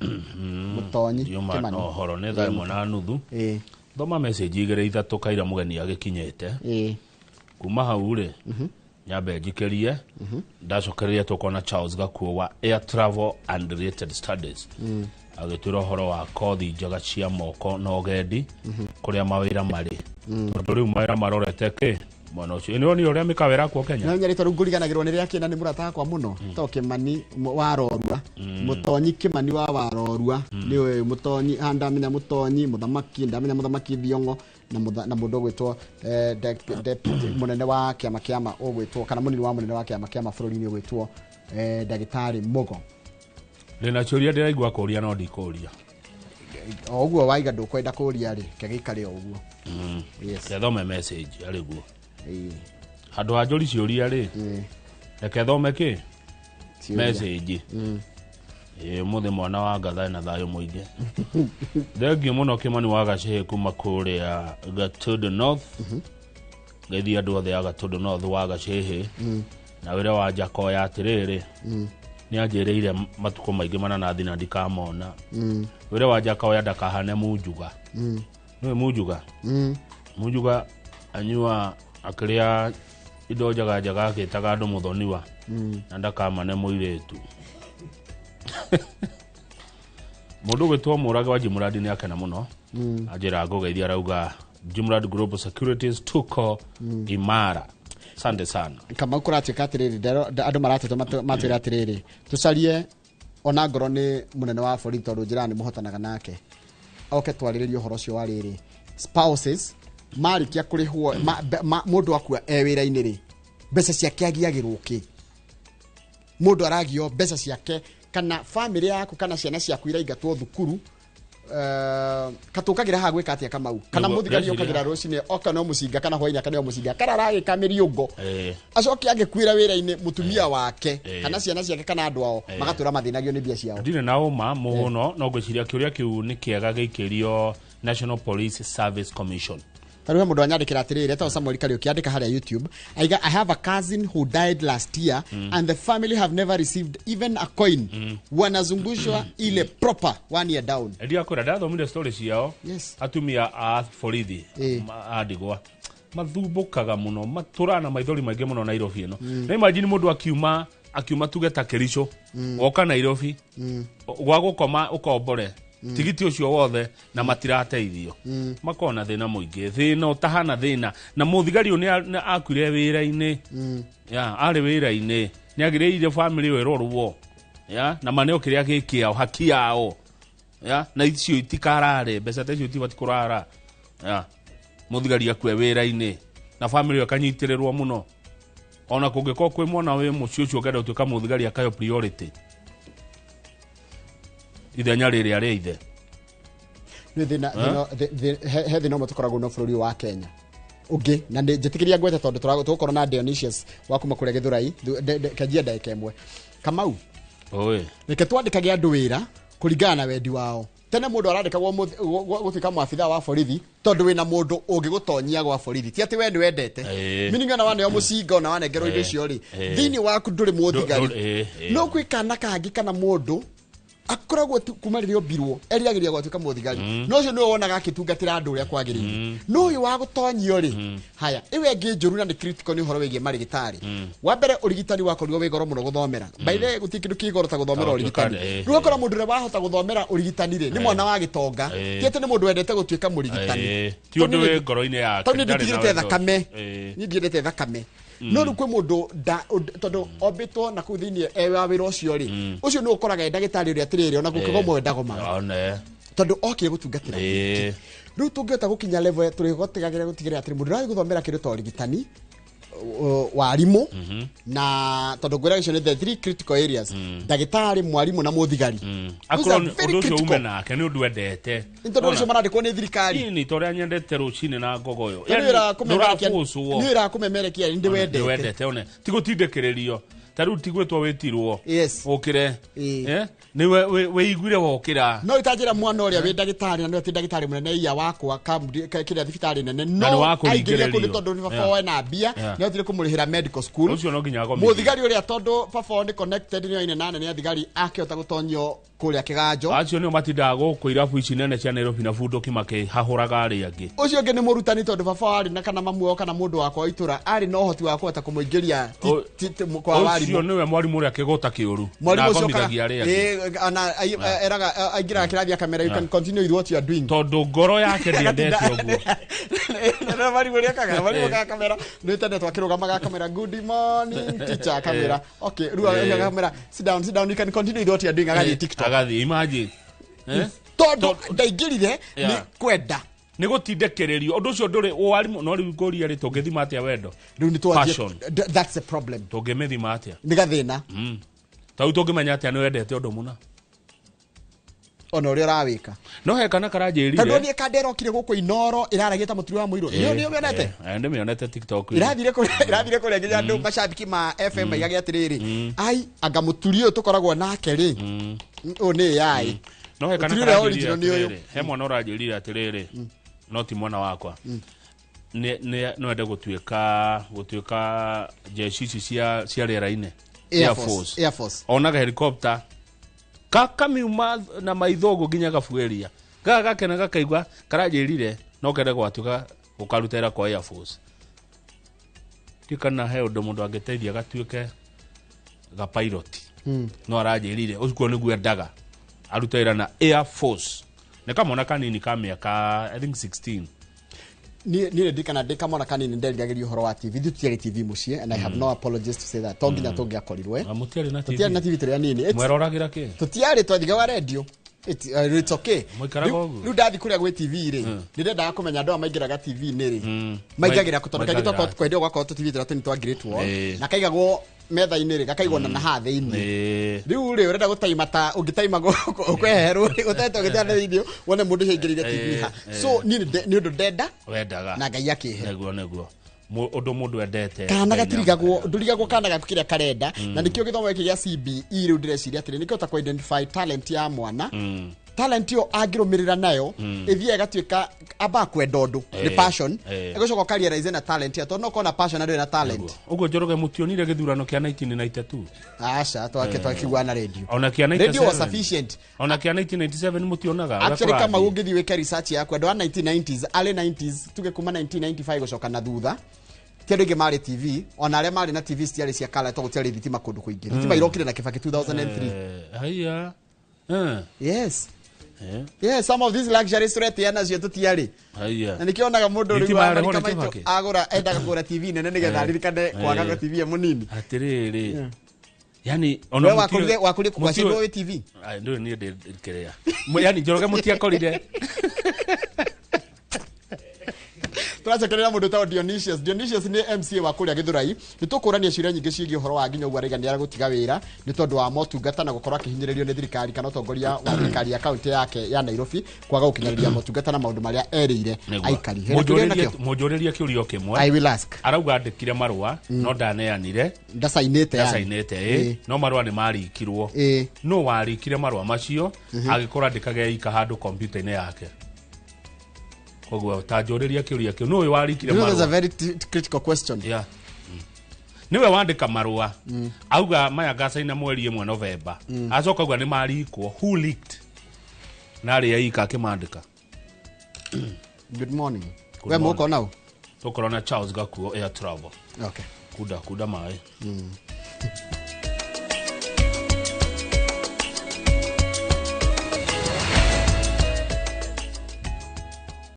Mũtonyi Ndiuma Kĩmani. na ũhoro nĩ 1:30. Ĩĩ. Thoma message igĩrĩ ithatũ kaira mũgeni agĩkinyĩte. Kuma hau rĩ, nyambe njikĩrie, ndacokereria tũkona Charles Gakuo wa Air Travel and Related Studies agĩtwĩra ũhoro wa kothi njega cia moko na ũgendi, kũrĩa mawĩra marĩ, tondũ rĩu mawĩra marorete kĩ Mwana ũcio nĩ wonire ũrĩa mĩkawa ĩrakwo Kenya. No nyarĩtwa rĩu ngũriganagĩrwo nĩ rĩa kĩna nĩ mũrata wakwa mũno to Kĩmani wa Rorua, Mũtonyi Kĩmani wa Warorua nĩ ũyũ Mũtonyi, haha ndamenya Mũtonyi mũthamaki, ndamenya mũthamaki Thiong'o na na mũndũ ũgwĩtwo deputy mũnene wa kĩama kĩama ũgwĩtwo kana mũnini wa mũnene wa kĩama kĩama bũrũri-inĩ ũgwĩtwo ndagĩtarĩ Mugo. Ndĩna ciũria ndĩraigua kũria no ndikũria. O ũguo waiga ndũkwenda kũria rĩ, kĩgĩikare o ũguo. Yes. Thome message arĩ guo. Handũ ha njũri ciũria rĩ, reke thome kĩ message. Ũmũthĩ mwana wa ngatha na thayũ mũingĩ. Thengiũ mũno Kĩmani wa Gacĩhĩ kuma kũrĩa Gatundu North. Ngeithia andũ othe a Gatundu North wa Gacĩhĩ. Na wĩra wa Njakoya atĩrĩrĩ, nĩ anjĩrĩire matukũ maingĩ mananathi na ndikamona. Wĩra wa Njakoya ndakahane munjuga. Nĩwe munjuga? Munjuga anyua akĩrĩa indo njega njega akĩtaga andũ mũthoniwa na ndakamane mũirĩtu. Mũndũ ũgwĩtwo Mũrage wa Jimuradi nĩ akena mũno. Anjĩra ngũgeithia arauga Jimurad Global Securities tuko imara. Asante sana. Kamau kũratuĩka atĩrĩrĩ, andũ maratũtwo matwĩra atĩrĩrĩ, tũcarie ona ngorwo nĩ mũnene wa borithi tondũ njĩra nĩ mũhotanaga nake, oke twarĩrĩrie ũhoro ũcio wa rĩrĩ spouses marĩkia kũrĩhwo mũndũ akua e wĩra-inĩ rĩ, mbeca ciake agiagĩrwo kĩ? Mũndũ aragio mbeca ciake kana famĩlĩ yaku kana ciana ciaku iraingatwo thukuru, katũkagĩra haha gwĩka atĩa Kamau? Kana mũthigari okagĩra rũcinĩ oka no mũcinga kana hwainĩ aka no mũcinga kana aragĩka mĩriũngo acoke angĩkuĩra wĩra-inĩ mũtumia wake kana ciana ciake kana andũ ao magatũra mathĩnagio nĩ mbia ciao. Ndirĩ na ũma mũno no ngwĩciria kĩũria kĩu nĩ kĩega gĩikĩrio National Police Service Commission. Tarĩu he mũndũ anyandĩkĩra atĩrĩrĩ, etagwo Samuel Kariũki, andĩka harĩa YouTube, aiga I have a cousin who died last year and the family have never received even a coin. Wanazungushwa ile proper 1 year down. Ndiakwĩra ndathomire story ciao. Atumia a borithi a ndigwa mathumbũkaga mũno, matũraga na maithori maingĩ mũno Nairobi ĩno. Na imagine mũndũ akiuma tuge ta Kericho, woka Nairobi, gwa gũkoma ũkombore tigiti ũcio wothe na matirateithio. Makona thĩna mũingĩ, thĩna ũtahana thĩna. Na mũthigari ũyũ nĩ akuire wĩra-inĩ. Ya, arĩ wĩra-inĩ. Nĩ agĩrĩire famĩlĩ ĩyo ĩrorwo. Ya, na maneo kĩrĩa gĩ kĩao, haki yao. Ya, na icio itikarare, mbeca ta icio itibatiĩ kũrara. Ya, mũthigari akue wĩra-inĩ na famĩlĩ ĩyo ĩkanyitĩrĩrwo mũno. Ona kũngĩkorwo kwĩ mwana wĩ mũciĩ ũcio ũngĩenda gũtuĩka mũthigari akayo priority ithenya rĩrĩa rĩa ithe. Nĩ thĩna he thĩna ũmwe tũkoragwo na bũrũri wa Kenya ũngĩ, na njĩtĩkĩria ngwete tondũ tũgũkorwo na Dionysius wa kuma kũrĩa Gĩthũrai kanjia ndagĩka ĩmwe. Kamau, reke twandĩkage andũ wĩra kũringana na wendi wao. Tene mũndũ arandĩkagwo gũtuĩka mwabithaa wa borithi tondũ wĩna mũndũ ũngĩgũtonyia gwa borithi, ti atĩ we nĩ wendete. Meaning ona waneo mũcinga ona wanengerwo indo icio rĩ, thĩinĩ waku ndũrĩ mũthigari. No gwĩ kana kangĩ kana mũndũ akoragwo kuma rĩrĩa ombirwo eriragĩria gwatuĩka mũthigari, no ũcio nĩwe wonaga akĩtungatĩra andũ ũrĩa kwagĩrĩire. No ũyũ wa gũtonyio rĩ, haya ĩyo ĩngĩ njũru na nĩ critical nĩ ũhoro wĩgiĩ marĩgĩtarĩ. Wa mbere ũrigitani wakorirwo wĩ goro mũno gũthomera. By the way gũtirĩ kĩndũ kĩ goro ta gũthomera ũrigitani. Rĩu ũgakora mũndũ ũrĩa wahota gũthomera ũrigitani rĩ, nĩ mwana wa gĩtonga, ti atĩ nĩ mũndũ wendete gũtuĩka mũrigitani. Ti ũndũ wĩ ngoro-inĩ yake. Tondũ niĩ nditigĩrĩte thakame, niĩ ndiendete thakame. No rĩu kwĩ mũndũ tondũ ombĩtwo na kũu thĩinĩ e wa wĩra ũcio rĩ, ũcio nĩwe ũkoraga e ndagĩtarĩ ũrĩa atĩrĩrĩ ona gũkĩgomwo ndagomaga tondũ okire gũtungatĩra. Rĩu tũngĩhota gũkinya level tũrĩhotegagĩra gũtigĩrĩra atĩrĩ mũndũ ũrathiĩ gũthomera kĩndũ ta ũrigitani, warimu, na tondũ ngwĩra icio nĩ the three critical areas, ndagĩtarĩ, mwarimu na mũthigari. Akorwo ũndũ ũcio ume nake nĩ ũndũ wendete. Nĩ tondũ ũcio marandĩkwo nĩ thirikari. Ni to ũrĩa nyendete rũcinĩ na ngogoyo. Nĩ wĩra wa kũmemerekia nĩ ndĩwendete. Ndĩwendete one. Ti gũtindĩkĩrĩrio. Ta rĩu ti gwĩtwo wĩtirwo. Ũkĩre. Nĩ wĩiguire wokĩra. No itanjĩra mwana ũrĩa wĩ ndagĩtarĩ na nĩwe ti ndagĩtarĩ mũnene iya wakwa kĩrĩa thibitarĩ nene, no aingĩrire kũndũ tondũ nĩ baba wao ena mbia, nĩ ahotire kũmũrĩhĩra medical school. Ũcio no nginya agomithie. Mũthigari ũrĩa tondũ baba wao nĩ connected nĩ oine na nene a thigari akĩhota gũtonyio kũrĩa kĩganjo. Acio nĩo matindaga gũkũ irabu ici nene cia Nairobi na bunduki makĩhahũraga arĩa angĩ. Ũcio ũngĩ nĩ mũrutani tondũ baba wao arĩ na kana mamu wao kana mũndũ wakwa wa itũra arĩ na ũhoti wa kũhota kũmũingĩria kwa warimu. mwarimũ. Nĩwe mwarimũ ũrĩa kĩgũta kĩũru. Mwarimũ Na ũcio akomithagia arĩa angĩ. Ĩĩ, ana eraga aingĩraga kĩrathi akamera, "You can continue with what you are doing." Tondũ ngoro yake ndĩendete ũguo. Na mwarimũ ũrĩa akaga, mwarimũ akamera nĩ tene twakĩrũgamaga akamera, "Good morning, teacher," akamera, "Okay." Rĩu akamera, "Sit down, sit down, you can continue with what you are doing." Agathiĩ TikTok. Agathiĩ, imagine. Eh? Tondũ ndaingĩrire nĩ kwenda. Nĩ gũtindĩkĩrĩrio ũndũ ũcio ndũrĩ warimũ. No rĩu ngũria rĩ, tũngĩthima atĩa wendo? Rĩu nĩ twanjie. Passion. That's the problem. Tũngĩmĩthima atĩa? Nĩ gathĩna. Ta rĩu tũngĩmenya atĩa nĩ wendete ũndũ mũna? Ona ũrĩa ũrawĩka. No he kana karanjĩrire. Tondũ niĩ kanda ĩrokire gũkũ Inoro ĩraragia ta mũturi wa mũirũ, nĩ ũmĩonete? Ndĩmĩonete TikTok. Ĩrathire kũrĩa nginya andũ macambiki ma FM maigage atĩrĩrĩ, ai anga mũturi ũyũ tũkoragwo nake rĩ, ũyũ nĩ AI. No he kana Mũturi ũrĩa karanjĩrire original nĩ ũyũ. atĩrĩrĩ, he mwana ũranjĩrire atĩrĩrĩ, no ti mwana wakwa, nĩ no ende gũtuĩka jeshi ici cia rĩera-inĩ. Air Force, Air Force. Onaga helicopter kamiuma na maitho ũguo nginya gabuĩria gaka gakena gakaigua karanjĩrire no kende gwatuĩka gũkaruta wĩra kwa Air Force. Ndiũ kana he ũndũ mũndũ angĩteithia gatuĩke ga pilot. No aranjĩrire ũcio nĩguo endaga arute wĩra na Air Force. Nĩ kamwana kanini ka mĩaka, I think, 16. Niĩ ndirikana ndĩ kamwana kanini nderiragĩria ũhoro wa TV. Ithuĩ tũtiarĩ TV mũciĩ, and I have no apologies to say that, to nginya tũngĩakorirwe. Na mũtiarĩ na TV? Tũtiarĩ na TV tũrĩ anini. Mweroragĩra kĩ? Tũtiarĩ, twathigaga radio. It's okay. Mũikaraga ũguo? Rĩu ndathi kũrĩa gwĩ TV rĩ, nĩ ndendaga kũmenya andũ aya maingĩraga TV-inĩ rĩ, maingagĩra kũ, tondũ kaingĩ Maingagĩra. twakorwo kwendeo gwakorwo tũ TV tũrĩa tũnini twa Great Wall, na kaigagwo metha-inĩ rĩ, gakaigwo na haha thĩinĩ. Rĩu rĩ, ũrenda gũtaima ta ũngĩtaima ũkweherwo ũtete ũgĩtĩa thĩinĩ wone mũndũ ũcio aingĩrĩire TV ha. So niĩ nĩ ũndũ ndenda wendaga na Ngai akĩhe. Nĩguo ũndũ mũndũ endete Kana Ngai gatirigagwo, ndũrigagwo kana gaku kĩrĩa karenda. Na nĩkĩo gĩthomo gĩkĩ gĩa CBE rĩu ndĩreciria atĩrĩ nĩkĩhota kũ identify talent ya mwana. Talent ĩyo angĩrũmĩrĩra nayo, ĩthiĩ ĩgatuĩka ambaga kwenda ũndũ nĩ passion, ĩgũcoka ũkarealize na talent ĩyo, tondũ no ũkorwo na passion na ndũrĩ na talent. Ũguo Njoroge, mũtionire gĩthurano kĩa 1992? Aca, twake twakigua na radio. Ona kĩa 97? Radio was sufficient. Ona kĩa 1997 mũtionaga ũrĩa Actually, kama kũrathiĩ? ũngĩthiĩ wĩke research yaku, andũ a 1990s, early 90s, tuge kuma 1995 gũcoka na thutha, ti andũ aingĩ marĩ TV. Ona arĩa marĩ na TV citiarĩ cia kala, tondũ gũtiarĩ thitima kũndũ kũingĩ. Thitima irokire na Kibaki 2003. Haiya. Yes. Yes, some of these luxuries tũretia nacio tũtiarĩ. Haiya. Na nĩkĩo onaga mũndũ rĩu Thitima wa yarehwo nĩ marika maitũ Kibaki? agũra, endaga kũgũra TV nene nĩgetha aririkane kwaga TV e mũnini. Atĩrĩrĩ, yani We wakũrire kwaciarirwo wĩ TV? Ai, ndũĩ niĩ ndĩ kĩrĩa. Yani Njoroge, mũtiakorire. Tũracokerera mũndũ ta Dionysius. Dionysius nĩ MCA wa kũrĩa Gĩthũrai. Nĩ tũkũrania ciũria nyingĩ ciĩgiĩ ũhoro wa nginya ũguo araiga nĩ aragũtiga wĩra nĩ tondũ wa motungata na gũkorwo akĩhinyĩrĩrio nĩ thirikari kana ũtongoria wa thirikari ya kaunti yake ya Nairobi kwaga gũkinyanĩria motungata na maũndũ marĩa erĩire aikari. Hena kĩũria nakĩo? Mũnjũrĩrie kĩũria o kĩmwe. I will ask. Arauga andĩkire marũa no ndaneanire. Ndacainĩte yani. Ndacainĩte ĩ, no marũa nĩ marikirwo. No warikire marũa macio agĩkorwo andĩkage ika handũ kompiuta-inĩ yake. Koguo ta njũrĩria kĩũria kĩu, nũ ũyũ warikire You know, that's a marũa? very critical question. Yeah. Nĩwe wandĩka marũa, auga maya ngacaina mweri 1 Novemba, acoka auga nĩ marikwo. Who leaked na arĩa ika akĩmandĩka? Good morning. Good We morning. mũko nau? Tũkorwo na Charles Gakuo, Air Travel. Okay. Kunda kunda maĩ.